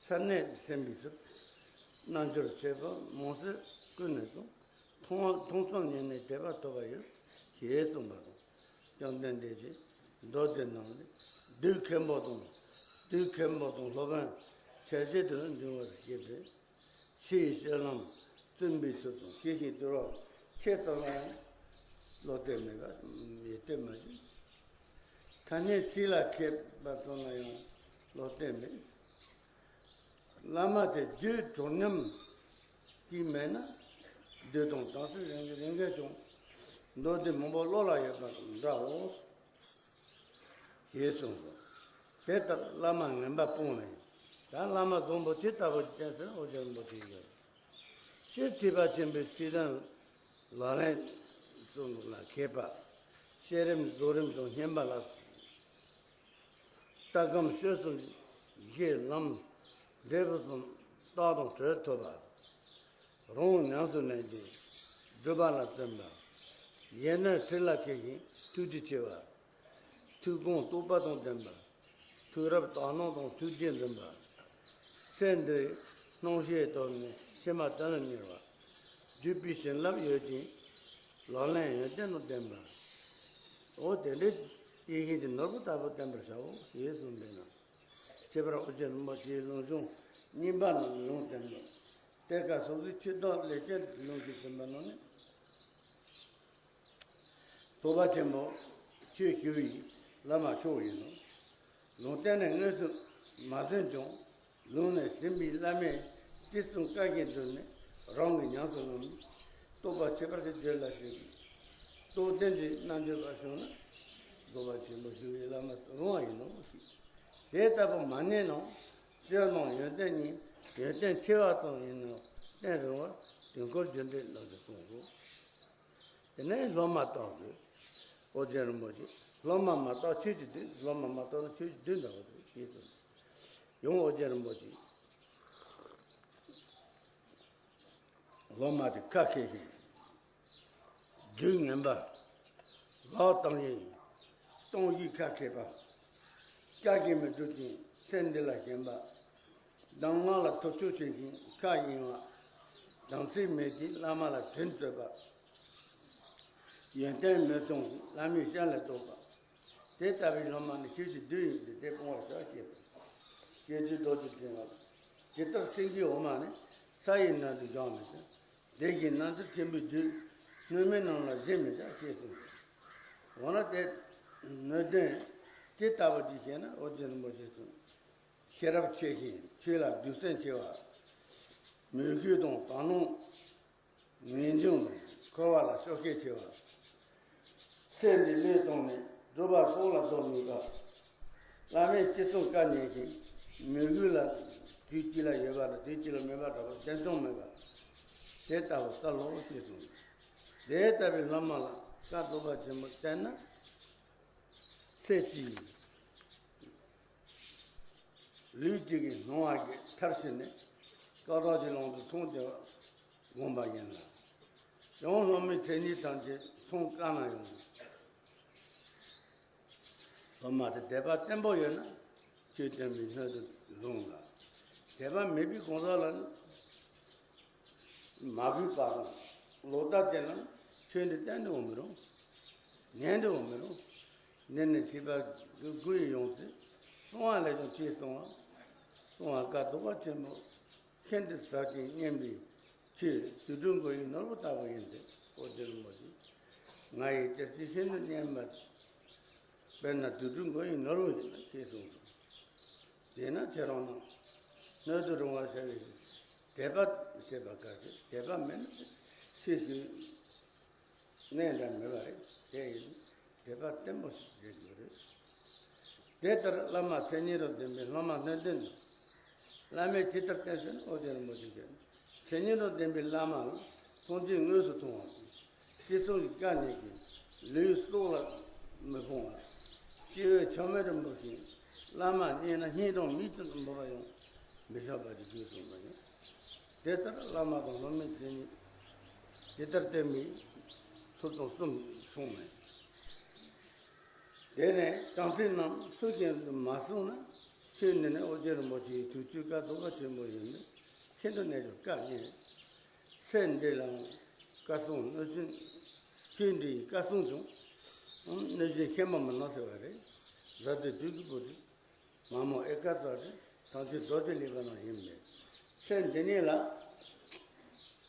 སར་གནས་ཟིན་པའི་ཚུལ། རྣལ་འབྱོར་ཆེ་ཕོ་མང་སེར་ཀུན་ནས་ཀྱང་། མཐོང་མཐོང་ཙམ་ཉིད་ནས་དད་པ་ཐོབ་པ་ཡོད། ཞེས་གསུངས་པ་དང་། བཅོམ་ལྡན་འདས་ཀྱིས་མདོ་སྡེ་རྣམས་ལས་བདུད་མཁན་པོ་དང་། བདུད་མཁན་པོ་དང་སློབ་དཔོན་ཆ་བྱད་དུ་འབྱུང་བར་བཤད་པས། ཕྱི་ཡི་སྤྱོད་ལམ་བཙུན་པའི་ཚུལ་དང་ཤེས་བཞིན་དུལ་བ་ཆེ་ཙམ་ལ་ཡང་བློ་གཏད་མེད་པ་ཡིད་གཏད་མ་བྱུང་། ཐ་སྙད་ཚིག་ལ་མཁས་པ་ཙམ་ལ་ཡང་བློ་གཏད་མེད། བླ་མ་དེ་རྒྱུད་དྲང་སྙོམས་ཀྱིས་མེད་ན། བདུད་དང་དམ་སྲི་རིང་རིང་གས་ཀྱང་། མདོ་སྡེ་མང་པོ་བློ་ལ་ཡོད་པ་དང་འདྲའོ། ཞེས་གསུངས་སོ། དེ་ལྟར་བླ་མ་ངན་པ་སྤོང་བས། ད་བླ་མ་བཟང་པོ་ཅི་ལྟ་བུ་ཅན་ཟེར་ཨོ་རྒྱན་རིན་པོ་ཆེ་ཡོད། སྤྱིར་ཐེག་པ་ཆེན་པོའི་ཚིག་དོན་ལག་ལེན་གསུམ་ལ་མཁས་པ། བསྐྱེད་རིམ་རྫོགས་རིམ་དང་བསྙེན་པ་ལ། ལྟ་སྒོམ་སྤྱོད་གསུམ་གྱི་ལམ་འབྲས་བུ་གསུམ་རྟགས་དང་གྲོལ་ཐུབ་པ། རང་ཉམས་སུ་ལེན་ཅིང་སྒྲུབ་པ་ལ་བརྩོན་པ། ཡེ་ནས་ཚིག་ལ་མཁས་ཤིང་ཐུགས་རྒྱུད་ཆེ་བ། ཐུགས་དགོངས་རྟོགས་པ་དང་ལྡན་པ། ཐུགས་རབ་དག་སྣང་དང་ཐུགས་རྗེ་འཛིན་པ། ཚེ་འདིར་སྣང་ཤས་རྟོགས་ནས་ཕྱི་མ་གཏན་ལ་གཉེར་བ། བརྒྱུད་པའི་བྱིན་རླབས་ཡོད་ཅིང་ལག་ལེན་ཡོན་ཏན་དང་ལྡན་པ། འོ་དེ་འདྲའི་ཡེ་ཤེས་ཀྱི་ནོར་བུ་ལྟ་བུ་བསྟན་པར་བྱའོ་ཞེས་གསུངས་པས་ན། ཁྱད་པར་ཨོ་རྒྱན་རིན་པོ་ཆེའི་ལུང་གཞུང་རྙིང་པ་རྣམས་ལུང་བསྟན་པ། གཏེར་ཁ་སོ་སོའི་ཆོས་བདག་ལས་ཅན་ལུང་གིས་ཟིན་པ་རྣམས་ནི། རྟོགས་པ་ཆེན་པོ་ཆོས་ཞུ་བའི་བླ་མ་མཆོག་ཡིན་ནོ། ལུང་བསྟན་ནས་དངོས་སུ་མ་ཟིན་ཀྱང་། ལུང་ནས་ཟིན་པའི་བླ་མས་ཅི་གསུང་བཀའ་བཞིན་བསྒྲུབས་ནས་རང་གི་ཉམས་སུ་བླངས་ནས་རྟོགས་པ་ཁྱད་པར་གྱི་རྒྱུད་ལ་ཞུགས་པའི་རྟོགས་ལྡན་གྱི་རྣལ་འབྱོར་པ་བྱུང་ན། རྟོགས་པ་ཆེན་པོ་ཞུ་བའི་བླ་མ་རུང་བ་ཡིན་ནོ། དེ་ལྟ་བུ་མ་རྙེད་ན་སྤྱོད་ལམ་ཡོན་ཏན་གཉིས་ཡོན་ཏན་ཆེ་བ་ཙམ་ཡིན་ནོ། རྟེན་རིང་བ་དུས་འཁོར་རྒྱུ་འབྲས་རྣམས་སུ་གསུངས་སོ། དེ་ནས་སློབ་མ་རྟོགས་དགོས། ཨོ་རྒྱན་རིན་པོ་ཆེ་སློབ་མ་མ་རྟོགས་ཆོས་ཀྱི་བདུད། སློབ་མ་མ་རྟོགས་ན་ཆོས་ཀྱི་བདུད་འདྲ་བོ་རེད་ཅེས་གསུངས། ཡང་ཨོ་རྒྱན་རིན་པོ་ཆེ་སློབ་མ་དེ་ཁ་མཁས་ཤིང་རྒྱུད་ངན་པ། ལག་གཏོང་ཡིན། གཏོང་ཡིན་ཁ་མཁས་པ། བཀའ་བཞིན་མི་སྒྲུབ་ཅིང་ཚེ་འདི་ལ་ཞེན་པ། གདམས་ངག་ལ་ཐོབ་ཆོག་ཆེན་ཞིང་ཁ་གཡེང་བ། དམ་ཚིག་མེད་ཅིང་བླ་མ་ལ་དྲིན་རྩོད་པ། ཡོན་ཏན་མེད་ཙང་བླ་མའི་ཞལ་ལས་ལྡོག་པ། དེ་ལྟ་བུའི་སློབ་མ་ནི་ཆོས་ཀྱི་བདུད་ཡིན་ཏེ་དེ་སྤོང་བར་བྱ་ཞེས་སོ། སྐྱེ་བཅུ་རྡོ་རྗེ་འཛིན་པ། ཇི་ལྟར་སེང་གེའི་འོ་མ་ནི་ས་ཡི་ནང་དུ་འཇོག་མི་བྱ། དེ་བཞིན་རྣལ་འབྱོར་ཆེན་པོའི་རྒྱུད་སྣོད་མེད་རྣམས་ལ་བཞེད་མི་བྱ་ཞེས་གསུངས། འོ་ན་དེ་སྣོད་ལྡན་ཇི་ལྟ་བུ་ཅིག་ཞེ་ན་ཨོ་རྒྱན་རིན་པོ་ཆེ་གསུངས། ཤེས་རབ་ཆེ་ཞིང་ཆོས་ལ་གདུང་སེམས་ཆེ་བ། མོས་གུས་དང་དག་སྣང་། ངེས་འབྱུང་དང་འཁོར་བ་ལ་ཤོག་ཤེས་ཆེ་བ། ཚེ་འདི་བློས་བཏང་ནས་སྒྲུབ་པ་སྲོག་ལ་བདོག་ནུས་པ། བླ་མས་ཅི་གསུང་བཀའ་ཉན་ཞིང་མོས་གུས་ལ་དུས་གཅིག་ལ་ཡོད་པ་དང་དུས་གཅིག་ལ་མེད་པ་འདྲ་བ་འགྲན་སྟོང་མེད་པ། དེ་ལྟ་བུ་བསྩལ་ལོ་ཞེས་གསུངས། དེ་ལྟ་བུའི་སློབ་མ་ལ་བཀའ་རྟོགས་པ་ཆེན་པོ་བསྟན་ན། ཚེ་གཅིག་ལུས་གཅིག་གི་སྣང་བ་གི་མཐར་ཕྱིན་ནས་སྐབས་རང་གི་ལུང་དུ་ཚང་བདེ་བ་བསྒོམ་པ་ཡིན་ལ། ཡང་སློབ་མའི་མཚན་ཉིད་ཐམས་ཅད་ཚང་བཀག་ན་ཡང་སློབ་མ་དེ་དད་པ་བརྟན་པོ་ཡོད་ན་ཆོས་སྟོན་པའི་སྣོད་དུ་ལྷུང་ལ། དད་པ་མེད་པའི་གང་ཟག་ལ་ནི། མ་གུས་པ་དང་ལོག་ལྟ་དེ་ལ་ཆོས་འདི་གཏན་དུ་འོང་མི་རུང་། ཉན་དུ་འོང་མི་རུང་། འདི་ནི་ཐེག་པ་དགུ་ཡི་ཡོངས་སུ་གསང་བ་ལས་ཀྱང་ཆེས་གསང་བ། གསང་བ་བཀའ་རྟོགས་པ་ཆེན་པོ་ཤིན་ཏུ་ཟབ་ཅིང་སྙན་པའི་ཆོས་དུག་སྦྲུལ་མགོ་ཡི་ནོར་བུ་ལྟ་བུ་ཡིན་ཏེ། ཨོ་རྒྱན་རིན་པོ་ཆེ། ང་ཡི་སྐྱབས་ཆོས་ཤིན་ཏུ་སྙན་པ། དཔེར་ན་དུག་སྦྲུལ་མགོ་ཡི་ནོར་བུ་ཡིན་ན་ཞེས་གསུངས་སོ། དེས་ན་ཁྱེད་རང་རྣམས་སྣོད་དུ་རུང་བར་བྱ་བའི་ཕྱིར། དད་པ་བྱེད་པ་གལ་ཆེ། དད་པ་མེད་ན་ ཅེས་ཞུས། གནས་འདྲ་མེད་པ་རེད། དེ་ཡིན་དད་པ་བརྟན་པོ་ཞིག་བྱེད་དགོས་རེད། དེ་ལྟར་བླ་མ་མཚན་ཉིད་རབ་ལྡན་པའི་སློབ་མ་སྣོད་ལྡན་དང་། བླ་མས་ཇི་ལྟར་བསྟན་ཟེར་ན་ཨོ་རྒྱན་རིན་པོ་ཆེ་མཁྱེན། མཚན་ཉིད་རབ་ལྡན་པའི་བླ་མ་ལ་སངས་རྒྱས་དངོས་སུ་མཐོང་བ་དང་། ཅི་གསུང་གི་བཀའ་ཉན་ཅིང་ལུས་སྲོག་ལ་མི་ཕོངས་པ། སྐྱེ་བོའི་ཆགས་མེད་དུ་འབུལ་ཞིང་བླ་མ་རྙེད་ན་སྙིང་དང་མིག་ཏུ་འབུལ་བ་ཡང་མི་བཞག་པ་དེ་དགོས་གསུངས་པ་ཡིན། དེ་ལྟར་བླ་མ་དང་སློབ་མའི་མཚན་ཉིད་ཇི་ལྟར་བསྟན་པའི་ཚུལ་དང་གསུམ་གསུངས་ནས། དེ་ནས་དམ་ཚིག་རྣམས་ཚུལ་བཞིན་དུ་མ་བསྲུངས་ན། ཆོས་ནི་ནི་ཨོ་རྒྱན་རིན་པོ་ཆེའི་ཐུགས་བསྐྱེད་བཀའ་རྫོགས་པ་ཆེན་པོ་ཡིན་མིན་ཤིན་ཏུ་གནས་གྱུར་བཀའ་ཉན། ཚེ་འདི་ལའང་བཀའ་གསུང་གནོད་སྦྱིན། ཆོས་འདི་ཡི་བཀའ་གསུང་ཀྱང་གནོད་སྦྱིན་ཤེས་མ་མི་སྣང་ཟེར་བ་རེད། ཟབ་དོན་བདུད་ཀྱི་བུ་དེ། མ་མོ་ཨེ་ཀ་ཙ་དེ་དམ་ཆོས་རྡོ་རྗེ་ལེགས་པ་ནང་ཡིན་པས། ཚེ་འདི་ཉིད་ལ་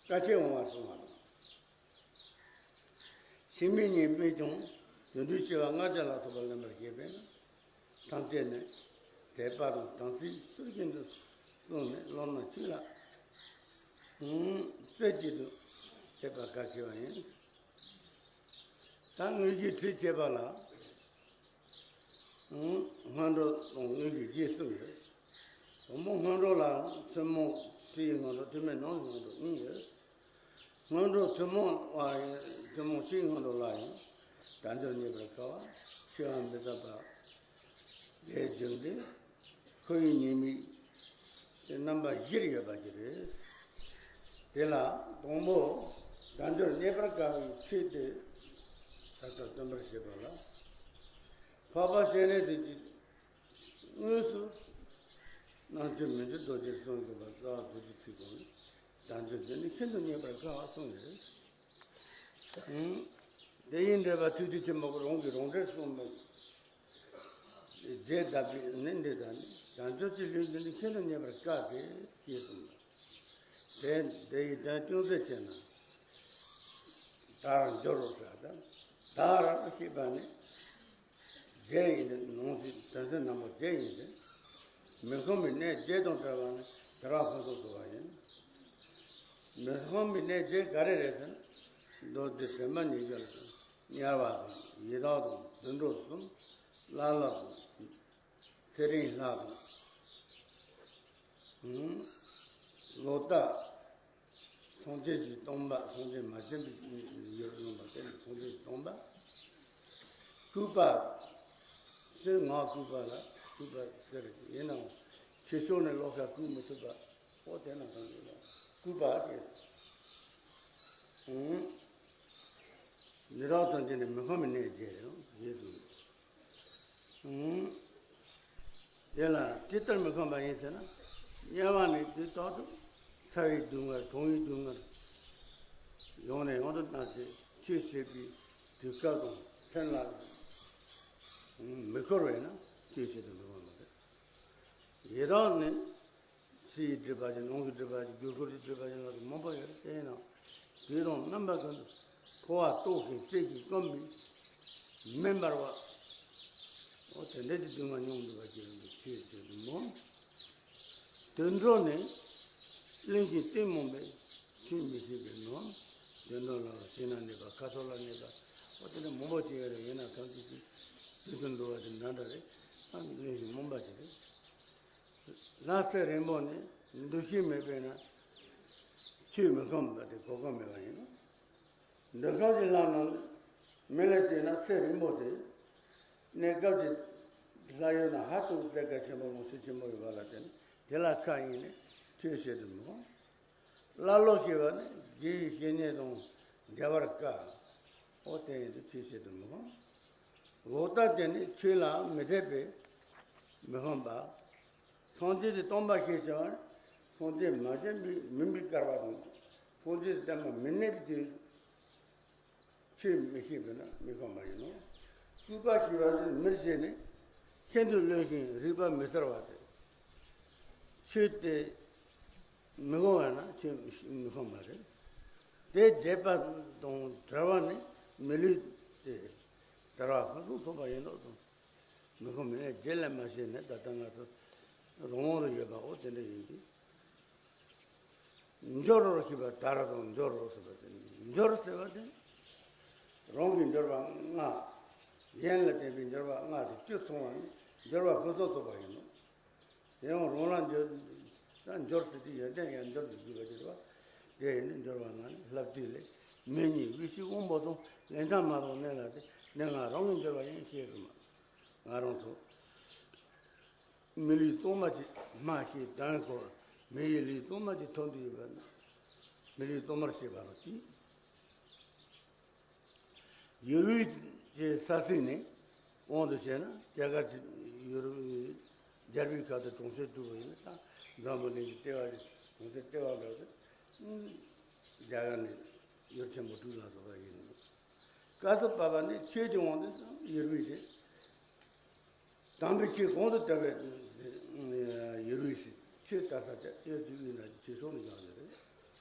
བཀའ་ཆད་འོང་བར་གསུངས་པ་དང་། ཕྱི་མིག་གཉིས་མིག་ཀྱང་དུད་འགྲོའི་སྐྱེ་བ་ལྔ་བརྒྱ་ལ་སོགས་པ་ལེན་པར་བྱེད་པས་ན། ཐམས་ཅད་ནི་དད་པ་དང་དམ་ཚིག་ཚུལ་བཞིན་དུ་བསྲུངས་ནས་སློབ་ན་ཆོས་ལ་རྩེ་གཅིག་ཏུ་ཐེབས་པ་གལ་ཆེ་བ་ཡིན། ད་དངོས་གཞིའི་ཁྲུས་བྱེད་པ་ལ། སྔོན་འགྲོ་དང་དངོས་གཞི་རྗེས་གསུམ་ཡོད། དང་པོ་སྔོན་འགྲོ་ལ་ཐུན་མོང་ཕྱིའི་སྔོན་འགྲོ་ཐུན་མིན་ནང་གི་སྔོན་འགྲོ་གཉིས་ཡོད། སྔོན་འགྲོ་ཐུན་མོང་བ་ཡིན། ཐུན་མོང་ཕྱིའི་སྔོན་འགྲོ་ལ་ཡང་དལ་འབྱོར་རྙེད་པར་དཀའ་བ་ཆེ་བ་མི་བཏབ་པ་ལས་བྱུང་སྟེ། ཁོ་ཡི་ཉེས་དམིགས་དེ་རྣམ་པ་བཞིར་ཡོད་པ་ཅིག་རེད། དེ་ལ་དང་པོ་དལ་འབྱོར་རྙེད་པར་དཀའ་བའི་ཆོས་དེ་ད་ལྟ་སྟོན་པར་བྱེད་པ་ལ། འཕགས་པ་སྤྱན་རས་གཟིགས་ཀྱིས་དངོས་སུ་རྣལ་འབྱོར་མི་འགྱུར་རྡོ་རྗེར་གསུངས་དགོས་པ་རྩ་བ་རྡོ་རྗེ་ཐེག་དང་། དལ་འབྱོར་དེ་ནི་ཤིན་ཏུ་རྙེད་པར་དཀའ་བ་གསུངས་ཡོད། དེ་ཡི་འགྲེལ་པ་ཐུགས་རྗེ་ཆེན་པོ་རང་གིས་རང་འགྲེལ་གསུངས་པའི་རྗེས་ཟླ་བའི་ནི་འདི་དག་ནི་དལ་འབྱོར་གྱི་ལུས་འདི་ནི་ཤིན་ཏུ་རྙེད་པར་དཀའ་སྟེ་ཞེས་གསུངས་པ། དེ་དེ་ཡི་དོན་ཅུང་ཟད་བྱས་ན། དལ་འབྱོར་རོ་ཟེར་དང་དལ་ཞེས་པ་ནི། བརྒྱད་ཡིན་ཏེ། ནང་གསེས་དོན་ཚན་དང་པོ་བརྒྱད་ཡིན་ཏེ། མི་ཁོམ་པའི་གནས་བརྒྱད་དང་བྲལ་བ་ནི་དལ་བ་ཕུན་སུམ་ཚོགས་པ་ཡིན། མི་ཁོམ་པའི་གནས་བརྒྱད་ག་རེ་རེད་ཟེར་ན། མདོ་སྡེ་དྲན་པ་ཉིས་བརྒྱ་ལ་དམྱལ་བ་དང་ཡི་དྭགས་དང་དུད་འགྲོ་གསུམ། ཀླ་ཀློ་དང་། ཚེ་རིང་ལྷ་དང་། ལོག་ལྟ། སངས་རྒྱས་ཀྱི་སྟོང་པ། སངས་རྒྱས་མ་བྱོན་པའི་ཡུལ་ཡིན་པ་དེ་ནི་སངས་རྒྱས་ཀྱི་སྟོང་པ། ལྐུགས་པ། ཕྱིར་ངག་ལྐུགས་པ་ལ་ལྐུགས་པ་ཟེར། ཡིན་ནའང་ཕྱི་ཕྱོགས་ནས་ལོག་ཤ་ལྐུགས་མི་ཐུབ་པ། འོ་དེ་ན་གང་ཡིན་ལ་ལྐུགས་པ་སྟེ། ཡི་དྭགས་དང་བཅས་ནས་མི་ཁོམ་པའི་གནས་བརྒྱད་ཡང་ཞེས་གསུངས། དེ་ལ་ཇི་ལྟར་མི་ཁོམ་པ་ཡིན་ཟེར་ན། དམྱལ་བ་ནི་དུས་རྟག་ཏུ་ཚ་བའི་སྡུག་བསྔལ། གྲང་བའི་སྡུག་བསྔལ། ཡང་ནས་ཡང་དུ་མནར་ཏེ་ཆོས་བྱེད་པའི་དུས་སྐབས་དང་ཕན་ལ་མི་འཁོར་བས་ན་ཆོས་བྱེད་དུ་མི་དགོས་པ་རེད། ཡི་དྭགས་ནི། ཕྱི་ཡི་སྒྲིབ་པ་ཅན། ནང་གི་སྒྲིབ་པ་ཅན། རྒྱུ་འཁོར་གྱི་སྒྲིབ་པ་ཅན་ལ་སོགས་མང་པོ་ཡོད་རེད། དེས་ན་དུས་དང་རྣམ་པ་ཀུན་ཏུ་འཁོར་བ་ལྟོགས་ཤིང་བཀྲེས་ཤིང་སྐོམ་པའི་མེ་འབར་བ། འོ་དེ་འདྲ་གྱི་སྡུག་བསྔལ་མྱོང་འདུག་པ་ཅིག་ལ་ཆོས་བྱེད་དུ་མི་དགོས། དུད་འགྲོ་ནི་གླེན་ཞིང་ལྟད་མོ་བས་ཆོས་མི་ཤེས་པས་ན། དུད་འགྲོ་ལ་ཞིང་ན་གནས་པ། ཁ་ཐོར་ལ་གནས་པ། འོ་དེ་འདྲ་མང་པོ་ཅིག་ཡོད་རེད། ཡིན་ན་ཐམས་ཅད་ཀྱིས་དུས་ཀུན་འདུ་བ་དེ་འདྲ་འདྲ་རེད། ཨ་ནི་གླེན་ཞིང་རྨོངས་པ་ཅིག་རེད། ལྷ་ཚེ་རིང་པོ་ནི་འདུ་ཤེས་མེད་པས་ན་ཆོས་མི་ཁོམ་པ་དེ་གོ་སྐབས་མེད་པ་ཡིན་ནོ། འདི་སྐབས་ཀྱི་ལྷ་རྣམས་མི་ལ་སྐྱེས་ན་ཚེ་རིང་པོ་སྟེ། གནས་སྐབས་ཀྱི་ལྷ་ཡུལ་ན་ཧ་ཅང་བརྩེ་དགའ་ཆེན་པོ་ལོངས་སྤྱོད་ཆེན་པོ་ཡོད་པ་ལ་བརྟེན་དེ་ལ་ཁ་གཡེང་ནས་ཆོས་བྱེད་དུ་མི་དགོངས། ཀླ་ཀློ་ཞེས་པ་ནི་དགེ་བའི་བཤེས་གཉེན་དང་འབྲེལ་བར་དཀའ། འོ་དེ་ཡིན་དུས་ཆོས་བྱེད་དུ་མི་དགོངས། ལོག་ལྟ་དེ་ནི་ཆོས་ལ་མི་དད་པས་མི་ཕམ་པ། སངས་རྒྱས་ཀྱི་སྟོན་པ་ཞེས་བྱ་བ་ནི་སངས་རྒྱས་མ་བྱོན་པའི་མུན་པའི་བསྐལ་པ་དང་། སངས་རྒྱས་ཀྱི་བསྟན་པ་མི་གནས་པའི་དུས། ཆོས་མི་ཤེས་པས་ན་མི་ཁོམ་པ་ཡིན་ནོ། ལྐུགས་པ་ཞེས་པ་ནི་མིར་བྱས་ནས་ཤིན་ཏུ་བླུན་ཞིང་རིག་པ་མི་གསལ་བ་སྟེ། ཆོས་དེ་མི་གོ་བས་ན་ཆོས་མི་ཁོམ་པ་རེད། དེ་བརྗེད་པ་དང་བྲལ་བ་ནི་མི་ལུས་ཏེ། དལ་བ་ཕུན་སུམ་ཚོགས་པ་ཡིན་ནོ་གསུངས། མི་ཁོམ་པའི་གནས་བརྒྱད་ལས་མ་ཤེས་ནས་ད་ལྟ་ང་ཚོ་རང་དབང་དུ་ཡོད་པའོ་དེ་འདྲ་ཡིན་གྱི། འབྱོར་རོ་ཞེས་པ་དར་དང་འབྱོར་རོ་ཟེར་བ་དེ། འབྱོར་ཟེར་བ་དེ་རང་གི་འབྱོར་པ་ལྔ། གཞན་ལ་བརྟེན་པའི་འབྱོར་པ་ལྔ་དེ་བཅུ་ཚང་བ་ནི་འབྱོར་པ་ཕུན་སུམ་ཚོགས་པ་ཡིན་ནོ། དེ་ཡང་རང་ལ་འབྱོར། ད་འབྱོར་ཟེར་དུས་ཡོན་ཏན་ཡང་འབྱོར་དུ་འཇུག་པ་ཅིག་རེད་བ། དེ་ཡིན་ནི་འབྱོར་པ་ལྔ་ནི་ལྷ་བདུད་ལས་མི་གཉིས་དབུལ་ཕྱུག་དབང་པོ་གསུམ་ལན་ཐང་མ་དང་གནས་ལ་དེ་འདི་ང་རང་གི་འབྱོར་པ་ཡིན་ཤེས་དགོས་མ། ང་རང་ཚོ་མི་ལུས་གཙང་མ་ཅིག་སྨྲ་ཤེས་དོན་གོ། མི་ཡི་ལུས་གཙང་མ་ཅིག་ཐོབ་འདོད་ཡོད་པ་ནི་མི་ལུས་གཙང་མར་ཤེས་པ་ལ་གཅིག་ཡུར་བུའི་ཅེས་ས་སྲིད་ནས་དབང་དུ་བྱས་ན་རྒྱ་གར་གྱི་ཡུར་བུའི་རྒྱལ་པོའི་ཁ་དུ་གྲོང་ཁྱེར་དྲུག་པོ་ཡིན་ན། ད་འཛམ་བུ་གླིང་གི་ལྟེ་བ་ལས་གྲོང་ཁྱེར་ལྟེ་བ་འགའ་ཟེར། རྒྱ་གར་ནས་ཡུལ་ཆེན་པོ་དྲུག་ལ་སོགས་པ་ཡིན་ནོ། བཀའ་སྩལ་པ་པ་ནི་ཆོས་ཀྱི་དབང་དུ་ཡུར་བུའི་དེ། དམ་པའི་ཆོས་གོང་དུ་བསྟན་པའི་ཡུལ་ལུས་ཤིང་ཆོས་ལྟར་ས་སྟེ་ཡོད་ཚུལ་ཡིན་ན་ཆོས་སོགས་ནི་ཡང་ནི་རེད།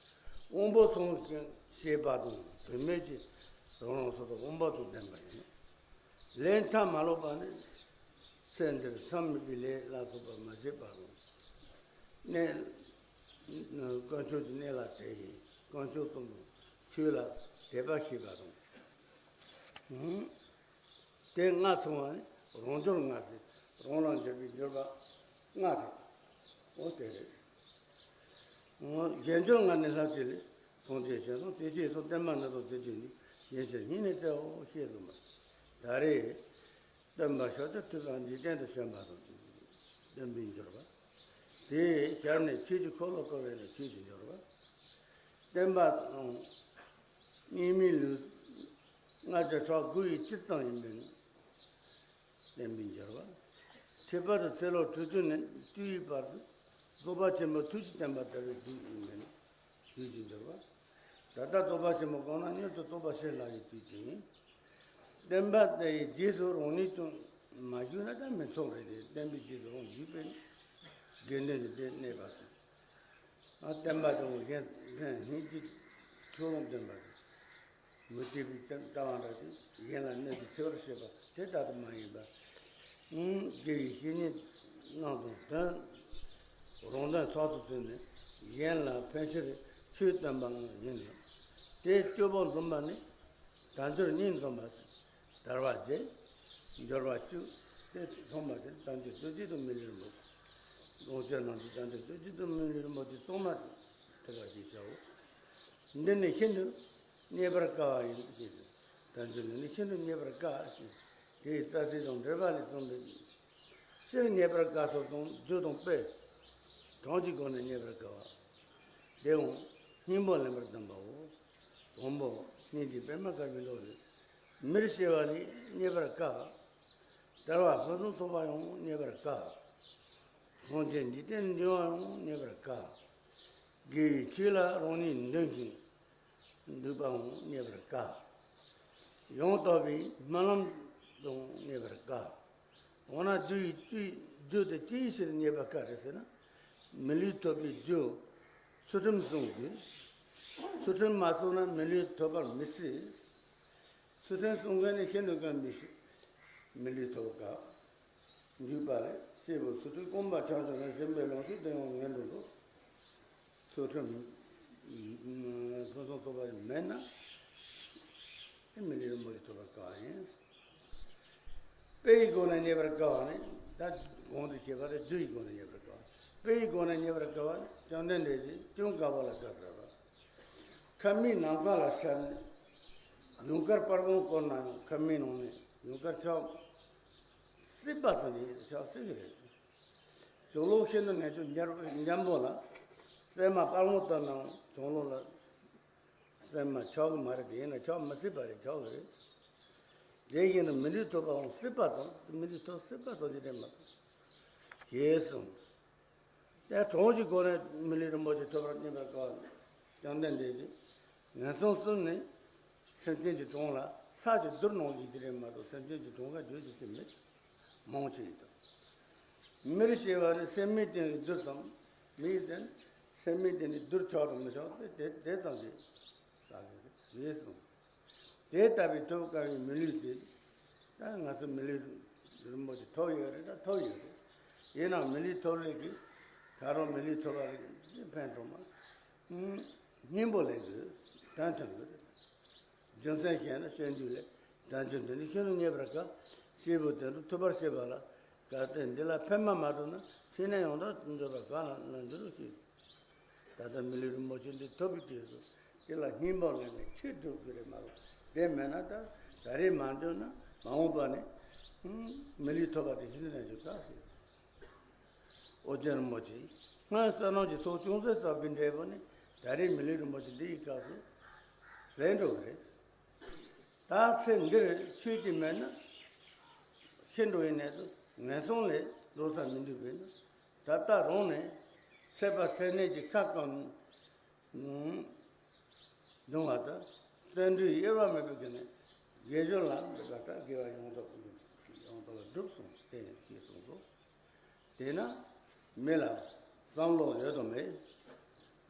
དབང་པོ་ཚང་ཞེས་པ་དང་བུད་མེད་ཀྱི་རང་རང་སོ་སོ་དབང་པོ་དང་ལྡན་པ་ཡིན། ལས་མཐའ་མ་ལོག་པ་ནི་ཚེ་འདིར་མཚམས་མེད་པའི་ལས་ལ་སོགས་པ་མ་བྱས་པ་དང་། གནས་དཀོན་མཆོག་གི་གནས་ལ་དད་ཅིང་དཀོན་མཆོག་གསུམ་དང་ཆོས་ལ་དད་པ་བྱེད་པ་དང་། དེ་ལྔ་ཚང་བ་ནི་རང་འབྱོར་ལྔ་སྟེ། རང་ལ་འབྱོར་པའི་འབྱོར་པ་ལྔ་དང་། འོ་དེ་རེད། གཞན་འབྱོར་ལྔ་ནི་ལྷ་བཅས་ལས། སངས་རྒྱས་བྱོན་དང་དེ་ཕྱིར་སོགས། བསྟན་པ་སྣ་ཚོགས་མཛད་བྱས་ནས། ཡན་ཆད་སྙིང་ནས་བརྩེའོ་ཞེས་གསུངས་པ། ད་རེས་སྟོན་པ་ཤཱཀྱ་ཐུབ་པ་འཇིག་རྟེན་དུ་བྱོན་པ་དང་། བསྟན་པའི་འབྱོར་པ། དེའི་ཞབས་ནས་ཆོས་ཀྱི་འཁོར་ལོ་བསྐོར་བས་ན་ཆོས་ཀྱི་འབྱོར་པ། བསྟན་པ་དང་། སྙིགས་མའི་ལུས་ལྔ་བརྒྱ་ཕྲག་དགུ་ཡི་སྤྱི་ཙམ་ཡིན་པས་ན་བསྟན་པའི་འབྱོར་པ། ཁྱད་པར་དུ་ཚེ་ལོ་དྲུག་ཅུ་ནས་བཅུ་ཡི་བར་དུ་རྫོགས་པ་ཆེན་པོའི་ཐུགས་ཀྱི་བསྟན་པ་དར་བའི་རྒྱུ་ཡིན་པས་ན་རྒྱུ་ཡི་འབྱོར་པ། ད་ལྟ་རྫོགས་པ་ཆེན་པོ་གང་ན་མྱུར་དུ་རྟོགས་པ་ཤེས་སླ་བའི་དུས་ཀྱི་ཡིན། བསྟན་པ་དེ་ཡི་རྗེས་སུ་རང་ཉིད་ཀྱང་མ་ཞུགས་ན་ད་མི་ཆོག་རེད་དེ། བསྟན་པའི་རྗེས་སུ་རང་ཞུགས་པས་ན་དགེ་འདུན་གྱི་སྡེ་གནས་པ་དང་། ཨ་བསྟན་པ་དང་གཞན་ཕན་སྙིང་རྗེ་ཆོས་ལུང་སྟོན་པ་དང་། མུ་སྟེགས་པའི་ལྟ་བ་འདྲ་ཞིག་གཞན་ལ་གནོད་དུ་འཚེ་བར་བྱེད་པ་དེ་ལྟར་དུ་མ་ཡིན་པར། དགེ་བའི་བཤེས་གཉེན་རྣམས་དང་དོན་རང་དོན་ཚོགས་སུ་བཙུན་ནས་གཞན་ལ་ཕན་ཕྱིར་ཆོས་སྟོན་པའང་ཡིན་ནོ། དེའི་སྤྱོད་པ་འཛོམས་པ་ནི་དལ་འབྱོར་གཉིས་འཛོམས་པ། དལ་བ་བརྒྱད། འབྱོར་བ་བཅུ། དེ་ཚང་མ་དེ་དལ་འབྱོར་སྤྱོད་བཞིན་དུ་མི་ལུས་རིན་པོ་ཆེ། ལོངས་སྤྱོད་རྣམས་ཀྱི་དལ་འབྱོར་སྤྱོད་བཞིན་དུ་མི་ལུས་རིན་པོ་ཆེ་ཚང་མ་ཐེག་པ་ཞེས་བྱའོ། འདི་ནི་ཤིན་ཏུ་རྙེད་པར་དཀའ་བ་ཡིན་ཞེས། དལ་འབྱོར་འདི་ནི་ཤིན་ཏུ་རྙེད་པར་དཀའ་ཞེས། དེའི་རྩ་ཚིག་དང་འགྲེལ་པ་ལས་གསུངས་པའི་ཕྱིར་རྙེད་པར་དཀའ་སོགས་དང་རྒྱུ་དང་དཔེ་གྲངས་ཀྱི་སྒོ་ནས་རྙེད་པར་དཀའ་བ། དེའང་སྙིང་པོ་ལེན་པར་གདམས་པའོ། དང་པོ་སྙིང་རྗེ་པདྨ་དཀར་པོའི་མདོ་ལས། མིར་སྐྱེ་བ་ནི་རྙེད་པར་དཀའ། དལ་བ་ཕུན་སུམ་ཚོགས་པ་ཡང་རྙེད་པར་དཀའ། སངས་རྒྱས་འཇིག་རྟེན་འབྱུང་བ་ཡང་རྙེད་པར་དཀའ། དགེ་བའི་ཆོས་ལ་རང་ཉིད་འདུན་ཞིང་འདུག་པའང་རྙེད་པར་དཀའ། ཡང་དག་པའི་སྨོན་ལམ་དང་རྙེད་པར་དཀའ། འོ་ན་རྒྱུ་ཡི་རྒྱུ་རྒྱུ་དེ་ཅི་ཡི་ཕྱིར་རྙེད་པར་དཀའ་རེད་ཟེར་ན། མི་ལུས་ཐོབ་པའི་རྒྱུ་ཚུལ་ཁྲིམས་སྲུང་དགོས། ཚུལ་ཁྲིམས་མ་སྲུང་ན་མི་ལུས་ཐོབ་པར་མི་སྲིད། ཚུལ་ཁྲིམས་སྲུང་མཁན་ནི་ཤིན་ཏུ་དཀའ་མི་ཤེས། མི་ལུས་ཐོབ་དཀའ། འཇུག་པ་ལས་སྐྱེས་བུ་ཚུལ་ཁྲིམས་སྐོམ་པ་ཆགས་བྱུང་ན་སྦྱིན་པའི་ལོངས་སྤྱོད་དེ་ཡང་ངན་འགྲོ་འགྲོ། ཚུལ་ཁྲིམས་ཕུན་སུམ་ཚོགས་པ་མེད་ན་དེ་མི་ལུས་རིན་པོ་ཆེ་ཐོབ་པར་དཀའ་བ་ཡིན། དཔེ་ཡི་སྒོ་ནས་རྙེད་པར་དཀའ་བ་ནི་ད་གོང་དུ་བཤད་པ་རེད། རྒྱུ་ཡི་སྒོ་ནས་རྙེད་པར་དཀའ་བ། དཔེ་ཡི་སྒོ་ནས་རྙེད་པར་དཀའ་བ་ནི་བཅོམ་ལྡན་འདས་ཀྱིས་ཅུང་དཀའ་བ་ལ་དཀའ་ཟེར་བ། ཁབ་མིག་ནམ་མཁའ་ལ་ཤར་ནས་ཡུངས་ཀར་པར་སྒོང་བསྐོར་ན་ཡང་ཁབ་མིག་ནང་ནས་ཡུངས་ཀར་ཁྱབ། སྲིད་པ་ཙམ་གྱིས་ཁྱབ་སྲིད་ཀྱི་རེད། ཅོག་ལོག་ཤིན་ཏུ་ངན་སྐྱུགས་འཇམ་འཇམ་པོ་ལ་སྲན་མ་པར་སྒོང་བཏབ་ནའང་ཅོག་ལོག་ལ་སྲན་མ་ཁྱབ་ཀྱི་མ་རེད། དེ་ཡིན་ན་ཁྱབ་མི་སྲིད་པ་རེད། ཁྱབ་ཀྱི་རེད། དེ་བཞིན་དུ་མི་ལུས་ཐོབ་པའང་སྲིད་པ་ཙམ། མི་ལུས་ཐོབ་སྲིད་པ་ཙམ་གྱིས་རེད་མ་གཏོགས། ཞེས་གསུངས། དེ་གྲངས་ཀྱི་སྒོ་ནས་མི་ལུས་རིན་པོ་ཆེ་ཐོབ་པར་རྙེད་པར་དཀའ་བ་ནི་བཅོམ་ལྡན་འདས་ཀྱིས་ངན་སོང་གསུམ་ནི་སེམས་ཅན་གྱི་གྲངས་ལ་ས་ཀྱི་རྡུལ་ནང་བཞིན་གྱི་རེད་མ་གཏོགས་སེམས་ཅན་གྱི་གྲངས་ཀ་བརྗོད་རྒྱུ་ཅི་མེད། མང་ཆེ་ཡིན་ཏོ། མིར་སྐྱེ་བ་ནི་སེམས་མེད་སྟེང་གི་རྡུལ་ཙམ། མིའི་སྟེང་སེམས་མེད་སྟེང་གི་རྡུལ་ཆགས་དང་མི་ཆགས་དེ་དེ་དེ་ཙམ་གྱིས་ས་ཀྱི་རེད་གསུངས། དེ་ལྟ་བུའི་ཐོབ་དཀའ་བའི་མི་ལུས་དེ། ད་ང་ཚོ་མི་ལུས་རིན་པོ་ཆེ་ཐོབ་ཡོད་རེད། ད་ཐོབ་ཡོད་རེད། ཡིན་ནའང་མི་ལུས་ཐོབ་ལེགས་ཀྱི་ད་རུང་མི་ལུས་ཐོབ་པ་ལས་ཕན་ཐོགས་མ། སྙིང་པོ་ལེན་དགོས། དྲན་དྲན་དགོས། རྒྱུ་མཚན་བཤད་ན་སྤྱོད་འཇུག་ལས། དལ་འབྱོར་འདི་ནི་ཤིན་ཏུ་རྙེད་པར་དཀའ། སྐྱེས་བུ་དོན་དུ་ཐུབ་པར་བྱེད་པ་ལ། གལ་ཏེ་འདི་ལ་ཕན་པ་མ་ཐོབ་ན། ཕྱི་ནས་ཡང་དག་འབྱོར་པ་གང་ལ་ལ་འགྱུར་རོ་ཞེས། ད་ལྟ་མི་ལུས་རིན་པོ་ཆེ་འདི་ཐོབ་པའི་དུས་སུ་དེ་ལ་སྙིང་པོ་ལེན་ནས་ཆོས་སྒྲུབ་དགོས་རེད་མ་གཏོགས། དེ་མེད་ན་ད་ད་རེས་མ་འདོན་ན་མ་འོངས་པ་ནས་མི་ལུས་ཐོབ་པ་དེ་ཤིན་ཏུ་ནས་ཀྱང་དཀའ་ཞེས། ཨོ་རྒྱན་རིན་པོ་ཆེ། སྔར་བསོད་ནམས་ཀྱི་ཚོགས་ཅུང་ཟད་བསགས་པའི་འབྲས་བུ་ནི་ད་རེས་མི་ལུས་རིན་པོ་ཆེ་འདི་ཡི་སྐབས་སུ་ཟད་འགྲོ་གི་རེད། ད་ཚེ་འདིར་ཆོས་ཀྱི་མེད་ན་ཤི་འགྲོ་ཡི་གནས་སུ་ངན་སོང་ལས་འགྲོ་ས་མི་འདུག་པས་ན། ད་ལྟ་རང་ནས་ཚེ་དཔག་ཚེ་ནད་ཀྱི་ཁ་སྐོམ་གདུང་བ་དང་བརྩོན་འགྲུས་གཡེལ་བ་མེད་པའི་སྒོ་ནས་དགེ་སྦྱོར་ལ་འབད་པ་དང་དགེ་བ་ཡོངས་རྫོགས་ཡོངས་རྫོགས་ལ་སྒྲུབ་གསུངས་ཏེ་ཞེས་གསུངས་སོ། དེས་ན་མི་ལ་བསམ་བློ་ཡོད་དམ་མེད།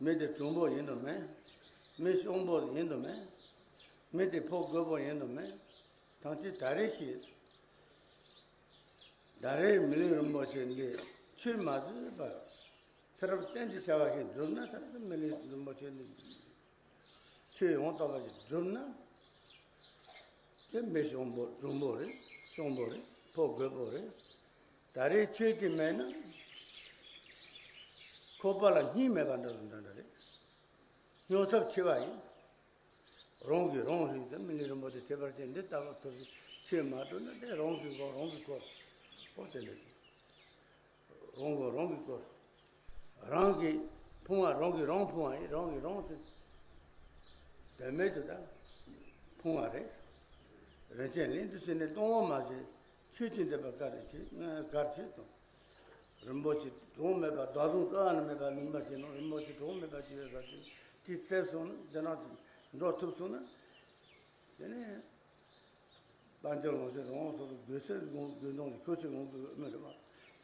མི་དེ་གྲུང་པོ་ཡིན་དམ་མེད། མི་ཤོང་པོ་ཡིན་དམ་མེད། མི་དེ་ཕོ་རྒོད་པོ་ཡིན་དམ་མེད། ཐམས་ཅད་ད་རེས་ཤེས། ད་རེས་མི་ལུས་རིན་པོ་ཆེ་འདི་ཆོས་མ་བཟོད་པར་ཚེ་རབས་གཏན་གྱི་བྱ་བ་ཞིག་བསྒྲུབས་ན། ད་རེས་མི་ལུས་རིན་པོ་ཆེ་འདི་ཆོས་ཡང་དག་པ་ཞིག་བསྒྲུབས་ན། དེ་མི་ཤོང་པོ་གྲུང་པོ་རེད། ཤོང་པོ་རེད། ཕོ་རྒོད་པོ་རེད། ད་རེས་ཆོས་ཀྱི་མེད་ན་ཁོག་པ་ལ་སྙིང་མེད་པ་འདྲ་འདྲ་འདྲ་རེད། སྙོབ་ཚབས་ཆེ་བ་ཡིན། རང་གིས་རང་རིག་དང་མི་ལུས་རིན་པོ་ཆེ་ཁྱད་པར་ཅན་འདི་ལྟ་བུ་ཐོབ་ཅིང་ཆོས་མ་གྲུབ་ན། དེ་རང་གི་མགོ་རང་གིས་འཁོར། ཨོ་དེ་འདྲ་རང་མགོ་རང་གིས་འཁོར། རང་གི་ཕུང་བ་རང་གིས་རང་ཕུང་བ་ཡིན། རང་གིས་རང་དེ་བདེན་མེད་དུ་ད་ཕུང་བ་རེད། རིན་ཆེན་གླིང་དུ་ཕྱིན་ནས་གཏོང་བ་མ་བྱས། ཆོས་ཀྱི་མཛད་པ་ག་རེ་བྱེད། ག་རེ་བྱེད་གསུངས། རིན་པོ་ཆེ་གྲངས་མེད་པ་བདག་བཟུང་རྩ་བ་ནས་མེད་པ་ལུང་པ་ཅན་ནོ། རིན་པོ་ཆེ་གྲངས་མེད་པ་ཅི་ཡོད་ས་ཅིག་དེ་བཙལ་སོང་ན། དེ་ནང་དུ་འགྲོ་ཐུབ་སོང་ན། དེ་ནས་དཔལ་འབྱོར་ལོངས་སྤྱོད་རང་དབང་སོགས་སུ་དགོས་ཚད་དགོས་དགོས་དོན་གྱི་ཁྱོད་ཆོས་ལོངས་སུ་མི་རེད་པ།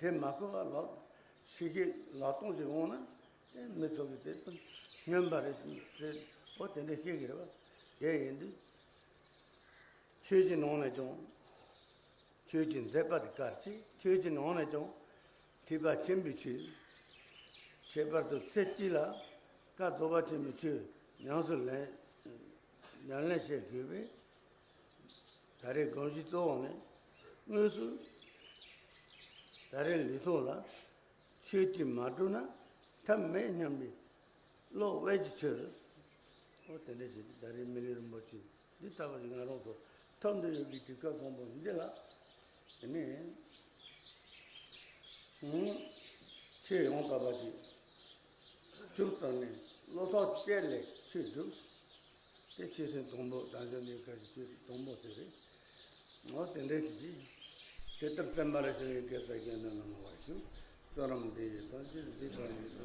དེ་མ་ཁོ་བ་ལག་ཕྱི་རྒྱལ་ལག་སྟོང་ཞིག་འོང་ན། དེ་མི་ཚོགས་ཀྱི་དེ་སྨྱོན་པ་རེད་ཟེར། ཨོ་དེ་འདྲ་བཤད་ཀྱི་རེད་པ། དེ་ཡིན་དུས། ཆོས་ཀྱི་ནང་ནས་ཀྱང་། ཆོས་ཀྱི་མཛད་པ་དེ་གལ་ཆེ། ཆོས་ཀྱི་ནང་ནས་ཀྱང་ཐེག་པ་ཆེན་པོའི་ཆོས། ཁྱད་པར་དུ་ཚེ་གཅིག་ལ་བཀའ་རྫོགས་པ་ཆེན་པོའི་ཆོས་ཉམས་སུ་ལེན། ཉམས་ལེན་བྱེད་དགོས་པས། ད་རེས་དགོངས་གཞི་གཙོ་བོ་ནི་དངོས་སུ་ད་རེས་ལུས་ཐོག་ལ། ཆོས་ཀྱིས་མ་གྲུབ་ན་ཐབས་མེད་སྙམ་པའི་བློ་དབྱེ་གྱི་ཆོས། ཨོ་དེ་འདྲ་བྱས་ཏེ་ད་རེས་མི་ལུས་རིན་པོ་ཆེ་འདི་ལྟ་བུ་ཞིག་ང་རང་ཚོ་ཐོབ་འདོད་ཡོད་པའི་དུས་སྐབས་བཟང་པོ་འདི་ལ། དེ་ནས་ཆོས་ཡང་དག་པ་ཞིག་སྒྲུབ་བསམ་ནས་བློ་ཐག་བཅད་ལས་ཆོས་སྒྲུབ། དེ་ཆོས་ཐུན་དང་པོ་དང་ཞོ་ནས་ཁ་ཅིག་ཆོས་ཐུན་དང་པོ་དེ་རེད། ངོ་དེ་འདྲའི་ཆོས་ཅིག་དེ་ལྟར་བསམ་པར་བྱ་བའི་དགེ་རྩ་རྒྱན་དུ་གནང་བར་ཞུ། བསོད་ནམས་འདི་ཡིས་ཐམས་ཅད་གཟིགས་པ་ཉིད།